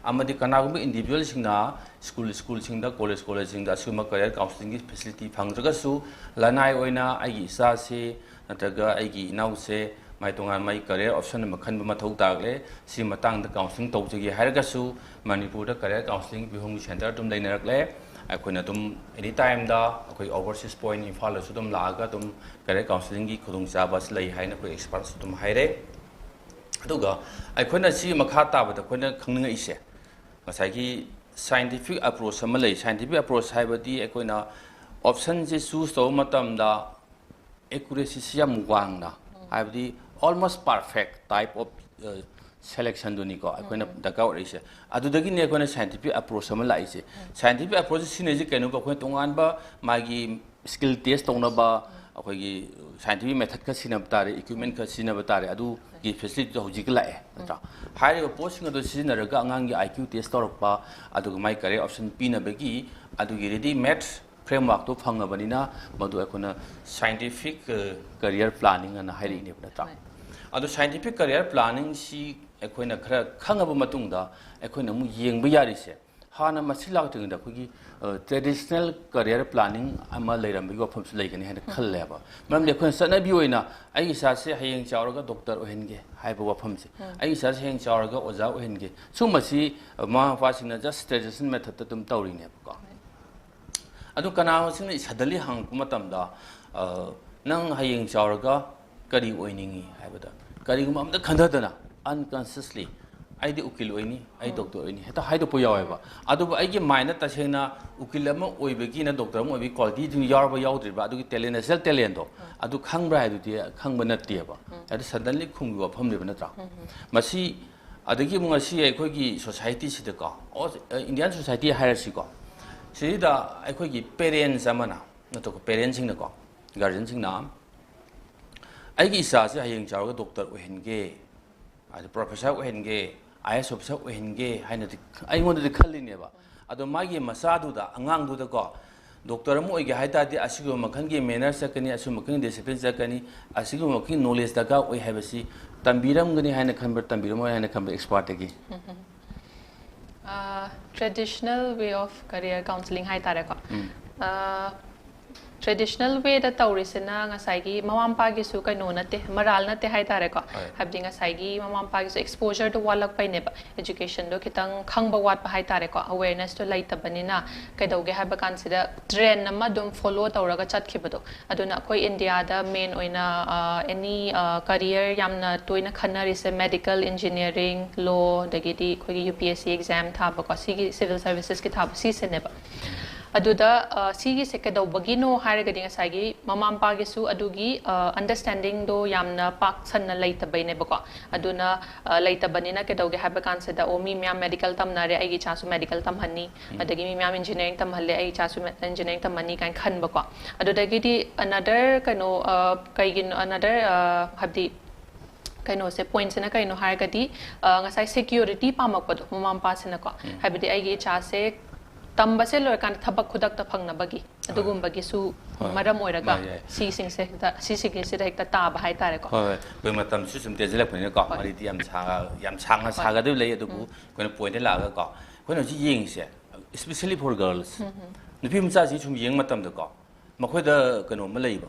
ꯑꯃꯗꯤ ꯀꯅꯥꯒꯨꯝꯕ individualꯁꯤꯡꯅ school, schoolꯁꯤꯡꯗ, college, collegeꯁꯤꯡꯗ ꯑꯁꯤꯒꯨꯝꯕ career counselling facility ꯐꯪꯗ꯭ꯔꯒꯁꯨ ꯂꯅꯥꯏ ꯑꯣꯏꯅ ꯑꯩꯒꯤ ꯏꯆꯥꯁꯤ ꯅꯠꯇ꯭ꯔꯒ ꯑꯩꯒꯤ ꯏꯅꯥꯎꯁꯦ ꯃꯥꯏ ꯇꯣꯉꯥꯟ ꯃꯥꯏ career option ꯑꯃ ꯈꯟꯕ ꯃꯊꯧ ꯇꯥꯔꯛꯂꯦ, ꯁꯤ ꯃꯇꯥꯡꯗ counselling ꯇꯧꯖꯒꯦ ꯍꯥꯏꯔꯒꯁꯨ ꯃꯅꯤꯄꯨꯔꯗ career counselling ꯄꯤꯐꯝꯒꯤ center ꯑꯗꯨꯝ ꯂꯩꯅꯔꯛꯂꯦ꯫ ꯑꯩꯈꯣꯏꯅ ꯑꯗꯨꯝ any timeꯗ ꯑꯩꯈꯣꯏ overseas point ꯏꯝꯐꯥꯜꯗꯁꯨ ꯑꯗꯨꯝ ꯂꯥꯛꯑꯒ ꯑꯗꯨꯝ career counselling ꯒꯤ ꯈꯨꯗꯣꯡꯆꯥꯕ ꯑꯁꯤ ꯂꯩ ꯍꯥꯏꯅ ꯑꯩꯈꯣꯏ experts ꯑꯗꯨꯝ ꯍꯥꯏꯔꯦ꯫ ꯑꯗꯨꯒ ꯑꯩꯈꯣꯏꯅ ꯁꯤ ꯃꯈꯥ ꯇꯥꯕꯗ ꯑꯩꯈꯣꯏꯅ ꯈꯪꯅꯤꯡꯉꯛꯏꯁꯦ, ꯉꯁꯥꯏꯒꯤ scientific approach ꯑꯃ ꯂꯩ꯫ Scientific approach ꯍꯥꯏꯕꯗꯤ ꯑꯩꯈꯣꯏꯅ option ꯁꯦ choose ꯇꯧꯕ ꯃꯇꯝꯗ accuracy ꯁꯤ ꯌꯥꯝ ꯋꯥꯡꯅ, ꯍꯥꯏꯕꯗꯤ almost perfect type of selection ꯗꯨꯅꯤꯀꯣ ꯑꯩꯈꯣꯏꯅ ꯗꯔꯀꯥꯔ ꯑꯣꯏꯔꯛꯏꯁꯦ꯫ ꯑꯗꯨꯗꯒꯤꯅꯦ ꯑꯩꯈꯣꯏꯅ scientific approach ꯑꯃ ꯂꯥꯛꯏꯁꯦ꯫ Scientific approach ꯁꯤꯖꯤꯟꯅꯩꯁꯦ ꯀꯩꯅꯣꯕ, ꯑꯩꯈꯣꯏꯅ ꯇꯣꯉꯥꯟꯕ ꯃꯥꯒꯤ skill test ꯇꯧꯅꯕ ꯑꯩꯈꯣꯏꯒꯤ scientific method ꯈꯔ ꯁꯤꯖꯤꯟꯅꯕ ꯇꯥꯔꯦ, equipment ꯈꯔ ꯁꯤꯖꯤꯟꯅꯕ ꯇꯥꯔꯦ, ꯑꯗꯨꯒꯤ facility ꯗꯣ ꯍꯧꯖꯤꯛ ꯂꯥꯛꯑꯦ, ꯅꯠꯇ꯭ꯔꯥ? ꯍꯥꯏꯔꯤꯕ ꯄꯣꯠꯁꯤꯡ ꯑꯗꯨ ꯁꯤꯖꯤꯟꯅꯔꯒ ꯑꯉꯥꯡꯒꯤ IQ test ꯇꯧꯔꯛꯄ, ꯑꯗꯨꯒ ꯃꯥꯏ career option ꯄꯤꯅꯕꯒꯤ ꯑꯗꯨꯒꯤ ready made framework ꯇꯣ ꯐꯪꯉꯕꯅꯤꯅ ꯃꯗꯨ ꯑꯩꯈꯣꯏꯅ scientific career planning ꯑꯅ ꯍꯥꯏꯔꯛꯏꯅꯦꯕ, ꯅꯠꯇ꯭ꯔꯥ? ꯑꯗꯣ scientific career planning ꯁꯤ ꯑꯩꯈꯣꯏꯅ ꯈꯔ ꯈꯪꯉꯕ ꯃꯇꯨꯡꯗ ꯑꯩꯈꯣꯏꯅ ꯑꯃꯨꯛ ꯌꯦꯡꯕ ꯌꯥꯔꯤꯁꯦ, ꯍꯥꯟꯅ ꯃꯁꯤ ꯂꯥꯛꯇ꯭ꯔꯤꯉꯩꯗ ꯑꯩꯈꯣꯏꯒꯤ traditional career planning ꯑꯃ ꯂꯩꯔꯝꯕꯒꯤ ꯋꯥꯐꯝꯁꯨ ꯂꯩꯒꯅꯤ ꯍꯥꯏꯅ ꯈꯜꯂꯦꯕ꯫ ꯃꯔꯝꯗꯤ ꯑꯩꯈꯣꯏꯅ ꯆꯠꯅꯕꯤ ꯑꯣꯏꯅ ꯑꯩꯒꯤ ꯏꯆꯥꯁꯦ ꯍꯌꯦꯡ ꯆꯥꯎꯔꯒ doctor ꯑꯣꯏꯍꯟꯒꯦ ꯍꯥꯏꯕ ꯋꯥꯐꯝꯁꯦ, ꯑꯩꯒꯤ ꯏꯆꯥꯁꯦ ꯍꯌꯦꯡ ꯆꯥꯎꯔꯒ ꯑꯣꯖꯥ ꯑꯣꯏꯍꯟꯒꯦ, ꯁꯨꯝꯕꯁꯤ ꯃꯃꯥ ꯃꯄꯥꯁꯤꯡꯅ just traditional method ꯇ ꯑꯗꯨꯝ ꯇꯧꯔꯤꯅꯦꯕꯀꯣ꯫ ꯑꯗꯨ ꯀꯅꯥꯒꯨꯝꯕꯁꯤꯡꯅ suddenly ꯍꯪꯉꯛꯄ ꯃꯇꯝꯗ, "ꯅꯪ ꯍꯌꯦꯡ ꯆꯥꯎꯔꯒ ꯀꯔꯤ ꯑꯣꯏꯅꯤꯡꯉꯤ?" ꯍꯥꯏꯕꯗ, ꯀꯔꯤꯒꯨꯝꯕ ꯑꯃꯇ ꯈꯟꯊꯗꯅ unconsciously, "ꯑꯩꯗꯤ ꯎꯀꯤꯜ ꯑꯣꯏꯅꯤ, ꯑꯩ doctor ꯑꯣꯏꯅꯤ," ꯍꯦꯛꯇ ꯍꯥꯏꯗꯣꯛꯄ ꯌꯥꯎꯋꯦꯕ꯫ ꯑꯗꯨꯕꯨ ꯑꯩꯒꯤ mind ꯇ ꯇꯁꯦꯡꯅ ꯎꯀꯤꯜ ꯑꯃ ꯑꯣꯏꯕꯒꯤ ꯅ doctor ꯑꯃ ꯑꯣꯏꯕꯒꯤ quality ꯗꯨ ꯌꯥꯎꯔꯕ ꯌꯥꯎꯗ꯭ꯔꯤꯕ꯭ꯔꯥ, ꯑꯗꯨꯒꯤ talent, natural talent ꯗꯣ ꯑꯗꯨ ꯈꯪꯕ꯭ꯔꯥ ꯍꯥꯏꯗꯨꯗꯤ ꯈꯪꯕ ꯅꯠꯇꯦꯕ꯫ ꯑꯗꯨ suddenly ꯈꯨꯝꯈꯤꯕ ꯋꯥꯐꯝꯅꯦꯕ, ꯅꯠꯇ꯭ꯔꯥ? ꯃꯁꯤ ꯑꯗꯒꯤ ꯑꯃꯨꯛ ꯉꯁꯤ ꯑꯩꯈꯣꯏꯒꯤ society ꯁꯤꯗꯀꯣ, ꯑꯣ, Indian society ꯍꯥꯏꯔꯁꯤꯀꯣ, ꯁꯤꯗ ꯑꯩꯈꯣꯏꯒꯤ parents ꯑꯃꯅ, ꯅꯠꯇ꯭ꯔꯒ parents ꯁꯤꯡꯅꯀꯣ, guardian ꯁꯤꯡꯅ, "ꯑꯩꯒꯤ ꯏꯆꯥꯁꯦ ꯍꯌꯦꯡ ꯆꯥꯎꯔꯒ doctor ꯑꯣꯏꯍꯟꯒꯦ, ꯑꯗ professor ꯑꯣꯏꯍꯟꯒꯦ, IAS officer ꯑꯣꯏꯍꯟꯒꯦ" ꯍꯥꯏꯅꯗꯤ ꯑꯩꯉꯣꯟꯗꯗꯤ ꯈꯜꯂꯤꯅꯦꯕ꯫ ꯑꯗꯣ ꯃꯥꯒꯤ ꯃꯆꯥꯗꯨꯗ, ꯑꯉꯥꯡꯗꯨꯗꯀꯣ, ꯗꯣꯛꯇꯔ ꯑꯃ ꯑꯣꯏꯒꯦ ꯍꯥꯏ ꯇꯥꯔꯗꯤ ꯑꯁꯤꯒꯨꯝꯕ ꯃꯈꯜꯒꯤ ꯃꯦꯅꯔ ꯆꯠꯀꯅꯤ, ꯑꯁꯤꯒꯨꯝꯕ ꯃꯈꯜꯒꯤ ꯗꯤꯁꯤꯄ꯭ꯂꯤꯟ ꯆꯠꯀꯅꯤ, ꯑꯁꯤꯒꯨꯝꯕ ꯃꯈꯜꯒꯤ ꯅꯣꯂꯦꯖ ꯗꯔꯀꯥꯔ ꯑꯣꯏ ꯍꯥꯏꯕꯁꯤ ꯇꯝꯕꯤꯔꯝꯒꯅꯤ ꯍꯥꯏꯅ ꯈꯟꯕ꯭ꯔꯥ, ꯇꯝꯕꯤꯔꯝꯃꯣꯏ ꯍꯥꯏꯅ ꯈꯟꯕ꯭ꯔꯥ, ꯑꯦꯛꯁꯄꯥꯔꯠꯇꯒꯤ? Traditional way of career counselling ꯍꯥꯏ ꯇꯥꯔꯦꯀꯣ꯫ ꯇ꯭ꯔꯦꯗꯤꯁꯅꯦꯜ ꯋꯦꯗ ꯇꯧꯔꯤꯁꯤꯅ ꯉꯁꯥꯏꯒꯤ ꯃꯃꯥ ꯃꯄꯥꯒꯤꯁꯨ ꯀꯩꯅꯣ ꯅꯠꯇꯦ, ꯃꯔꯥꯜ ꯅꯠꯇꯦ ꯍꯥꯏ ꯇꯥꯔꯦꯀꯣ꯫ ꯍꯣꯏ꯫ ꯍꯥꯏꯕꯗꯤ ꯉꯁꯥꯏꯒꯤ ꯃꯃꯥ ꯃꯄꯥꯒꯤꯁꯨ ꯑꯦꯛꯁꯄꯣꯖꯔꯗꯣ ꯋꯥꯠꯂꯛꯄꯩꯅꯦꯕ, ꯑꯦꯖꯨꯀꯦꯁꯟꯗꯣ ꯈꯤꯇꯪ ꯈꯪꯕ ꯋꯥꯠꯄ ꯍꯥꯏ ꯇꯥꯔꯦꯀꯣ, ꯑꯋꯦꯔꯅꯦꯁꯇꯣ ꯂꯩꯇꯕꯅꯤꯅ꯫ ꯀꯩꯗꯧꯒꯦ ꯍꯥꯏꯕ ꯀꯥꯟꯁꯤꯗ ꯇ꯭ꯔꯦꯟ ꯑꯃ ꯑꯗꯨꯝ ꯐꯣꯂꯣ ꯇꯧꯔꯒ ꯆꯠꯈꯤꯕꯗꯣ꯫ ꯑꯗꯨꯅ ꯑꯩꯈꯣꯏ ꯏꯟꯗꯤꯌꯥꯗ ꯃꯦꯟ ꯑꯣꯏꯅ ꯑꯦꯅꯤ ꯀꯔꯤꯌꯔ ꯌꯥꯝꯅ ꯇꯣꯏꯅ ꯈꯟꯅꯔꯤꯁꯦ ꯃꯦꯗꯤꯀꯦꯜ, ꯏꯟꯖꯤꯅꯤꯌꯥꯔꯤꯡ, ꯂꯣ, ꯑꯗꯒꯤꯗꯤ ꯑꯩꯈꯣꯏꯒꯤ U P S C exam ꯊꯥꯕꯀꯣ, ꯁꯤꯒꯤ ꯁꯤꯚꯤꯜ ꯁꯥꯔꯚꯤꯁꯦꯁꯀꯤ ꯊꯥꯕ ꯁꯤꯁꯤꯅꯦꯕ꯫ ꯑꯗꯨꯗ ꯑ, ꯁꯤꯒꯤꯁꯦ ꯀꯩꯗꯧꯕꯒꯤꯅꯣ ꯍꯥꯏꯔꯒꯗꯤ ꯉꯁꯥꯏꯒꯤ ꯃꯃꯥ ꯃꯄꯥꯒꯤꯁꯨ ꯑꯗꯨꯒꯤ ꯑꯟꯗꯔꯁꯇꯦꯟꯗꯤꯡꯗꯣ ꯌꯥꯝꯅ ꯄꯥꯛ ꯁꯟꯅ ꯂꯩꯇꯕꯩꯅꯦꯕꯀꯣ꯫ ꯑꯗꯨꯅ ꯑ, ꯂꯩꯇꯕꯅꯤꯅ ꯀꯩꯗꯧꯒꯦ ꯍꯥꯏꯕ ꯀꯥꯟꯁꯤꯗ, ꯑꯣ, ꯃꯤ ꯃꯌꯥꯝ ꯃꯦꯗꯤꯀꯦꯜ ꯇꯝꯅꯔꯦ, ꯑꯩꯒꯤ ꯏꯆꯥꯁꯨ ꯃꯦꯗꯤꯀꯦꯜ ꯇꯝꯍꯟꯅꯤ, ꯑꯗꯒꯤ ꯃꯤ ꯃꯌꯥꯝ ꯏꯟꯖꯤꯅꯤꯌꯥꯔꯤꯡ ꯇꯝꯍꯜꯂꯦ, ꯑꯩ ꯏꯆꯥꯁꯨ ꯏꯟꯖꯤꯅꯤꯌꯥꯔꯤꯡ ꯇꯝꯍꯟꯅꯤ ꯀꯥꯏꯅ ꯈꯟꯕꯀꯣ꯫ ꯑꯗꯨꯗꯒꯤꯗꯤ ꯑꯅꯗꯔ ꯀꯩꯅꯣ ꯑ, ꯀꯩꯒꯤꯅꯣ ꯑꯅꯗꯔ ꯍꯥꯏꯕꯗꯤ ꯀꯩꯅꯣꯁꯦ, ꯄꯣꯏꯟꯠꯁꯤꯅ ꯀꯩꯅꯣ ꯍꯥꯏꯔꯒꯗꯤ ꯑ, ꯉꯁꯥꯏ ꯁꯦꯀ꯭ꯌꯨꯔꯤꯇꯤ ꯄꯥꯝꯃꯛꯄꯗꯣ ꯃꯃꯥ ꯃꯄꯥꯁꯤꯅꯀꯣ꯫ ꯍꯥꯏꯕꯗꯤ ꯑꯩꯒꯤ ꯏꯆꯥꯁꯦ ꯇꯝꯕꯁꯦ ꯂꯣꯏꯔꯀꯥꯟꯗ ꯊꯕꯛ ꯈꯨꯗꯛꯇ ꯐꯪꯅꯕꯒꯤ ꯑꯗꯨꯒꯨꯝꯕꯒꯤꯁꯨ ꯍꯣꯏ꯫ ꯃꯔꯝ ꯑꯣꯏꯔꯒ ꯃꯥ ꯌꯥꯏ꯫ ꯁꯤꯁꯤꯡꯁꯦ ꯍꯦꯛꯇ ꯁꯤꯁꯤꯡꯁꯤꯗ ꯍꯦꯛꯇ ꯇꯥꯕ ꯍꯥꯏꯇꯥꯔꯦꯀꯣ꯫ ꯍꯣꯏ, ꯍꯣꯏ꯫ ꯑꯩꯈꯣꯏ ꯃꯇꯝꯁꯨ ꯁꯨꯝ ꯇꯦꯟꯁꯤꯜꯂꯛꯄꯅꯤꯅꯀꯣ, ꯍꯣꯏ꯫ ꯋꯥꯔꯤꯗꯤ ꯌꯥꯝ ꯁꯥꯡ-, ꯌꯥꯝ ꯁꯥꯡꯅ ꯁꯥꯒꯗꯕ ꯂꯩ, ꯑꯗꯨꯕꯨ ꯑꯩꯈꯣꯏꯅ ꯄꯣꯏꯟꯠꯇ ꯂꯥꯛꯑꯒꯀꯣ, ꯑꯩꯈꯣꯏꯅ ꯍꯧꯖꯤꯛ ꯌꯦꯡꯉꯤꯁꯦ, especially for girls, ꯅꯨꯄꯤ ꯃꯆꯥꯁꯤ ꯁꯨꯝ ꯌꯦꯡꯕ ꯃꯇꯝꯗꯀꯣ, ꯃꯈꯣꯏꯗ ꯀꯩꯅꯣꯝꯃ ꯂꯩꯕ,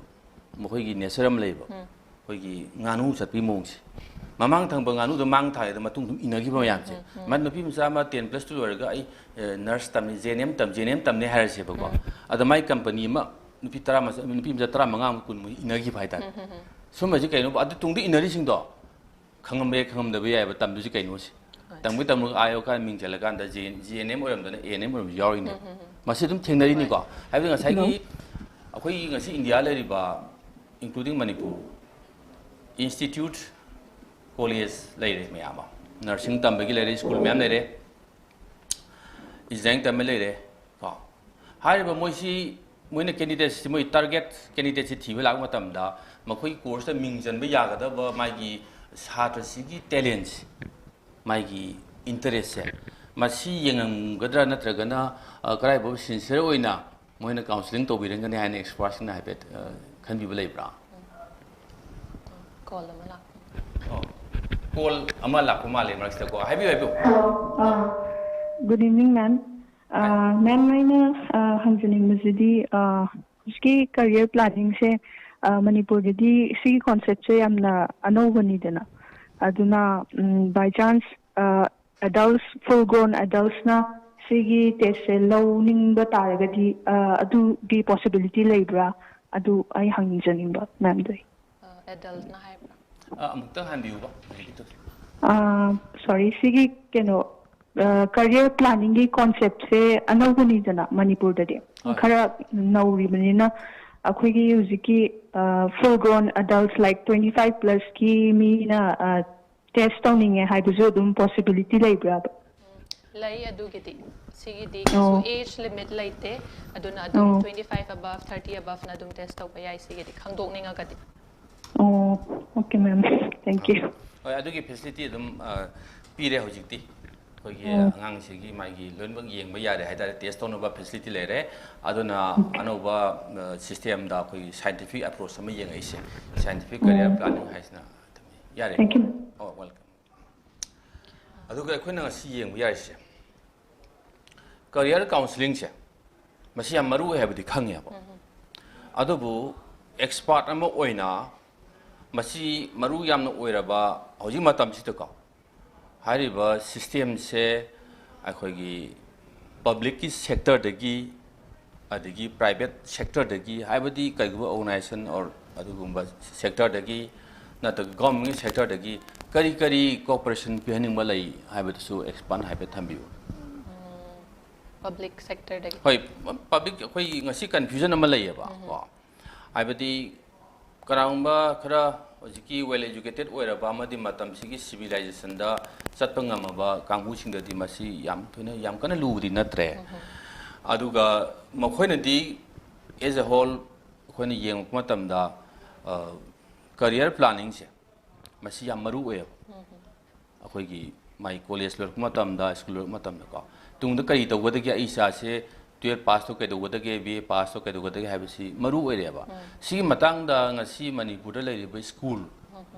ꯃꯈꯣꯏꯒꯤ ꯅꯦꯆꯔ ꯑꯃ ꯂꯩꯕ, ꯑꯩꯈꯣꯏꯒꯤ ꯉꯥꯅꯨ ꯆꯠꯄꯒꯤ ꯃꯑꯣꯡꯁꯦ꯫ ꯃꯃꯥꯡ ꯊꯪꯕ ꯉꯥꯅꯨꯗꯣ ꯃꯥꯡ ꯊꯥꯔꯦꯗ ꯃꯇꯨꯡ ꯑꯗꯨꯝ ꯏꯟꯅꯈꯤꯕ ꯃꯌꯥꯝꯁꯦ꯫ ꯃꯥ ꯅꯨꯄꯤ ꯃꯆꯥ ꯑꯃ ꯇꯦꯟ ꯄ꯭ꯂꯁ ꯇꯨ ꯂꯣꯏꯔꯒ ꯑꯩ, ꯑꯦ, ꯅꯔꯁ ꯇꯝꯅꯤ, ꯖꯦ ꯑꯦꯟ ꯑꯦꯝ ꯇꯝ, ꯖꯦ ꯑꯦꯟ ꯑꯦꯝ ꯇꯝꯅꯤ ꯍꯥꯏꯔꯁꯦꯕꯀꯣ꯫ ꯑꯗ ꯃꯥꯏ ꯀꯝꯄꯅꯤ ꯑꯃ ꯅꯨꯄꯤ ꯇꯔꯥ ꯃꯆꯥ-, ꯅꯨꯄꯤ ꯃꯆꯥ ꯇꯔꯥꯃꯉꯥꯃꯨꯛ, ꯀꯨꯟꯃꯨꯛ ꯏꯟꯅꯈꯤꯕ ꯍꯥꯏꯇꯥꯔꯦ꯫ ꯁꯨꯝꯕꯁꯤ ꯀꯩꯅꯣꯕ? ꯑꯗꯨ ꯇꯨꯡꯗ ꯏꯟꯅꯔꯤꯁꯤꯡꯗꯣ ꯈꯪꯉꯝꯕ ꯌꯥꯏ, ꯈꯪꯉꯝꯗꯕ ꯌꯥꯏꯑꯕ, ꯇꯝꯗꯣꯏꯁꯤ ꯀꯩꯅꯣꯁꯤ꯫ ꯇꯝꯒꯤ ꯇꯝꯃꯒ ꯑꯥ ꯌꯧꯀꯥꯟꯗ ꯃꯤꯡ ꯆꯜꯂꯀꯥꯟꯗ ꯖꯦ ꯑꯦꯟ ꯑꯦꯝ ꯑꯣꯏꯔꯝꯗꯅ ꯑꯦ ꯑꯦꯟ ꯑꯦꯝ ꯑꯣꯏꯔꯝꯕꯁꯨ ꯌꯥꯎꯔꯤꯅꯦꯕ꯫ ꯃꯁꯤ ꯑꯗꯨꯝ ꯊꯦꯡꯅꯔꯤꯅꯤꯀꯣ꯫ ꯍꯥꯏꯕꯗꯤ ꯉꯁꯥꯏꯒꯤ ꯑꯩꯈꯣꯏꯒꯤ ꯉꯁꯤ ꯏꯟꯗꯤꯌꯥ ꯂꯩꯔꯤꯕ, including ꯃꯅꯤꯄꯨꯔ, ꯏꯟꯁꯇꯤꯇ꯭ꯌꯨꯠ, ꯀꯣꯂꯦꯖ ꯂꯩꯔꯦ ꯃꯌꯥꯝ ꯑꯃ, ꯅꯔꯁꯤꯡ ꯇꯝꯕꯒꯤ ꯂꯩꯔꯦ, ꯁ꯭ꯀꯨꯜ ꯃꯌꯥꯝ ꯂꯩꯔꯦ, ꯏꯟꯖꯤꯅꯤꯌꯥꯔꯤꯡ ꯇꯝꯕ ꯂꯩꯔꯦ ꯀꯣ꯫ ꯍꯥꯏꯔꯤꯕ ꯃꯣꯏꯁꯤ, ꯃꯣꯏꯅ ꯀꯦꯟꯗꯤꯗꯦꯠꯁꯤ, ꯃꯣꯏ ꯇꯥꯔꯒꯦꯠ ꯀꯦꯟꯗꯤꯗꯦꯠꯁꯤ ꯊꯤꯕ ꯂꯥꯛꯄ ꯃꯇꯝꯗ ꯃꯈꯣꯏꯒꯤ ꯀꯣꯔꯁꯇ ꯃꯤꯡ ꯆꯟꯕ ꯌꯥꯒꯗꯕ ꯃꯥꯒꯤ ꯁꯥꯇ꯭ꯔꯁꯤꯒꯤ ꯇꯦꯂꯦꯟꯁꯦ, ꯃꯥꯒꯤ ꯏꯟꯇꯔꯦꯁꯁꯦ ꯃꯁꯤ ꯌꯦꯡꯉꯝꯒꯗ꯭ꯔꯥ ꯅꯠꯇ꯭ꯔꯒꯅ, ꯑ, ꯀꯗꯥꯏꯐꯥꯎ sincere ꯑꯣꯏꯅ ꯃꯣꯏꯅ counselling ꯇꯧꯕꯤꯔꯝꯒꯅꯤ ꯍꯥꯏꯅ expertꯁꯤꯡꯅ ꯍꯥꯏꯐꯦꯠ, ꯑ, ꯈꯟꯕꯤꯕ ꯂꯩꯕ꯭ꯔꯥ? Call ꯑꯃ ꯂꯥꯛꯄ꯫ ꯑꯣ, call ꯑꯃ ꯂꯥꯛꯄ ꯃꯥꯜꯂꯦ ꯃꯔꯛꯁꯤꯗꯀꯣ꯫ ꯍꯥꯏꯕꯤꯌꯨ, ꯍꯥꯏꯕꯤꯌꯨ꯫ Hello. Uh, good evening, ma'am. Uh, ma'am, ꯑꯩꯅ uh, ꯍꯪꯖꯅꯤꯡꯕꯁꯤꯗꯤ uh, ꯍꯧꯖꯤꯛꯀꯤ career planningꯁꯦ uh, ꯃꯅꯤꯄꯨꯔꯗꯗꯤ ꯁꯤꯒꯤ conceptꯁꯦ ꯌꯥꯝꯅ ꯑꯅꯧꯕꯅꯤꯗꯅ, ꯑꯗꯨꯅ um, by chance uh, adults, full grown adultsꯅ ꯁꯤꯒꯤ testꯁꯦ ꯂꯧꯅꯤꯡꯕ ꯇꯥꯔꯒꯗꯤ uh, ꯑꯗꯨꯒꯤ possibility ꯂꯩꯕ꯭ꯔꯥ? ꯑꯗꯨ ꯑꯩ ꯍꯪꯖꯅꯤꯡꯕ ma'amꯗꯩ꯫ Adultꯅ ꯍꯥꯏꯕ꯭ꯔꯥ? ꯑ, ꯑꯃꯨꯛꯇꯪ ꯍꯟꯕꯤꯌꯨꯕ, ꯍꯧꯖꯤꯛꯀꯤꯗꯣ꯫ ꯑꯥ, sorry, ꯁꯤꯒꯤ ꯀꯩꯅꯣ ꯑꯥ, career planningꯒꯤ conceptꯁꯦ ꯑꯅꯧꯕꯅꯤꯗꯅ ꯃꯅꯤꯄꯨꯔꯗꯗꯤ꯫ ꯍꯣꯏ꯫ ꯈꯔ ꯅꯧꯔꯤꯕꯅꯤꯅ ꯑꯩꯈꯣꯏꯒꯤ ꯍꯧꯖꯤꯛꯀꯤ ꯑꯥ, full grown adults like twenty five plusꯀꯤ ꯃꯤꯅ ꯑꯥ, test ꯇꯧꯅꯤꯡꯉꯦ ꯍꯥꯏꯕꯁꯨ ꯑꯗꯨꯝ possibility ꯂꯩꯕ꯭ꯔꯥꯕ? ꯂꯩ ꯑꯗꯨꯒꯤꯗꯤ꯫ ꯁꯤꯒꯤꯗꯤ ꯑꯣ꯫ ꯀꯩꯁꯨ age limit ꯂꯩꯇꯦ꯫ ꯑꯗꯨꯅ ꯑꯗꯨꯝ ꯑꯣ꯫ twenty five above, thirty aboveꯅ ꯑꯗꯨꯝ test ꯇꯧꯕ ꯌꯥꯏ ꯁꯤꯒꯤꯗꯤ, ꯈꯪꯗꯣꯛꯅꯤꯡꯉꯒꯗꯤ꯫ ꯑꯣ, okay ma'am, thank you꯫ ꯍꯣꯏ, ꯑꯗꯨꯒꯤ facility ꯑꯗꯨꯝ, ꯑ, ꯄꯤꯔꯦ ꯍꯧꯖꯤꯛꯇꯤ꯫ ꯑꯩꯈꯣꯏꯒꯤ ꯑꯣ꯫ ꯑꯉꯥꯡꯁꯤꯒꯤ ꯃꯥꯒꯤ ꯂꯣꯏꯅꯃꯛ ꯌꯦꯡꯕ ꯌꯥꯔꯦ ꯍꯥꯏꯇꯥꯔꯦ, test ꯇꯧꯅꯕ facility ꯂꯩꯔꯦ꯫ ꯑꯗꯨꯅ ꯑꯅꯧꯕ, ꯑ, systemꯗ ꯑꯩꯈꯣꯏꯒꯤ scientific approach ꯑꯃ ꯌꯦꯡꯉꯛꯏꯁꯦ, scientific career ꯑꯣ꯫ planning ꯍꯥꯏꯁꯤꯅ꯫ ꯌꯥꯔꯦ꯫ Thank you, ma'am꯫ ꯑꯣ, welcome꯫ ꯑꯗꯨꯒ ꯑꯩꯈꯣꯏꯅ ꯉꯁꯤ ꯌꯦꯡꯕ ꯌꯥꯔꯤꯁꯦ, career counselling ꯁꯦ, ꯃꯁꯤ ꯌꯥꯝ ꯃꯔꯨ ꯑꯣꯏ ꯍꯥꯏꯕꯗꯤ ꯈꯪꯉꯦꯕ꯫ ꯑꯗꯨꯕꯨ expert ꯑꯃ ꯑꯣꯏꯅ ꯃꯁꯤ ꯃꯔꯨ ꯌꯥꯝꯅ ꯑꯣꯏꯔꯕ ꯍꯧꯖꯤꯛ ꯃꯇꯝꯁꯤꯗꯀꯣ, ꯍꯥꯏꯔꯤꯕ system ꯁꯦ ꯑꯩꯈꯣꯏꯒꯤ public ꯀꯤ sector ꯗꯒꯤ, ꯑꯗꯒꯤ private sector ꯗꯒꯤ, ꯍꯥꯏꯕꯗꯤ ꯀꯔꯤꯒꯨꯝꯕ organization or ꯑꯗꯨꯒꯨꯝꯕ sector ꯗꯒꯤ ꯅꯠꯇ꯭ꯔꯒ government ꯀꯤ sector ꯗꯒꯤ ꯀꯔꯤ ꯀꯔꯤ cooperation ꯄꯤꯍꯟꯅꯤꯡꯕ ꯂꯩ ꯍꯥꯏꯕꯗꯨꯁꯨ expert ꯍꯥꯏꯐꯦꯠ ꯊꯝꯕꯤꯌꯨ꯫ Public sector ꯗꯒꯤ꯫ ꯍꯣꯏ, public, ꯑꯩꯈꯣꯏ ꯉꯁꯤ confusion ꯑꯃ ꯂꯩꯌꯦꯕ ꯀꯣ꯫ ꯍꯥꯏꯕꯗꯤ ꯀꯅꯥꯒꯨꯝꯕ ꯈꯔ ꯍꯧꯖꯤꯛꯀꯤ well educated ꯑꯣꯏꯔꯕ ꯑꯃꯗꯤ ꯃꯇꯝꯁꯤꯒꯤ civilization ꯗ ꯆꯠꯄ ꯉꯝꯃꯕ ꯀꯥꯡꯕꯨꯁꯤꯡꯗꯗꯤ ꯃꯁꯤ ꯌꯥꯝ ꯊꯣꯏꯅ, ꯌꯥꯝ ꯀꯟꯅ ꯂꯨꯕꯗꯤ ꯅꯠꯇ꯭ꯔꯦ꯫ ꯑꯗꯨꯒ ꯃꯈꯣꯏꯅꯗꯤ as a whole ꯑꯩꯈꯣꯏꯅ ꯌꯦꯡꯉꯛꯄ ꯃꯇꯝꯗ, ꯑ, career planning ꯁꯦ ꯃꯁꯤ ꯌꯥꯝ ꯃꯔꯨ ꯑꯣꯏꯌꯦꯕ꯫ ꯑꯩꯈꯣꯏꯒꯤ ꯃꯥꯒꯤ ꯀꯣꯂꯦꯖ ꯂꯣꯏꯔꯛꯄ ꯃꯇꯝꯗ, ꯁ꯭ꯀꯨꯜ ꯂꯣꯏꯔꯛꯄ ꯃꯇꯝꯗꯀꯣ, ꯇꯨꯡꯗ ꯀꯔꯤ ꯇꯧꯒꯗꯒꯦ, ꯑꯩ ꯏꯆꯥꯁꯦ ꯇꯨꯌꯦꯜꯞ ꯄꯥꯁꯇꯣ ꯀꯩꯗꯧꯒꯗꯒꯦ, ꯕꯤ ꯑꯦ ꯄꯥꯁꯇꯣ ꯀꯩꯗꯧꯒꯗꯒꯦ ꯍꯥꯏꯕꯁꯤ ꯃꯔꯨ ꯑꯣꯏꯔꯦꯕ꯫ ꯁꯤꯒꯤ ꯃꯇꯥꯡꯗ ꯉꯁꯤ ꯃꯅꯤꯄꯨꯔꯗ ꯂꯩꯔꯤꯕ ꯁ꯭ꯀꯨꯜ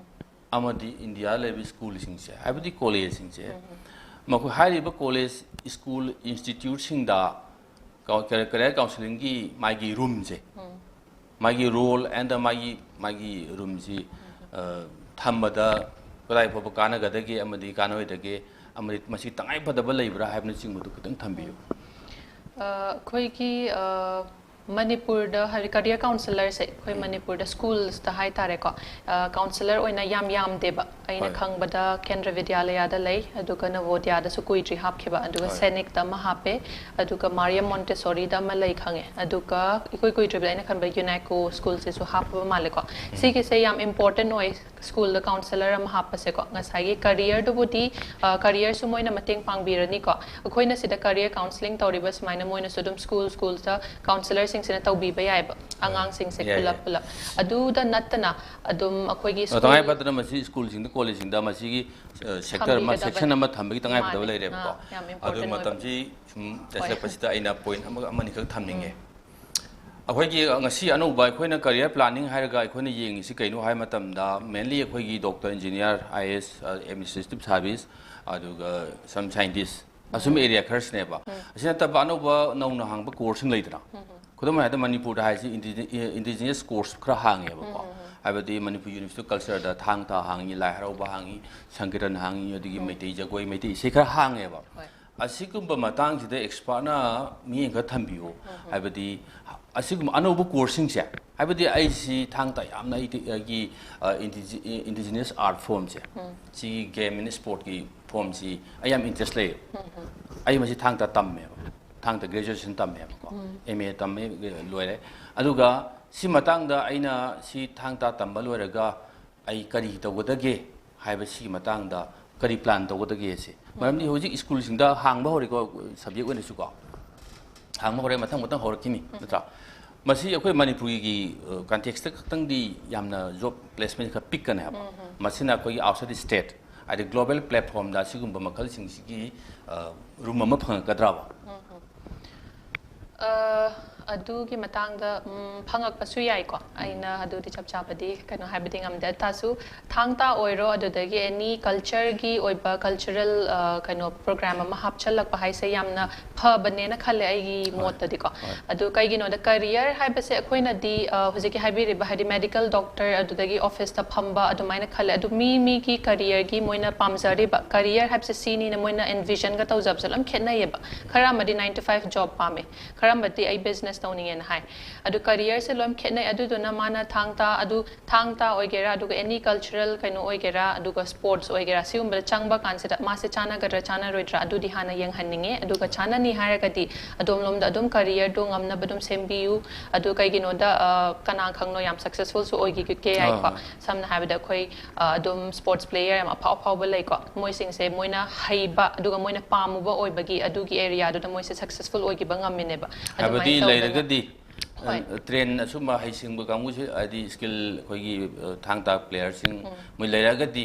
ꯑꯃꯗꯤ ꯏꯟꯗꯤꯌꯥꯗ ꯂꯩꯔꯤꯕ ꯁ꯭ꯀꯨꯜꯁꯤꯡꯁꯦ, ꯍꯥꯏꯕꯗꯤ ꯀꯣꯂꯦꯖꯁꯤꯡꯁꯦ, ꯃꯈꯣꯏ ꯍꯥꯏꯔꯤꯕ ꯀꯣꯂꯦꯖ, ꯁ꯭ꯀꯨꯜ, ꯏꯟꯁꯇꯤꯇ꯭ꯌꯨꯠꯁꯤꯡꯗ ꯀ-, ꯀꯦꯔꯤꯌꯔ ꯀꯥꯎꯟꯁꯤꯂꯤꯡꯒꯤ ꯃꯥꯒꯤ ꯔꯨꯝꯁꯦ, ꯃꯥꯒꯤ ꯔꯣꯜ ꯑꯦꯟ ꯃꯥꯒꯤ, ꯃꯥꯒꯤ ꯔꯨꯝꯁꯤ, ꯑ, ꯊꯝꯕꯗ ꯀꯗꯥꯏ ꯐꯥꯎꯕ ꯀꯥꯟꯅꯒꯗꯒꯦ ꯑꯃꯗꯤ ꯀꯥꯟꯅꯔꯣꯏꯗꯒꯦ, ꯑꯃꯗꯤ ꯃꯁꯤ ꯇꯉꯥꯏ ꯐꯗꯕ ꯂꯩꯕ꯭ꯔꯥ ꯍꯥꯏꯕꯅꯆꯤꯡꯕꯗꯨ ꯈꯤꯇꯪ ꯊꯝꯕꯤꯌꯨ꯫ ꯑ, ꯑꯩꯈꯣꯏꯒꯤ, ꯑ, ꯃꯅꯤꯄꯨꯔꯗ ꯍꯥꯏꯗꯤ ꯀꯔꯤꯌꯔ ꯀꯥꯎꯟꯁꯤꯂꯔꯁꯦ ꯑꯩꯈꯣꯏ ꯃꯅꯤꯄꯨꯔꯗ ꯁ꯭ꯀꯨꯜꯁꯇ ꯍꯥꯏꯇꯥꯔꯦꯀꯣ, ꯑ, ꯀꯥꯎꯟꯁꯤꯂꯔ ꯑꯣꯏꯅ ꯌꯥꯝ ꯌꯥꯝꯗꯦꯕ꯫ ꯑꯩꯅ ꯍꯣꯏ꯫ ꯈꯪꯕꯗ ꯀꯦꯟꯗ꯭ꯔ ꯕꯤꯗ꯭ꯌꯥꯂꯌꯥꯗ ꯂꯩ, ꯑꯗꯨꯒ ꯅꯕꯣꯗꯤꯌꯥꯗꯁꯨ ꯀꯨꯏꯗ꯭ꯔꯤ ꯍꯥꯞꯈꯤꯕ, ꯑꯗꯨꯒ ꯍꯣꯏ꯫ ꯁꯦꯅꯤꯛꯇ ꯑꯃ ꯍꯥꯞꯄꯦ, ꯑꯗꯨꯒ ꯃꯥꯔꯤꯌꯝ ꯃꯣꯟꯇꯦꯁꯣꯔꯤꯗ ꯑꯃ ꯂꯩ ꯈꯪꯉꯦ, ꯑꯗꯨꯒ ꯏꯀꯨꯏ ꯀꯨꯏꯗ꯭ꯔꯤꯕꯗ ꯑꯩꯅ ꯈꯟꯕ ꯌꯨꯅꯥꯏꯀꯣ ꯁ꯭ꯀꯨꯜꯁꯤꯁꯨ ꯍꯥꯞꯄꯕ ꯃꯥꯜꯂꯦꯀꯣ꯫ ꯁꯤꯒꯤꯁꯦ ꯌꯥꯝ ꯏꯝꯄꯣꯔꯇꯦꯟ ꯑꯣꯏ, ꯁ꯭ꯀꯨꯜꯗ ꯀꯥꯎꯟꯁꯤꯂꯔ ꯑꯃ ꯍꯥꯞꯄꯁꯦꯀꯣ꯫ ꯉꯁꯥꯏꯒꯤ ꯀꯔꯤꯌꯔꯗꯨꯕꯨꯗꯤ, ꯑ, ꯀꯔꯤꯌꯔꯁꯨ ꯃꯣꯏꯅ ꯃꯇꯦꯡ ꯄꯥꯡꯕꯤꯔꯅꯤꯀꯣ꯫ ꯑꯩꯈꯣꯏꯅ ꯁꯤꯗ ꯀꯔꯤꯌꯔ ꯀꯥꯎꯟꯁꯤꯂꯤꯡ ꯇꯧꯔꯤꯕ ꯁꯨꯃꯥꯏꯅ ꯃꯣꯏꯅꯁꯨ ꯑꯗꯨꯝ ꯁ꯭ꯀꯨꯜ ꯁ꯭ꯀꯨꯜꯁꯇ ꯀꯥꯎꯟꯁꯤꯂꯔꯁꯤꯡꯁꯤꯅ ꯇꯧꯕꯤꯕ ꯌꯥꯏꯕ, ꯑꯉꯥꯡꯁꯤꯡꯁꯦ ꯌꯥꯏ, ꯄꯨꯂꯞ ꯌꯥꯏ꯫ ꯄꯨꯂꯞ꯫ ꯑꯗꯨꯗ ꯅꯠꯇꯅ ꯑꯗꯨꯝ ꯑꯩꯈꯣꯏꯒꯤ ꯑ, ꯇꯉꯥꯏ ꯐꯗꯅ ꯃꯁꯤ ꯁ꯭ꯀꯨꯜꯁꯤꯡꯗ, ꯀꯣꯂꯦꯖꯁꯤꯡꯗ ꯃꯁꯤꯒꯤ, ꯑ, ꯁꯦꯛꯇꯔ ꯑꯃ, ꯊꯝꯕꯤꯒꯗꯕꯅꯤ꯫ ꯁꯦꯛꯁꯟ ꯑꯃ ꯊꯝꯕꯒꯤ ꯇꯉꯥꯏ ꯐꯗꯕ ꯃꯥꯅꯦ꯫ ꯂꯩꯔꯦꯕꯀꯣ꯫ ꯑꯥ, ꯌꯥꯝ ꯑꯗꯨ ꯏꯝꯄꯣꯔꯇꯦꯟ ꯑꯣꯏꯕ꯫ ꯃꯇꯝꯁꯤ ꯁꯨꯝ ꯆꯠꯁꯤꯜꯂꯛꯄꯁꯤꯗ ꯑꯩꯅ ꯄꯣꯏꯟ ꯑꯃꯒ ꯑꯃꯅꯤꯈꯛ ꯊꯝꯅꯤꯡꯉꯦ꯫ ꯑꯩꯈꯣꯏꯒꯤ ꯉꯁꯤ ꯑꯅꯧꯕ ꯑꯩꯈꯣꯏꯅ ꯀꯔꯤꯌꯔ ꯄ꯭ꯂꯥꯅꯤꯡ ꯍꯥꯏꯔꯒ ꯑꯩꯈꯣꯏꯅ ꯌꯦꯡꯉꯤꯁꯤ ꯀꯩꯅꯣ ꯍꯥꯏ ꯃꯇꯝꯗ, ꯃꯦꯟꯂꯤ ꯑꯩꯈꯣꯏꯒꯤ doctor, engineer, I A S, administrative service, ꯑꯗꯨꯒ ꯁꯝ ꯁꯥꯏꯟꯇꯤꯁ, ꯑꯁꯨꯝ ꯑꯦꯔꯤꯌꯥ ꯈꯔꯁꯤꯅꯦꯕ꯫ ꯑꯁꯤ ꯅꯠꯇꯕ ꯑꯅꯧꯕ ꯅꯧꯅ ꯍꯥꯡꯕ ꯀꯣꯔꯁꯁꯤꯡ ꯂꯩꯗꯅ, ꯈꯨꯗꯝ ꯑꯣꯏꯅ ꯍꯥꯏꯔꯕꯗ ꯃꯅꯤꯄꯨꯔꯗ ꯍꯥꯏꯁꯤ ꯏꯟꯗꯤꯖꯤꯅꯁ ꯀꯣꯔꯁ ꯈꯔ ꯍꯥꯡꯉꯦꯕꯀꯣ꯫ ꯍꯥꯏꯕꯗꯤ ꯃꯅꯤꯄꯨꯔ ꯌꯨꯅꯤꯚꯔꯁꯤꯇꯤ ꯀꯜꯆꯔꯗ ꯊꯥꯡ ꯇꯥ ꯍꯥꯡꯉꯤ, ꯂꯥꯏ ꯍꯔꯥꯎꯕ ꯍꯥꯡꯉꯤ, ꯁꯪꯀꯤꯔꯇꯟ ꯍꯥꯡꯉꯤ, ꯑꯗꯒꯤ ꯃꯩꯇꯩ ꯖꯒꯣꯏ, ꯃꯩꯇꯩ ꯏꯁꯩ ꯈꯔ ꯍꯥꯡꯉꯦꯕ꯫ ꯍꯣꯏ꯫ ꯑꯁꯤꯒꯨꯝꯕ ꯃꯇꯥꯡꯁꯤꯗ ꯑꯦꯛꯁꯄꯥꯔꯠꯅ ꯃꯤꯠꯌꯦꯡ ꯈꯔ ꯊꯝꯕꯤꯌꯨ꯫ ꯍꯥꯏꯕꯗꯤ ꯑꯁꯤꯒꯨꯝꯕ ꯑꯅꯧꯕ ꯀꯣꯔꯁꯁꯤꯡꯁꯦ, ꯍꯥꯏꯕꯗꯤ ꯑꯩꯁꯤ ꯊꯥꯡ ꯇꯥ ꯌꯥꯝꯅ ꯑꯩꯗꯤ ꯑꯩꯒꯤ, ꯑ, ꯏꯟꯗꯤꯖꯤ-, ꯏꯟꯗꯤꯖꯤꯅꯁ ꯑꯥꯔꯠ ꯐꯣꯝꯁꯦ, ꯁꯤꯒꯤ ꯒꯦꯝ ꯑꯦꯟ ꯁ꯭ꯄꯣꯔꯠꯀꯤ ꯐꯣꯝꯁꯤ ꯑꯩ ꯌꯥꯝ ꯏꯟꯇꯔꯦꯁ ꯂꯩꯌꯦꯕ꯫ ꯑꯩ ꯃꯁꯤ ꯊꯥꯡ ꯇꯥ ꯇꯝꯃꯦꯕ, ꯊꯥꯡ ꯇꯥ ꯒ꯭ꯔꯦꯖꯨꯑꯦꯁꯟ ꯇꯝꯃꯦꯕꯀꯣ, ꯑꯦꯝ ꯑꯦ ꯇꯝꯃꯦ, ꯂꯣꯏꯔꯦ꯫ ꯑꯗꯨꯒ ꯁꯤ ꯃꯇꯥꯡꯗ ꯑꯩꯅ ꯁꯤ ꯊꯥꯡ ꯇꯥ ꯇꯝꯕ ꯂꯣꯏꯔꯒ ꯑꯩ ꯀꯔꯤ ꯇꯧꯒꯗꯒꯦ ꯍꯥꯏꯕꯁꯤꯒꯤ ꯃꯇꯥꯡꯗ ꯀꯔꯤ ꯄ꯭ꯂꯥꯟ ꯇꯧꯒꯗꯒꯦ ꯁꯤ꯫ ꯃꯔꯝꯗꯤ ꯍꯧꯖꯤꯛ ꯁ꯭ꯀꯨꯜꯁꯤꯡꯗ ꯍꯥꯡꯕ ꯍꯧꯔꯦꯀꯣ, ꯁꯕꯖꯦꯛ ꯑꯣꯏꯅꯁꯨꯀꯣ꯫ ꯍꯥꯡꯕ ꯍꯧꯔꯦ, ꯃꯊꯪ ꯃꯊꯪ ꯍꯧꯔꯛꯈꯤꯅꯤ, ꯅꯠꯇ꯭ꯔꯥ? ꯃꯁꯤ ꯑꯩꯈꯣꯏ ꯃꯅꯤꯄꯨꯔꯒꯤ, ꯑ, ꯀꯟꯇꯦꯛꯁꯇ ꯈꯛꯇꯪꯗꯤ ꯌꯥꯝꯅ ꯖꯣꯕ ꯄ꯭ꯂꯦꯁꯃꯦꯟ ꯈꯔ ꯄꯤꯛꯀꯅꯤ ꯍꯥꯏꯕ꯫ ꯃꯁꯤꯅ ꯑꯩꯈꯣꯏꯒꯤ ꯑꯥꯎꯠꯁꯥꯏꯗ ꯁ꯭ꯇꯦꯠ, ꯍꯥꯏꯗꯤ ꯒ꯭ꯂꯣꯕꯦꯜ ꯄ꯭ꯂꯦꯠꯐꯣꯝꯗ ꯑꯁꯤꯒꯨꯝꯕ ꯃꯈꯜꯁꯤꯡꯁꯤꯒꯤ ꯔꯨꯝ ꯑꯃ ꯐꯪꯉꯛꯀꯗ꯭ꯔꯕ? ꯑ, ꯑꯗꯨꯒꯤ ꯃꯇꯥꯡꯗ ꯎꯝ, ꯐꯪꯉꯛꯄꯁꯨ ꯌꯥꯏꯀꯣ꯫ ꯑꯩꯅ ꯑꯗꯨꯗꯤ ꯆꯞ ꯆꯥꯕꯗꯤ ꯀꯩꯅꯣ ꯍꯥꯏꯕꯗꯤ ꯉꯝꯗꯦ꯫ ꯇꯥꯁꯨ ꯊꯥꯡ ꯇꯥ ꯑꯣꯏꯔꯣ, ꯑꯗꯨꯗꯒꯤ ꯑꯦꯅꯤ ꯀꯜꯆꯔꯒꯤ ꯑꯣꯏꯕ ꯀꯜꯆꯔꯦꯜ ꯀꯩꯅꯣ ꯄ꯭ꯔꯣꯒ꯭ꯔꯥꯝ ꯑꯃ ꯍꯥꯞꯆꯜꯂꯛꯄ ꯍꯥꯏꯁꯦ ꯌꯥꯝꯅ ꯐꯕꯅꯦꯅ ꯈꯜꯂꯦ ꯑꯩꯒꯤ ꯃꯣꯠꯇꯗꯤꯀꯣ꯫ ꯑꯗꯨ ꯀꯩꯒꯤꯅꯣꯗ ꯀꯔꯤꯌꯔ ꯍꯥꯏꯕꯁꯦ ꯑꯩꯈꯣꯏꯅꯗꯤ ꯑ, ꯍꯧꯖꯤꯛꯀꯤ ꯍꯥꯏꯕꯤꯔꯤꯕ ꯍꯥꯏꯗꯤ ꯃꯦꯗꯤꯀꯦꯜ ꯗꯣꯛꯇꯔ ꯑꯗꯨꯗꯒꯤ ꯑꯣꯐꯤꯁꯇ ꯐꯝꯕ ꯑꯗꯨꯃꯥꯏꯅ ꯈꯜꯂꯦ꯫ ꯑꯗꯨ ꯃꯤ ꯃꯤꯒꯤ ꯀꯔꯤꯌꯔꯒꯤ ꯃꯣꯏꯅ ꯄꯥꯝꯖꯔꯤꯕ ꯀꯔꯤꯌꯔ ꯍꯥꯏꯕꯁꯦ ꯁꯤꯅꯤꯅ ꯃꯣꯏꯅ ꯑꯦꯟꯚꯤꯖꯟꯒ ꯇꯧꯖꯕꯁꯦ ꯂꯣꯏ ꯈꯦꯠꯅꯩꯌꯦꯕ꯫ ꯈꯔ ꯑꯃꯗꯤ ꯅꯥꯏꯟ ꯇꯨ ꯐꯥꯏꯚ ꯖꯣꯕ ꯄꯥꯝꯃꯦ, ꯈꯔ ꯑꯃꯗꯤ ꯑꯩ ꯕꯤꯖꯤꯅꯦꯁ ꯇꯧꯅꯤꯡꯉꯦꯅ ꯍꯥꯏ꯫ ꯑꯗꯨ ꯀꯔꯤꯌꯔꯁꯦ ꯂꯣꯏ ꯈꯦꯠꯅꯩ꯫ ꯑꯗꯨꯗꯨꯅ ꯃꯥꯅ ꯊꯥꯡ ꯇꯥ ꯑꯗꯨ ꯊꯥꯡ ꯇꯥ ꯑꯣꯏꯒꯦꯔꯥ, ꯑꯗꯨꯒ ꯑꯦꯅꯤ ꯀꯜꯆꯔꯦꯜ ꯀꯩꯅꯣ ꯑꯣꯏꯒꯦꯔꯥ, ꯑꯗꯨꯒ ꯁ꯭ꯄꯣꯔꯠꯁ ꯑꯣꯏꯒꯦꯔꯥ, ꯁꯤꯒꯨꯝꯕꯗ ꯆꯪꯕ ꯀꯥꯟꯁꯤꯗ ꯃꯥꯁꯦ ꯆꯥꯟꯅꯒꯗ꯭ꯔꯥ ꯆꯥꯟꯅꯔꯣꯏꯗ꯭ꯔꯥ ꯑꯗꯨꯗꯤ ꯍꯥꯟꯅ ꯌꯦꯡꯍꯟꯅꯤꯡꯉꯦ꯫ ꯑꯗꯨꯒ ꯆꯥꯟꯅꯅꯤ ꯍꯥꯏꯔꯒꯗꯤ ꯑꯗꯣꯝꯂꯣꯝꯗ ꯑꯗꯨꯝ ꯀꯔꯤꯌꯔꯗꯣ ꯉꯝꯅꯕ ꯑꯗꯨꯝ ꯁꯦꯝꯕꯤꯌꯨ꯫ ꯑꯗꯨ ꯀꯩꯒꯤꯅꯣꯗ ꯑ, ꯀꯅꯥ ꯈꯪꯅꯣ ꯌꯥꯝ ꯁꯛꯁꯦꯁꯐꯨꯜꯁꯨ ꯑꯣꯏꯈꯤꯒꯦ ꯌꯥꯏꯀꯣ꯫ ꯁꯝꯅ ꯍꯥꯏꯔꯕꯗ ꯑꯩꯈꯣꯏ ꯑ, ꯑꯗꯨꯝ ꯁ꯭ꯄꯣꯔꯠꯁ ꯄ꯭ꯂꯦꯌꯔ ꯌꯥꯝ ꯑꯐꯥꯎ ꯑꯐꯥꯎꯕ ꯂꯩꯀꯣ꯫ ꯃꯣꯏꯁꯤꯡꯁꯦ ꯃꯣꯏꯅ ꯍꯩꯕ ꯑꯗꯨꯒ ꯃꯣꯏꯅ ꯄꯥꯝꯃꯨꯕ ꯑꯣꯏꯕꯒꯤ ꯑꯗꯨꯒꯤ ꯑꯦꯔꯤꯌꯥꯗꯨꯗ ꯃꯣꯏꯁꯦ ꯁꯛꯁꯦꯁꯐꯨꯜ ꯑꯣꯏꯈꯤꯕ ꯉꯝꯃꯤꯅꯦꯕ꯫ ꯍꯥꯏꯕꯗꯤ ꯑꯗꯨꯃꯥꯏꯅ ꯇꯧꯗꯅ ꯂꯩꯔꯒꯗꯤ ꯍꯣꯏ꯫ ꯇ꯭ꯔꯦꯟ ꯑꯁꯨꯝꯕ ꯍꯩꯁꯤꯡꯕ ꯀꯥꯡꯕꯨꯁꯦ, ꯍꯥꯏꯗꯤ ꯁ꯭ꯀꯤꯜ ꯑꯩꯈꯣꯏꯒꯤ ꯑ, ꯊꯥꯡ ꯇꯥ ꯄ꯭ꯂꯦꯌꯔꯁꯤꯡ ꯃꯣꯏ ꯂꯩꯔꯒꯗꯤ,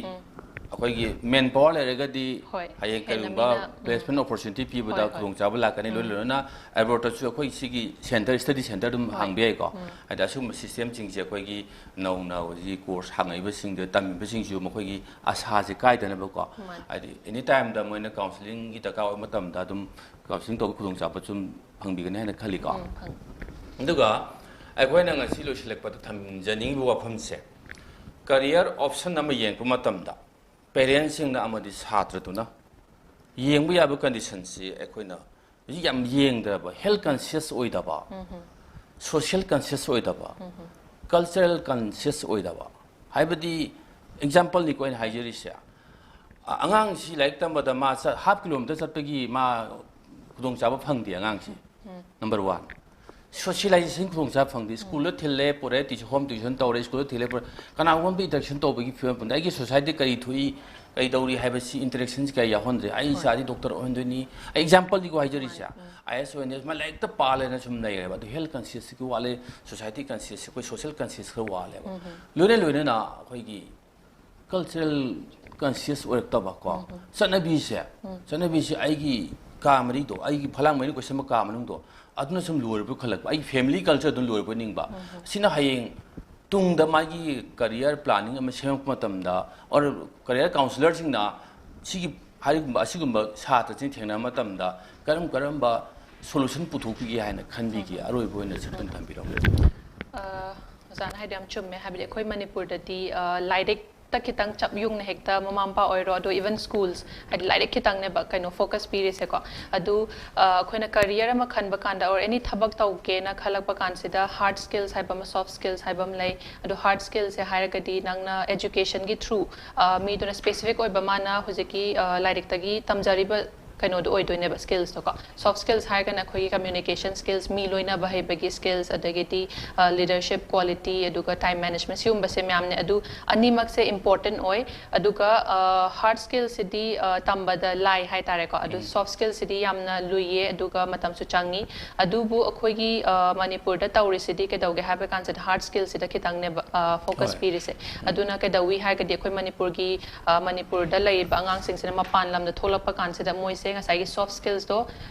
ꯑꯩꯈꯣꯏꯒꯤ ꯃꯦꯟ ꯄꯥꯋꯔ ꯂꯩꯔꯒꯗꯤ ꯍꯣꯏ, ꯍꯌꯦꯡ ꯍꯦꯟꯅ ꯀꯔꯤꯒꯨꯝꯕ ꯃꯤꯅ, ꯎꯝ꯫ ꯄ꯭ꯂꯦꯁꯃꯦꯟ ꯑꯣꯄꯣꯔꯆꯨꯅꯤꯇꯤ ꯄꯤꯕꯗ ꯍꯣꯏ, ꯍꯣꯏ꯫ ꯈꯨꯗꯣꯡꯆꯥꯕ ꯂꯥꯛꯀꯅꯤ꯫ ꯂꯣꯏ ꯂꯣꯏꯅꯅ ꯑꯦꯕ꯭ꯔꯣꯠꯇꯁꯨ ꯑꯩꯈꯣꯏ ꯁꯤꯒꯤ ꯁꯦꯟꯇꯔ, ꯁ꯭ꯇꯗꯤ ꯁꯦꯟꯇꯔ ꯑꯗꯨꯝ ꯍꯣꯏ꯫ ꯍꯥꯡꯕ ꯌꯥꯏꯀꯣ꯫ ꯍꯥꯏꯗꯤ ꯑꯁꯤꯒꯨꯝꯕ ꯁꯤꯁꯇꯦꯝꯁꯤꯡꯁꯦ ꯑꯩꯈꯣꯏꯒꯤ ꯅꯧꯅ ꯍꯧꯖꯤꯛ ꯀꯣꯔꯁ ꯍꯥꯡꯉꯛꯏꯕꯁꯤꯡꯗ ꯇꯝꯃꯤꯕꯁꯤꯡꯁꯨ ꯃꯈꯣꯏꯒꯤ ꯑꯁꯥꯁꯦ ꯀꯥꯏꯗꯅꯕꯀꯣ꯫ ꯃꯥꯅꯤ꯫ ꯍꯥꯏꯗꯤ ꯑꯦꯅꯤ ꯇꯥꯏꯝꯗ ꯃꯣꯏꯅ ꯀꯥꯎꯟꯁꯤꯂꯤꯡꯒꯤ ꯗꯔꯀꯥꯔ ꯑꯣꯏꯕ ꯃꯇꯝꯗ ꯑꯗꯨꯝ ꯀꯥꯎꯟꯁꯤꯂꯤꯡ ꯇꯧꯕ ꯈꯨꯗꯣꯡꯆꯥꯕ ꯁꯨꯝ ꯐꯪꯕꯤꯒꯅꯤ ꯍꯥꯏꯅ ꯈꯜꯂꯤꯀꯣ꯫ ꯎꯝ, ꯐꯪ- ꯑꯗꯨꯒ ꯑꯩꯈꯣꯏꯅ ꯉꯁꯤ ꯂꯣꯏꯁꯤꯜꯂꯛꯄꯗ ꯊꯝꯖꯅꯤꯡꯉꯤꯕ ꯋꯥꯐꯝꯁꯦ, ꯀꯔꯤꯌꯔ ꯑꯣꯞꯁꯟ ꯑꯃ ꯌꯦꯡꯕ ꯃꯇꯝꯗ ꯄꯦꯔꯦꯟꯁꯁꯤꯡꯅ ꯑꯃꯗꯤ ꯁꯥꯇ꯭ꯔꯗꯨꯅ ꯌꯦꯡꯕ ꯌꯥꯕ ꯀꯟꯗꯤꯁꯟꯁꯤ ꯑꯩꯈꯣꯏꯅ ꯍꯧꯖꯤꯛ ꯌꯥꯝ ꯌꯦꯡꯗ꯭ꯔꯕ, ꯍꯦꯜꯊ ꯀꯟꯁꯤꯌꯁ ꯑꯣꯏꯗꯕ, ꯁꯣꯁꯤꯌꯦꯜ ꯀꯟꯁꯤꯌꯁ ꯑꯣꯏꯗꯕ, ꯀꯜꯆꯔꯦꯜ ꯀꯟꯁꯤꯌꯁ ꯑꯣꯏꯗꯕ, ꯍꯥꯏꯕꯗꯤ ꯑꯦꯛꯖꯥꯝꯄꯜꯅꯤꯀꯣ ꯑꯩꯅ ꯍꯥꯏꯖꯔꯤꯁꯦ꯫ ꯑ-, ꯑꯉꯥꯡꯁꯤ ꯂꯥꯏꯔꯤꯛ ꯇꯝꯕꯗ ꯃꯥ ꯆꯠ-, ꯍꯥꯐ ꯀꯤꯂꯣꯃꯤꯇꯔ ꯆꯠꯄꯒꯤ ꯃꯥ ꯈꯨꯗꯣꯡꯆꯥꯕ ꯐꯪꯗꯦ ꯑꯉꯥꯡꯁꯤ꯫ Number one. ꯁꯣꯁꯤꯌꯦꯂꯥꯏꯖꯦꯁꯟ ꯈꯨꯗꯣꯡꯆꯥꯕ ꯐꯪꯗꯦ꯫ ꯁ꯭ꯀꯨꯜꯗ ꯊꯤꯜꯂꯦ, ꯄꯨꯔꯛꯑꯦ, ꯇꯤꯆꯔ ꯍꯣꯝ ꯇ꯭ꯌꯨꯁꯟ ꯇꯧꯔꯦ, ꯁ꯭ꯀꯨꯜꯗ ꯊꯤꯜꯂꯦ, ꯄꯨꯔꯛꯑꯦ꯫ ꯀꯅꯥꯒꯨꯝꯕ ꯑꯃ ꯏꯟꯇꯔꯦꯛꯁꯟ ꯇꯧꯕꯒꯤ ꯐꯤꯕꯝ ꯐꯪꯗꯦ꯫ ꯑꯩꯒꯤ ꯁꯣꯁꯥꯏꯇꯤ ꯀꯔꯤ ꯊꯣꯛꯏ, ꯀꯩꯗꯧꯔꯤ ꯍꯥꯏꯕꯁꯤ ꯏꯟꯇꯔꯦꯛꯁꯟꯁꯤ ꯀꯌꯥ ꯌꯥꯎꯍꯟꯗ꯭ꯔꯦ꯫ ꯑꯩ ꯏꯆꯥꯗꯤ ꯗꯣꯛꯇꯔ ꯑꯣꯏꯍꯟꯗꯣꯏꯅꯤ꯫ ꯑꯩ ꯑꯦꯛꯖꯥꯝꯄꯜꯅꯤꯀꯣ ꯍꯥꯏꯖꯔꯤꯁꯦ꯫ ꯑꯥꯏ ꯑꯦꯁ ꯑꯣꯏꯍꯟꯗꯣꯏꯅꯤ꯫ ꯃꯥ ꯂꯥꯏꯔꯤꯛꯇ ꯄꯥꯜꯂꯦꯅ ꯁꯨꯝ ꯂꯩꯔꯦꯕ꯫ ꯑꯗꯨ ꯍꯦꯜꯊ ꯀꯟꯁꯤꯌꯁꯁꯤꯒꯤ ꯋꯥꯠꯂꯦ, ꯁꯣꯁꯥꯏꯇꯤ ꯀꯟꯁꯤꯌꯁꯁꯤ, ꯑꯩꯈꯣꯏ ꯁꯣꯁꯤꯌꯦꯜ ꯀꯟꯁꯤꯌꯁ ꯈꯔ ꯋꯥꯠꯂꯦꯕ꯫ ꯂꯣꯏꯅ ꯂꯣꯏꯅꯅ ꯑꯩꯈꯣꯏꯒꯤ ꯀꯜꯆꯔꯦꯜ ꯀꯟꯁꯤꯌꯁ ꯑꯣꯏꯔꯛꯇꯕ ꯀꯣ꯫ ꯆꯠꯅꯕꯤꯁꯦ, ꯆꯠꯅꯕꯤꯁꯦ ꯑꯩꯒꯤ ꯀꯥ ꯃꯔꯤꯗꯣ, ꯑꯩꯒꯤ ꯐꯂꯥꯡ ꯃꯔꯤ ꯀꯣꯏꯁꯟꯕ ꯀꯥ ꯃꯅꯨꯡꯗꯣ, ꯑꯗꯨꯅ ꯁꯨꯝ ꯂꯣꯏꯔꯕꯣꯏ ꯈꯜꯂꯛꯄ, ꯑꯩꯒꯤ ꯐꯦꯃꯤꯂꯤ ꯀꯜꯆꯔꯗꯨ ꯂꯣꯏꯔꯕꯣꯏ ꯅꯤꯡꯕ꯫ ꯁꯤꯅ ꯍꯌꯦꯡ ꯇꯨꯡꯗ ꯃꯥꯒꯤ ꯀꯔꯤꯌꯔ ꯄ꯭ꯂꯥꯅꯤꯡ ꯑꯃ ꯁꯦꯝꯃꯛꯄ ꯃꯇꯝꯗ, ꯑꯣꯔ ꯀꯔꯤꯌꯔ ꯀꯥꯎꯟꯁꯤꯂꯔꯁꯤꯡꯅ ꯁꯤꯒꯤ ꯍꯥꯏꯔꯤꯒꯨꯝꯕ ꯑꯁꯤꯒꯨꯝꯕ ꯁꯥꯇ꯭ꯔꯁꯤꯡ ꯊꯦꯡꯅꯕ ꯃꯇꯝꯗ ꯀꯔꯝ ꯀꯔꯝꯕ ꯁꯣꯂꯨꯁꯟ ꯄꯨꯊꯣꯛꯄꯤꯒꯦ ꯍꯥꯏꯅ ꯈꯟꯕꯤꯒꯦ? ꯑꯔꯣꯏꯕ ꯑꯣꯏꯅ ꯁꯨꯝ ꯊꯝꯕꯤꯔꯝꯃꯨ꯫ ꯑ, ꯑꯣꯖꯥꯅ ꯍꯥꯏꯗꯣ ꯌꯥꯝ ꯆꯨꯝꯃꯦ꯫ ꯍꯥꯏꯕꯗꯤ ꯑꯩꯈꯣꯏ ꯃꯅꯤꯄꯨꯔꯗꯗꯤ, ꯑ, ꯂꯥꯏꯔꯤꯛꯇ ꯈꯤꯇꯪ ꯆꯞ ꯌꯨꯡꯅ ꯍꯦꯛꯇ ꯃꯃꯥ ꯃꯄꯥ ꯑꯣꯏꯔꯣ, ꯑꯗꯣ even schools, ꯍꯥꯏꯗꯤ ꯂꯥꯏꯔꯤꯛ ꯈꯤꯇꯪꯅꯦꯕ ꯀꯩꯅꯣ ꯐꯣꯀꯁ ꯄꯤꯔꯤꯁꯦꯀꯣ꯫ ꯑꯗꯨ, ꯑ, ꯑꯩꯈꯣꯏꯅ ꯀꯔꯤꯌꯔ ꯑꯃ ꯈꯟꯕ ꯀꯥꯟꯗ, or any ꯊꯕꯛ ꯇꯧꯒꯦꯅ ꯈꯜꯂꯛꯄ ꯀꯥꯟꯁꯤꯗ, ꯍꯥꯔꯗ ꯁ꯭ꯀꯤꯜꯁ ꯍꯥꯏꯕ ꯑꯃ, ꯁꯣꯐ ꯁ꯭ꯀꯤꯜꯁ ꯍꯥꯏꯕ ꯑꯃ ꯂꯩ꯫ ꯑꯗꯣ ꯍꯥꯔꯗ ꯁ꯭ꯀꯤꯜꯁꯦ ꯍꯥꯏꯔꯒꯗꯤ ꯅꯪꯅ ꯑꯦꯖꯨꯀꯦꯁꯟꯒꯤ ꯊ꯭ꯔꯨ, ꯑ, ꯃꯤꯗꯨꯅ ꯁ꯭ꯄꯦꯁꯤꯐꯤꯛ ꯑꯣꯏꯕ ꯃꯥꯅ ꯍꯧꯖꯤꯛꯀꯤ, ꯑ, ꯂꯥꯏꯔꯤꯛꯇꯒꯤ ꯇꯝꯖꯔꯤꯕ ꯀꯩꯅꯣꯗꯣ ꯑꯣꯏꯗꯣꯏꯅꯦꯕ, ꯁ꯭ꯀꯤꯜꯁꯇꯣꯀꯣ꯫ ꯁꯣꯐ ꯁ꯭ꯀꯤꯜꯁ ꯍꯥꯏꯔꯒꯅ ꯑꯩꯈꯣꯏꯒꯤ ꯀꯝꯃ꯭ꯌꯨꯅꯤꯀꯦꯁꯟ ꯁ꯭ꯀꯤꯜꯁ, ꯃꯤ ꯂꯣꯏꯅꯕ ꯍꯩꯕꯒꯤ ꯁ꯭ꯀꯤꯜꯁ, ꯑꯗꯒꯤꯗꯤ, ꯑ, ꯂꯤꯗꯔꯁꯤꯞ ꯀ꯭ꯋꯥꯂꯤꯇꯤ, ꯑꯗꯨꯒ ꯇꯥꯏꯝ ꯃꯦꯅꯦꯖꯃꯦꯟꯠ, ꯁꯤꯒꯨꯝꯕꯁꯦ ꯃꯌꯥꯝꯅꯦ꯫ ꯑꯗꯨ ꯑꯅꯤꯃꯛꯁꯦ ꯏꯝꯄꯣꯔꯇꯦꯟ ꯑꯣꯏ꯫ ꯑꯗꯨꯒ, ꯑ, ꯍꯥꯔꯗ ꯁ꯭ꯀꯤꯜꯁꯤꯗꯤ, ꯑ, ꯇꯝꯕꯗ ꯂꯥꯏ ꯍꯥꯏꯇꯥꯔꯦꯀꯣ꯫ ꯑꯗꯨ ꯁꯣꯐ ꯁ꯭ꯀꯤꯜꯁꯤꯗꯤ ꯌꯥꯝꯅ ꯂꯨꯏꯌꯦ, ꯑꯗꯨꯒ ꯃꯇꯝꯁꯨ ꯆꯪꯉꯤ꯫ ꯑꯗꯨꯕꯨ ꯑꯩꯈꯣꯏꯒꯤ, ꯑ, ꯃꯅꯤꯄꯨꯔꯗ ꯇꯧꯔꯤꯁꯤꯗꯤ ꯀꯩꯗꯧꯒꯦ ꯍꯥꯏꯕ ꯀꯥꯟꯁꯤꯗ, ꯍꯥꯔꯗ ꯁ꯭ꯀꯤꯜꯁꯤꯗ ꯈꯤꯇꯪꯅꯦꯕ, ꯑ, ꯐꯣꯀꯁ ꯍꯣꯏ꯫ ꯄꯤꯔꯤꯁꯦ꯫ ꯑꯗꯨꯅ ꯀꯩꯗꯧꯏ ꯍꯥꯏꯔꯒꯗꯤ, ꯑꯩꯈꯣꯏ ꯃꯅꯤꯄꯨꯔꯒꯤ, ꯑ, ꯃꯅꯤꯄꯨꯔꯗ ꯂꯩꯔꯤꯕ ꯑꯉꯥꯡꯁꯤꯡꯁꯤꯅ ꯃꯄꯥꯟ ꯂꯝꯗ ꯊꯣꯛꯂꯛꯄ ꯀꯥꯟꯁꯤꯗ ꯃꯣꯏꯁꯦ ꯉꯁꯥꯏꯒꯤ ꯁꯣꯐ ꯁ꯭ꯀꯤꯜꯁꯇꯣ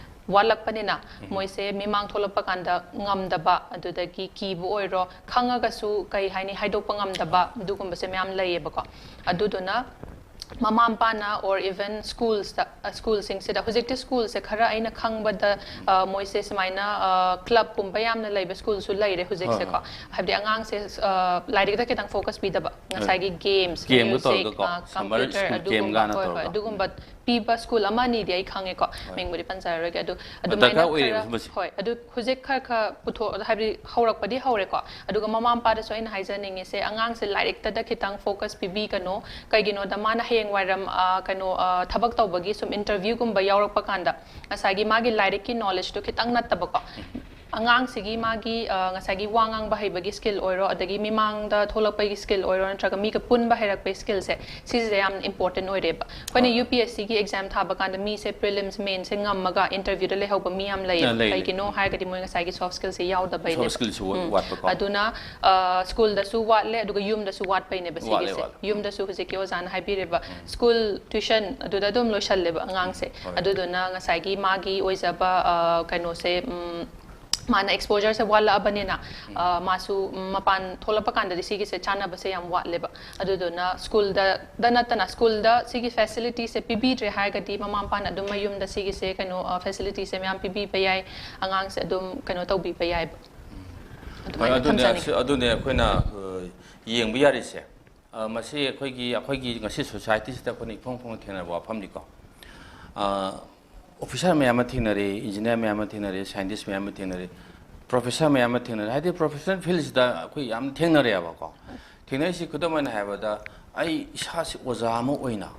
ꯋꯥꯠꯂꯛꯄꯅꯤꯅ, ꯃꯣꯏꯁꯦ ꯃꯤꯃꯥꯡ ꯊꯣꯛꯂꯛꯄ ꯀꯥꯟꯗ ꯉꯝꯗꯕ, ꯑꯗꯨꯗꯒꯤ ꯀꯤꯕ ꯑꯣꯏꯔꯣ, ꯈꯪꯉꯒꯁꯨ ꯀꯩ ꯍꯥꯏꯅꯤ, ꯍꯥꯏꯗꯣꯛꯄ ꯉꯝꯗꯕ, ꯑꯗꯨꯒꯨꯝꯕꯁꯦ ꯃꯌꯥꯝ ꯂꯩꯌꯦꯕꯀꯣ꯫ ꯑꯗꯨꯗꯨꯅ ꯃꯃꯥ ꯃꯄꯥꯅ, or even ꯁ꯭ꯀꯨꯜꯁꯇ, ꯑ, ꯁ꯭ꯀꯨꯜꯁꯤꯡꯁꯤꯗ, ꯍꯧꯖꯤꯛꯇꯤ ꯁ꯭ꯀꯨꯜꯁꯦ ꯈꯔ ꯑꯩꯅ ꯈꯪꯕꯗ, ꯑ, ꯃꯣꯏꯁꯦ ꯁꯨꯃꯥꯏꯅ, ꯑ, ꯀ꯭ꯂꯕꯀꯨꯝꯕ ꯌꯥꯝꯅ ꯂꯩꯕ ꯁ꯭ꯀꯨꯜꯁꯨ ꯂꯩꯔꯦ ꯍꯧꯖꯤꯛꯁꯦꯀꯣ꯫ ꯍꯣꯏ, ꯍꯣꯏ꯫ ꯍꯥꯏꯕꯗꯤ ꯑꯉꯥꯡꯁꯦ, ꯑ, ꯂꯥꯏꯔꯤꯛꯇ ꯈꯤꯇꯪ ꯐꯣꯀꯁ ꯄꯤꯗꯕ, ꯍꯣꯏ꯫ ꯉꯁꯥꯏꯒꯤ ꯒꯦꯝꯁ, ꯒꯦꯝꯒ ꯃ꯭ꯌꯨꯖꯤꯛ, ꯇꯧꯔꯒꯀꯣ, ꯑ, ꯁꯝꯃꯔ ꯀꯝꯄ꯭ꯌꯨꯇꯔ, ꯁ꯭ꯀꯨꯜ ꯑꯗꯨꯒꯨꯝꯕ, ꯀꯦꯝꯒꯅ ꯍꯣꯏ, ꯍꯣꯏ, ꯇꯧꯔꯒ꯫ ꯑꯗꯨꯒꯨꯝꯕ ꯄꯤꯕ ꯁ꯭ꯀꯨꯜ ꯑꯃ ꯑꯅꯤꯗꯤ ꯑꯩ ꯈꯪꯉꯦꯀꯣ, ꯍꯣꯏ꯫ ꯃꯤꯡꯕꯨꯗꯤ ꯄꯟꯖꯔꯔꯣꯏꯒꯦ꯫ ꯑꯗꯨ ꯑꯗꯨꯃꯥꯏꯅ ꯗꯔꯀꯥꯔ ꯑꯣꯏꯔꯦꯕ ꯈꯔ, ꯁꯤꯃꯁꯦ꯫ ꯍꯣꯏ, ꯑꯗꯨ ꯍꯧꯖꯤꯛ ꯈꯔ ꯈꯔ ꯄꯨꯊꯣꯛ-, ꯍꯥꯏꯕꯗꯤ ꯍꯧꯔꯛꯄꯗꯤ ꯍꯧꯔꯦꯀꯣ꯫ ꯑꯗꯨꯒ ꯃꯃꯥ ꯃꯄꯥꯗꯁꯨ ꯑꯩꯅ ꯍꯥꯏꯖꯅꯤꯡꯉꯤꯁꯦ, ꯑꯉꯥꯡꯁꯦ ꯂꯥꯏꯔꯤꯛꯇꯗ ꯈꯤꯇꯪ ꯐꯣꯀꯁ ꯄꯤꯕꯤꯒꯅꯣ꯫ ꯀꯩꯒꯤꯅꯣꯗ, ꯃꯥꯅ ꯍꯌꯦꯡ ꯋꯥꯏꯔꯝ, ꯑ, ꯀꯩꯅꯣ, ꯑ, ꯊꯕꯛ ꯇꯧꯕꯒꯤ ꯁꯨꯝ ꯏꯟꯇꯔꯚ꯭ꯌꯨꯒꯨꯝꯕ ꯌꯥꯎꯔꯛꯄ ꯀꯥꯟꯗ, ꯉꯁꯥꯏꯒꯤ ꯃꯥꯒꯤ ꯂꯥꯏꯔꯤꯛꯀꯤ ꯅꯣꯂꯦꯖꯇꯣ ꯈꯤꯇꯪ ꯅꯠꯇꯕꯀꯣ, ꯑꯉꯥꯡꯁꯤꯒꯤ ꯃꯥꯒꯤ ꯑ, ꯉꯁꯥꯏꯒꯤ ꯋꯥ ꯉꯥꯡꯕ ꯍꯩꯕꯒꯤ ꯁ꯭ꯀꯤꯜ ꯑꯣꯏꯔꯣ, ꯑꯗꯒꯤ ꯃꯤꯃꯥꯡꯗ ꯊꯣꯛꯂꯛꯄꯒꯤ ꯁ꯭ꯀꯤꯜ ꯑꯣꯏꯔꯣ, ꯅꯠꯇ꯭ꯔꯒ ꯃꯤꯒ ꯄꯨꯟꯕ ꯍꯩꯔꯛꯄꯒꯤ ꯁ꯭ꯀꯤꯜꯁꯦ, ꯁꯤꯁꯦ ꯌꯥꯝ ꯏꯝꯄꯣꯔꯇꯦꯟ ꯑꯣꯏꯔꯦꯕ꯫ ꯑꯩꯈꯣꯏꯅ ꯌꯨ ꯄꯤ ꯑꯦꯁ ꯁꯤꯒꯤ ꯑꯦꯛꯖꯥꯝ ꯊꯥꯕ ꯀꯥꯟꯗ ꯃꯤꯁꯦ ꯄ꯭ꯔꯤꯂꯤꯝꯁ ꯃꯦꯟꯁꯦ ꯉꯝꯃꯒ ꯏꯟꯇꯔꯚ꯭ꯌꯨꯗ ꯂꯩꯍꯧꯕ ꯃꯤ ꯌꯥꯝ ꯂꯩꯌꯦꯕ꯫ ꯑ, ꯂꯩ, ꯂꯩ꯫ ꯀꯩꯒꯤꯅꯣ ꯍꯥꯏꯔꯒꯗꯤ ꯃꯣꯏ ꯉꯁꯥꯏꯒꯤ ꯁꯣꯐ ꯁ꯭ꯀꯤꯜꯁꯦ ꯌꯥꯎꯗꯕꯩꯅꯦꯕ꯫ ꯁꯣꯐ ꯁ꯭ꯀꯤꯜꯁꯨ ꯎꯝ꯫ ꯋꯥꯠꯄꯀꯣ꯫ ꯑꯗꯨꯅ ꯑ, ꯁ꯭ꯀꯨꯜꯗꯁꯨ ꯋꯥꯠꯂꯦ, ꯑꯗꯨꯒ ꯌꯨꯝꯗꯁꯨ ꯋꯥꯠꯄꯩꯅꯦꯕ ꯋꯥꯠꯂꯦ, ꯁꯤꯒꯤꯁꯦ꯫ ꯋꯥꯠꯂꯦ꯫ ꯌꯨꯝꯗꯁꯨ ꯍꯧꯖꯤꯛꯀꯤ ꯑꯣꯖꯥꯅ ꯍꯥꯏꯕꯤꯔꯦꯕ, ꯎꯝ꯫ ꯁ꯭ꯀꯨꯜ, ꯇ꯭ꯋꯤꯁꯟ ꯑꯗꯨꯗ ꯑꯗꯨꯝ ꯂꯣꯏꯁꯜꯂꯦꯕ ꯑꯉꯥꯡꯁꯦ꯫ ꯍꯣꯏ꯫ ꯑꯗꯨꯗꯨꯅ ꯉꯁꯥꯏꯒꯤ ꯃꯥꯒꯤ ꯑꯣꯏꯖꯕ, ꯑ, ꯀꯩꯅꯣꯁꯦ, ꯎꯝ, ꯃꯥꯅ ꯑꯦꯛꯁꯄꯣꯖꯔꯁꯦ ꯋꯥꯠꯂꯛꯑꯕꯅꯤꯅ, ꯎꯝ꯫ ꯑ, ꯃꯥꯁꯨ, ꯎꯝ, ꯃꯄꯥꯟ ꯊꯣꯛꯂꯛꯄ ꯀꯥꯟꯗꯗꯤ ꯁꯤꯒꯤꯁꯦ ꯆꯥꯟꯅꯕꯁꯦ ꯌꯥꯝ ꯋꯥꯠꯂꯦꯕ꯫ ꯑꯗꯨꯗꯨꯅ ꯁ꯭ꯀꯨꯜꯗ, ꯗ ꯅꯠꯇꯅ ꯁ꯭ꯀꯨꯜꯗ ꯁꯤꯒꯤ ꯐꯦꯁꯤꯂꯤꯇꯤꯁꯦ ꯄꯤꯕꯤꯗ꯭ꯔꯦ ꯍꯥꯏꯔꯒꯗꯤ ꯃꯃꯥ ꯃꯄꯥꯅ ꯑꯗꯨꯝ ꯃꯌꯨꯝꯗ ꯁꯤꯒꯤꯁꯦ ꯀꯩꯅꯣ, ꯑ, ꯐꯦꯁꯤꯂꯤꯇꯤꯁꯦ ꯃꯌꯥꯝ ꯄꯤꯕꯤꯕ ꯌꯥꯏ, ꯑꯉꯥꯡꯁꯦ ꯑꯗꯨꯝ ꯀꯩꯅꯣ ꯇꯧꯕꯤꯕ ꯌꯥꯏꯕ꯫ ꯍꯣꯏ, ꯑꯗꯨꯃꯥꯏꯅ ꯑꯗꯨꯅꯦ, ꯊꯝꯖꯅꯤꯡꯉꯤ꯫ ꯑꯁꯤ-, ꯑꯗꯨꯅꯦ ꯑꯩꯈꯣꯏꯅ, ꯑ, ꯌꯦꯡꯕ ꯌꯥꯔꯤꯁꯦ꯫ ꯑ, ꯃꯁꯤ ꯑꯩꯈꯣꯏꯒꯤ, ꯑꯩꯈꯣꯏꯒꯤ ꯉꯁꯤ ꯁꯣꯁꯥꯏꯇꯤꯁꯤꯗ ꯑꯩꯈꯣꯏꯅ ꯏꯐꯣꯡ ꯐꯣꯡꯅ ꯊꯦꯡꯅꯕ ꯋꯥꯐꯝꯅꯤꯀꯣ꯫ ꯑ, ꯑꯣꯐꯤꯁꯥꯔ ꯃꯌꯥꯝ ꯑꯃ ꯊꯦꯡꯅꯔꯦ, ꯏꯟꯖꯤꯅꯤꯌꯥꯔ ꯃꯌꯥꯝ ꯑꯃ ꯊꯦꯡꯅꯔꯦ, ꯁꯥꯏꯟꯇꯤꯁ ꯃꯌꯥꯝ ꯑꯃ ꯊꯦꯡꯅꯔꯦ, ꯄ꯭ꯔꯣꯐꯦꯁꯔ ꯃꯌꯥꯝ ꯑꯃ ꯊꯦꯡꯅꯔꯦ꯫ ꯍꯥꯏꯗꯤ ꯄ꯭ꯔꯣꯐꯦꯁꯅꯦꯜ ꯐꯤꯜꯁꯤꯗ ꯑꯩꯈꯣꯏ ꯌꯥꯝ ꯊꯦꯡꯅꯔꯦꯕꯀꯣ꯫ ꯊꯦꯡꯅꯔꯤꯁꯤ ꯈꯨꯗꯝ ꯑꯣꯏꯅ ꯍꯥꯏꯔꯕꯗ, ꯑꯩ ꯏꯁꯥꯁꯤ ꯑꯣꯖꯥ ꯑꯃ ꯑꯣꯏꯅ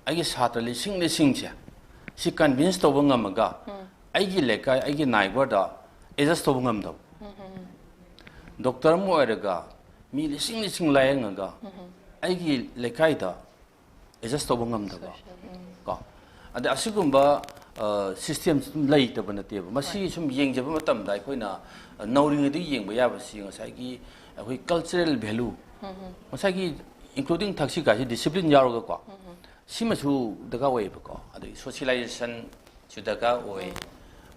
ꯑꯩꯒꯤ ꯁꯥꯇ꯭ꯔ ꯂꯤꯁꯤꯡ ꯂꯤꯁꯤꯡꯁꯦ ꯁꯤ ꯀꯟꯚꯤꯟꯁ ꯇꯧꯕ ꯉꯝꯃꯒ, ꯎꯝ꯫ ꯑꯩꯒꯤ ꯂꯩꯀꯥꯏ, ꯑꯩꯒꯤ ꯅꯥꯏꯕꯔꯗ ꯑꯦꯗꯖꯁ ꯇꯧꯕ ꯉꯝꯗꯕ꯫ ꯎꯝ, ꯎꯝ, ꯎꯝ꯫ ꯗꯣꯛꯇꯔ ꯑꯃ ꯑꯣꯏꯔꯒ ꯃꯤ ꯂꯤꯁꯤꯡ ꯂꯤꯁꯤꯡ ꯂꯥꯌꯦꯡꯉꯒ, ꯎꯝ, ꯎꯝ꯫ ꯑꯩꯒꯤ ꯂꯩꯀꯥꯏꯗ ꯑꯦꯗꯖꯁ ꯇꯧꯕ ꯉꯝꯗꯕ꯫ ꯁꯣꯁꯤꯌꯦꯜ, ꯎꯝ꯫ ꯀꯣ? ꯑꯗ ꯑꯁꯤꯒꯨꯝꯕ, ꯑ, ꯁꯤꯁꯇꯦꯝꯁꯤ ꯑꯗꯨꯝ ꯂꯩꯇꯕ ꯅꯠꯇꯦꯕ꯫ ꯃꯁꯤ ꯍꯣꯏ꯫ ꯁꯨꯝ ꯌꯦꯡꯖꯕ ꯃꯇꯝꯗ ꯑꯩꯈꯣꯏꯅ, ꯑ, ꯅꯧꯔꯤꯉꯩꯗꯒꯤ ꯌꯦꯡꯕ ꯌꯥꯕꯁꯤ ꯉꯁꯥꯏꯒꯤ ꯑꯩꯈꯣꯏ ꯀꯜꯆꯔꯦꯜ ꯚꯦꯂꯨ, ꯎꯝ, ꯎꯝ꯫ ꯉꯁꯥꯏꯒꯤ ꯏꯟꯀ꯭ꯂꯨꯗꯤꯡ ꯊꯛꯁꯤ ꯈꯥꯁꯤ ꯗꯤꯁꯤꯄ꯭ꯂꯤꯟ ꯌꯥꯎꯔꯒꯀꯣ, ꯎꯝ, ꯎꯝ꯫ ꯁꯤꯃꯁꯨ ꯗꯔꯀꯥꯔ ꯑꯣꯏꯌꯦꯕꯀꯣ꯫ ꯑꯗꯒꯤ ꯁꯣꯁꯤꯌꯦꯂꯥꯏꯖꯦꯁꯟꯁꯨ ꯗꯔꯀꯥꯔ ꯑꯣꯏ꯫ ꯎꯝ꯫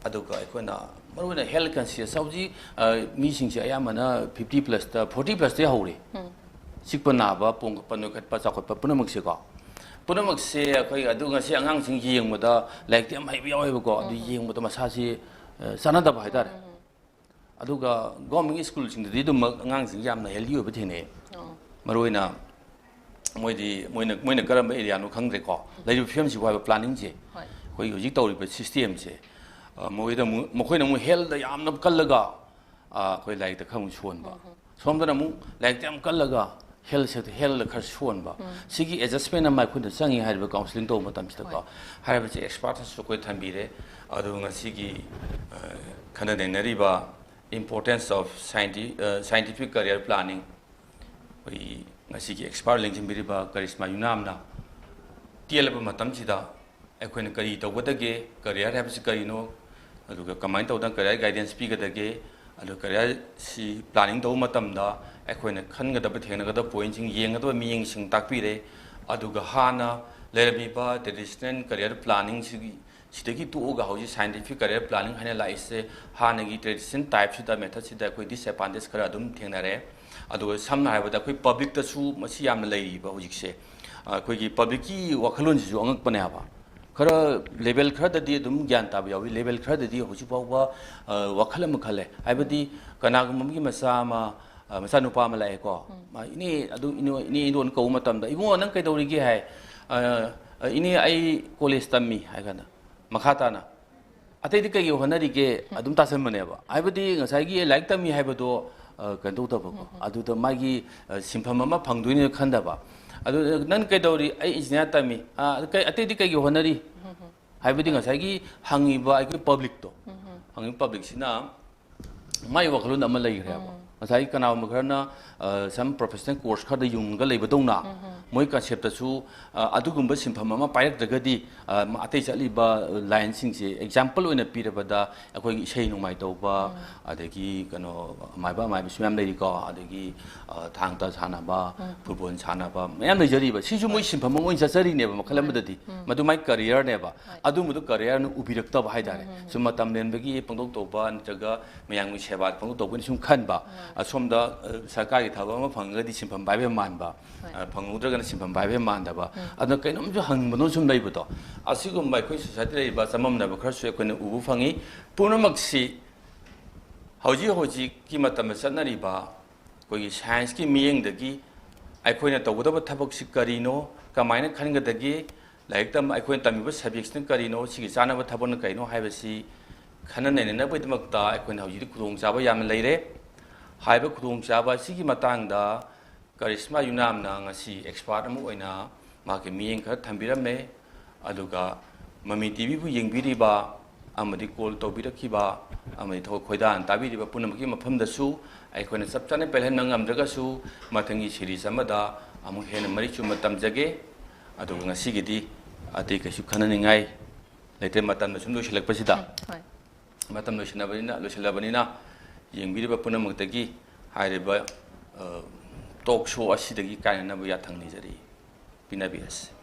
ꯑꯗꯨꯒ ꯑꯩꯈꯣꯏꯅ ꯃꯔꯨꯑꯣꯏꯅ ꯍꯦꯜꯊ ꯀꯟꯁꯤꯌꯁ ꯍꯧꯖꯤꯛ, ꯑ, ꯃꯤꯁꯤꯡꯁꯦ ꯑꯌꯥꯝꯕꯅ ꯐꯤꯐꯇꯤ ꯄ꯭ꯂꯁꯇ, ꯐꯣꯔꯇꯤ ꯄ꯭ꯂꯁꯇ ꯍꯧꯔꯦ꯫ ꯎꯝ꯫ ꯆꯤꯛꯄ ꯅꯥꯕ, ꯄꯣꯝꯈꯠꯄ ꯅꯣꯏꯈꯠꯄ, ꯆꯥꯎꯈꯠꯄ ꯄꯨꯝꯅꯃꯛꯁꯦꯀꯣ꯫ ꯄꯨꯝꯅꯃꯛꯁꯦ ꯑꯩꯈꯣꯏ ꯑꯗꯨ ꯉꯁꯤ ꯑꯉꯥꯡꯁꯤꯡ ꯌꯦꯡꯕꯗ ꯂꯥꯏꯔꯤꯛꯇꯤ ꯌꯥꯝ ꯍꯩꯕ ꯌꯥꯎꯋꯦꯕꯀꯣ꯫ ꯑꯗꯨ ꯎꯝ, ꯎꯝ꯫ ꯌꯦꯡꯕꯗ ꯃꯁꯥꯁꯤ, ꯑ, ꯆꯥꯟꯅꯗꯕ ꯍꯥꯏꯇꯥꯔꯦ꯫ ꯎꯝ, ꯎꯝ꯫ ꯑꯗꯨꯒ ꯒꯣꯔꯃꯦꯟꯒꯤ ꯁ꯭ꯀꯨꯜꯁꯤꯡꯗꯗꯤ ꯑꯗꯨꯝ ꯑꯉꯥꯡꯁꯤꯡꯁꯦ ꯌꯥꯝꯅ ꯍꯦꯜꯗꯤ ꯑꯣꯏꯕ ꯊꯦꯡꯅꯩ꯫ ꯑꯣ꯫ ꯃꯔꯨꯑꯣꯏꯅ ꯃꯣꯏꯗꯤ, ꯃꯣꯏꯅ, ꯃꯣꯏꯅ ꯀꯔꯝꯕ ꯑꯦꯔꯤꯌꯥꯅꯣ ꯈꯪꯗ꯭ꯔꯦꯀꯣ꯫ ꯂꯩꯔꯤꯕ ꯐꯤꯕꯝꯁꯤꯕꯨ ꯍꯥꯏꯕ ꯄ꯭ꯂꯥꯅꯤꯡꯁꯦ꯫ ꯍꯣꯏ꯫ ꯑꯩꯈꯣꯏꯒꯤ ꯍꯧꯖꯤꯛ ꯇꯧꯔꯤꯕ ꯁꯤꯁꯇꯦꯝꯁꯦ, ꯑ, ꯃꯣꯏꯗ ꯑꯃꯨꯛ, ꯃꯈꯣꯏꯅ ꯑꯃꯨꯛ ꯍꯦꯜꯗ ꯌꯥꯝꯅ ꯀꯜꯂꯒ, ꯑ, ꯑꯩꯈꯣꯏ ꯂꯥꯏꯔꯤꯛꯇ ꯈꯔ ꯑꯃꯨꯛ ꯁꯣꯟꯕ꯫ ꯎꯝ, ꯎꯝ꯫ ꯁꯣꯝꯗꯅ ꯑꯃꯨꯛ ꯂꯥꯏꯔꯤꯛꯇ ꯌꯥꯝ ꯀꯜꯂꯒ ꯍꯦꯜꯊ ꯁꯦꯛꯇꯔ, ꯍꯦꯜꯊ ꯈꯔ ꯁꯣꯟꯕ, ꯁꯤꯒꯤ ꯑꯦꯗꯖꯁꯃꯦꯟ ꯑꯃ ꯑꯩꯈꯣꯏꯅ ꯆꯪꯉꯤ ꯍꯥꯏꯔꯤꯕ ꯀꯥꯎꯟꯁꯤꯂꯤꯡ ꯇꯧꯕ ꯃꯇꯝꯁꯤꯗꯀꯣ꯫ ꯍꯥꯏꯔꯤꯕꯁꯦ ꯑꯦꯛꯁꯄꯥꯔꯠꯁꯨ ꯑꯩꯈꯣꯏ ꯊꯝꯕꯤꯔꯦ꯫ ꯑꯗꯨ ꯉꯁꯤꯒꯤ ꯑ, ꯈꯟꯅ ꯅꯩꯅꯔꯤꯕ importance of scientific career planning, ꯑꯩꯈꯣꯏꯒꯤ ꯉꯁꯤꯒꯤ ꯑꯦꯛꯁꯄꯥꯔꯠ ꯂꯦꯡꯁꯤꯟꯕꯤꯔꯤꯕ ꯀꯔꯤꯁꯃꯥ ꯌꯨꯅꯥꯝꯅ ꯇꯦꯜꯂꯕ ꯃꯇꯝꯁꯤꯗ ꯑꯩꯈꯣꯏꯅ ꯀꯔꯤ ꯇꯧꯒꯗꯒꯦ, ꯀꯔꯤꯌꯔ ꯍꯥꯏꯕꯁꯤ ꯀꯔꯤꯅꯣ, ꯑꯗꯨꯒ ꯀꯃꯥꯏꯅ ꯇꯧꯗꯅ ꯀꯔꯤꯌꯔ ꯒꯥꯏꯗꯦꯟꯁ ꯄꯤꯒꯗꯒꯦ, ꯑꯗꯨꯒ ꯀꯔꯤꯌꯔꯁꯤ ꯄ꯭ꯂꯥꯅꯤꯡ ꯇꯧꯕ ꯃꯇꯝꯗ ꯑꯩꯈꯣꯏꯅ ꯈꯟꯒꯗꯕ, ꯊꯦꯡꯅꯒꯗꯕ ꯄꯣꯏꯟꯁꯤꯡ, ꯌꯦꯡꯒꯗꯕ ꯃꯤꯠꯌꯦꯡꯁꯤꯡ ꯇꯥꯛꯄꯤꯔꯦ꯫ ꯑꯗꯨꯒ ꯍꯥꯟꯅ ꯂꯩꯔꯝꯃꯤꯕ ꯇ꯭ꯔꯦꯗꯤꯁꯅꯦꯜ ꯀꯔꯤꯌꯔ ꯄ꯭ꯂꯥꯅꯤꯡꯁꯤꯒꯤ, ꯁꯤꯗꯒꯤ ꯇꯣꯛꯑꯒ ꯍꯧꯖꯤꯛ ꯁꯥꯏꯟꯇꯤꯐꯤꯛ ꯀꯔꯤꯌꯔ ꯄ꯭ꯂꯥꯅꯤꯡ ꯍꯥꯏꯅ ꯂꯥꯛꯏꯁꯦ, ꯍꯥꯟꯅꯒꯤ ꯇ꯭ꯔꯦꯗꯤꯁꯅꯦꯜ ꯇꯥꯏꯞꯁꯤꯗ, ꯃꯦꯊꯠꯁꯤꯗ ꯑꯩꯈꯣꯏ ꯗꯤꯁꯑꯦꯗꯚꯥꯟꯇꯦꯖ ꯈꯔ ꯑꯗꯨꯝ ꯊꯦꯡꯅꯔꯦ꯫ ꯑꯗꯨꯒ ꯁꯝꯅ ꯍꯥꯏꯔꯕꯗ ꯑꯩꯈꯣꯏ ꯄꯕ꯭ꯂꯤꯛꯇꯁꯨ ꯃꯁꯤ ꯌꯥꯝꯅ ꯂꯩꯔꯤꯕ ꯍꯧꯖꯤꯛꯁꯦ꯫ ꯑꯩꯈꯣꯏꯒꯤ ꯄꯕ꯭ꯂꯤꯛꯀꯤ ꯋꯥꯈꯜꯂꯣꯟꯁꯤꯁꯨ ꯑꯉꯛꯄꯅꯦ ꯍꯥꯏꯕ꯫ ꯈꯔ ꯂꯦꯕꯦꯜ ꯈꯔꯗꯗꯤ ꯑꯗꯨꯝ ꯒ꯭ꯌꯥꯟ ꯇꯥꯕ ꯌꯥꯎꯏ, ꯂꯦꯕꯦꯜ ꯈꯔꯗꯗꯤ ꯍꯧꯖꯤꯛ ꯐꯥꯎꯕ, ꯑ, ꯋꯥꯈꯜ ꯑꯃ ꯈꯜꯂꯦ꯫ ꯍꯥꯏꯕꯗꯤ ꯀꯅꯥꯒꯨꯝꯕ ꯑꯃꯒꯤ ꯃꯆꯥ ꯑꯃ, ꯑ, ꯃꯆꯥꯅꯨꯄꯥ ꯑꯃ ꯂꯥꯛꯑꯦꯀꯣ, ꯃꯥ, "ꯏꯅꯦ", ꯑꯗꯨ ꯏꯅꯦ, ꯏꯅꯦ ꯏꯟꯗꯣꯟ ꯀꯧꯕ ꯃꯇꯝꯗ, "ꯏꯕꯨꯡꯉꯣ, ꯅꯪ ꯀꯩꯗꯧꯔꯤꯒꯦ?" ꯍꯥꯏ꯫ "ꯑ, ꯑ, ꯏꯅꯦ, ꯑꯩ ꯀꯣꯂꯦꯖ ꯇꯝꯃꯤ" ꯍꯥꯏ ꯀꯥꯟꯗ, ꯃꯈꯥ ꯇꯥꯅ, "ꯑꯇꯩꯗꯤ ꯀꯩꯀꯩ ꯍꯣꯠꯅꯔꯤꯒꯦ?" ꯑꯗꯨꯝ ꯇꯥꯁꯟꯕꯅꯦꯕ꯫ ꯍꯥꯏꯕꯗꯤ ꯉꯁꯥꯏꯒꯤ ꯂꯥꯏꯔꯤꯛ ꯇꯝꯃꯤ ꯍꯥꯏꯕꯗꯣ, ꯑ, ꯀꯩꯅꯣ ꯇꯧꯗꯕꯀꯣ, ꯑꯗꯨꯗ ꯃꯥꯒꯤ, ꯑ, ꯁꯤꯟꯐꯝ ꯑꯃ ꯐꯪꯗꯣꯏꯅꯦꯅ ꯈꯟꯗꯕ꯫ ꯑꯗꯨ, "ꯅꯪ ꯀꯩꯗꯧꯔꯤ?" "ꯑꯩ ꯏꯟꯖꯤꯅꯤꯌꯥꯔ ꯇꯝꯃꯤ"꯫ "ꯑ, ꯀꯩ, ꯑꯇꯩꯗꯤ ꯀꯩꯀꯩ ꯍꯣꯠꯅꯔꯤ?" ꯍꯥꯏꯕꯗꯤ ꯉꯁꯥꯏꯒꯤ ꯍꯪꯉꯤꯕ ꯑꯩꯈꯣꯏ ꯄꯕ꯭ꯂꯤꯛꯇꯣ, ꯍꯪꯉꯤꯕ ꯄꯕ꯭ꯂꯤꯛꯁꯤꯅ ꯃꯥꯏ ꯋꯥꯈꯜꯂꯣꯟ ꯑꯃ ꯂꯩꯈ꯭ꯔꯦꯕ꯫ ꯉꯁꯥꯏꯒꯤ ꯀꯅꯥꯒꯨꯝꯕ ꯈꯔꯅ, ꯑ, some professional course ꯈꯔꯗ ꯌꯨꯡꯉꯒ ꯂꯩꯕꯗꯧꯅ, ꯃꯣꯏ ꯀꯟꯁꯦꯞꯇꯁꯨ, ꯑ, ꯑꯗꯨꯒꯨꯝꯕ ꯁꯤꯟꯐꯝ ꯑꯃ ꯄꯥꯏꯔꯛꯇ꯭ꯔꯒꯗꯤ, ꯑ, ꯑꯇꯩ ꯆꯠꯂꯤꯕ ꯂꯥꯏꯟꯁꯤꯡꯁꯦ, ꯑꯦꯛꯖꯥꯝꯄꯜ ꯑꯣꯏꯅ ꯄꯤꯔꯕꯗ, ꯑꯩꯈꯣꯏꯒꯤ ꯏꯁꯩ ꯅꯣꯡꯃꯥꯏ ꯇꯧꯕ, ꯑꯗꯒꯤ ꯀꯩꯅꯣ, ꯑꯃꯥꯏꯕ ꯑꯃꯥꯏꯕꯁꯨ ꯃꯌꯥꯝ ꯂꯩꯔꯤꯀꯣ, ꯑꯗꯒꯤ, ꯑ, ꯊꯥꯡ ꯇꯥ ꯁꯥꯟꯅꯕ, ꯐꯨꯠꯕꯣꯜ ꯁꯥꯟꯅꯕ ꯃꯌꯥꯝ ꯂꯩꯖꯔꯤꯕ꯫ ꯁꯤꯁꯨ ꯃꯣꯏ ꯁꯤꯟꯐꯝ ꯑꯃ ꯑꯣꯏꯅ ꯆꯠꯆꯔꯤꯅꯦꯕ, ꯃꯈꯜ ꯑꯃꯗꯗꯤ꯫ ꯃꯗꯨ ꯃꯥꯏ ꯀꯔꯤꯌꯔꯅꯦꯕ꯫ ꯑꯗꯨꯝꯕꯗꯣ ꯀꯔꯤꯌꯔꯅ ꯎꯕꯤꯔꯛꯇꯕ ꯍꯥꯏꯇꯥꯔꯦ꯫ ꯁꯨꯝ ꯃꯇꯝ ꯂꯦꯟꯕꯒꯤ ꯄꯪꯇꯧ ꯇꯧꯕ ꯅꯠꯇ꯭ꯔꯒ ꯃꯌꯥꯝꯒꯤ ꯁꯦꯕꯥ ꯄꯪꯇꯧ ꯇꯧꯕꯅ ꯁꯨꯝ ꯈꯟꯕ꯫ ꯑꯁꯣꯝꯗ, ꯑ, ꯁꯔꯀꯥꯔꯒꯤ ꯊꯕꯛ ꯑꯃ ꯐꯪꯉꯒꯗꯤ ꯁꯤꯟꯐꯝ ꯄꯥꯏꯕ ꯃꯥꯟꯕ, ꯑ, ꯐꯪꯍꯧꯗ꯭ꯔꯒꯅ ꯁꯤꯟꯐꯝ ꯄꯥꯏꯕ ꯃꯥꯟꯗꯕ꯫ ꯑꯗꯨꯅ ꯀꯩꯅꯣꯝꯁꯨ ꯍꯪꯕꯅꯣ ꯁꯨꯝ ꯂꯩꯕꯗꯣ꯫ ꯑꯁꯤꯒꯨꯝꯕ ꯑꯩꯈꯣꯏ ꯁꯣꯁꯥꯏꯇꯤꯗ ꯂꯩꯔꯤꯕ ꯆꯃꯝꯅꯕ ꯈꯔꯁꯨ ꯑꯩꯈꯣꯏꯅ ꯎꯕ ꯐꯪꯉꯤ꯫ ꯄꯨꯝꯅꯃꯛꯁꯤ ꯍꯧꯖꯤꯛ ꯍꯧꯖꯤꯛꯀꯤ ꯃꯇꯝꯗ ꯆꯠꯅꯔꯤꯕ ꯑꯩꯈꯣꯏꯒꯤ ꯁꯥꯏꯟꯁꯀꯤ ꯃꯤꯠꯌꯦꯡꯗꯒꯤ ꯑꯩꯈꯣꯏꯅ ꯇꯧꯒꯗꯕ ꯊꯕꯛꯁꯤ ꯀꯔꯤꯅꯣ, ꯀꯃꯥꯏꯅ ꯈꯟꯒꯗꯒꯦ, ꯂꯥꯏꯔꯤꯛ ꯇꯝꯕ, ꯑꯩꯈꯣꯏꯅ ꯇꯝꯃꯤꯕ ꯁꯕꯖꯦꯛꯁꯤꯅ ꯀꯔꯤꯅꯣ, ꯁꯤꯒꯤ ꯆꯥꯅꯕ ꯊꯕꯛꯅ ꯀꯔꯤꯅꯣ ꯍꯥꯏꯕꯁꯤ ꯈꯟꯅ ꯅꯩꯅꯅꯕꯒꯤꯗꯃꯛꯇ ꯑꯩꯈꯣꯏꯅ ꯍꯧꯖꯤꯛꯇꯤ ꯈꯨꯗꯣꯡꯆꯥꯕ ꯌꯥꯝꯅ ꯂꯩꯔꯦ꯫ ꯍꯥꯏꯔꯤꯕ ꯈꯨꯗꯣꯡꯆꯥꯕ ꯑꯁꯤꯒꯤ ꯃꯇꯥꯡꯗ ꯀꯔꯤꯁꯃꯥ ꯌꯨꯅꯥꯝꯅ ꯉꯁꯤ expert ꯑꯃ ꯑꯣꯏꯅ ꯃꯍꯥꯛꯀꯤ ꯃꯤꯠꯌꯦꯡ ꯈꯔ ꯊꯝꯕꯤꯔꯝꯃꯦ꯫ ꯑꯗꯨꯒ ꯃꯃꯤ ꯇꯤꯚꯤꯕꯨ ꯌꯦꯡꯕꯤꯔꯤꯕ ꯑꯃꯗꯤ call ꯇꯧꯕꯤꯔꯛꯈꯤꯕ ꯑꯃꯗꯤ ꯊꯕꯛ ꯈꯣꯏꯗꯥꯅ ꯇꯥꯕꯤꯔꯤꯕ ꯄꯨꯝꯅꯃꯛꯀꯤ ꯃꯐꯝꯗꯁꯨ ꯑꯩꯈꯣꯏꯅ ꯆꯞ ꯆꯥꯅ ꯄꯦꯜꯍꯟꯕ ꯉꯝꯗ꯭ꯔꯒꯁꯨ, ꯃꯊꯪꯒꯤ series ꯑꯃꯗ ꯑꯃꯨꯛ ꯍꯦꯟꯅ ꯃꯔꯤꯛ ꯆꯨꯝꯕ ꯇꯝꯖꯒꯦ꯫ ꯑꯗꯨꯒ ꯉꯁꯤꯒꯤꯗꯤ ꯑꯇꯩ ꯀꯩꯁꯨ ꯈꯟꯅꯅꯤꯡꯉꯥꯏ ꯂꯩꯇ꯭ꯔꯦ꯫ ꯃꯇꯝꯅ ꯁꯨꯝ ꯂꯣꯏꯁꯤꯜꯂꯛꯄꯁꯤꯗ, ꯍꯣꯏ꯫ ꯃꯇꯝ ꯂꯣꯏꯁꯤꯜꯂꯕꯅꯤꯅ, ꯂꯣꯏꯁꯤꯜꯂꯕꯅꯤꯅ ꯌꯦꯡꯕꯤꯔꯤꯕ ꯄꯨꯝꯅꯃꯛꯇꯒꯤ ꯍꯥꯏꯔꯤꯕ, ꯑ, talk show ꯑꯁꯤꯗꯒꯤ ꯀꯥꯏꯅꯅꯕ ꯌꯥꯊꯪ ꯅꯤꯖꯔꯤ꯫ ꯄꯤꯅꯕꯤꯔꯁꯤ꯫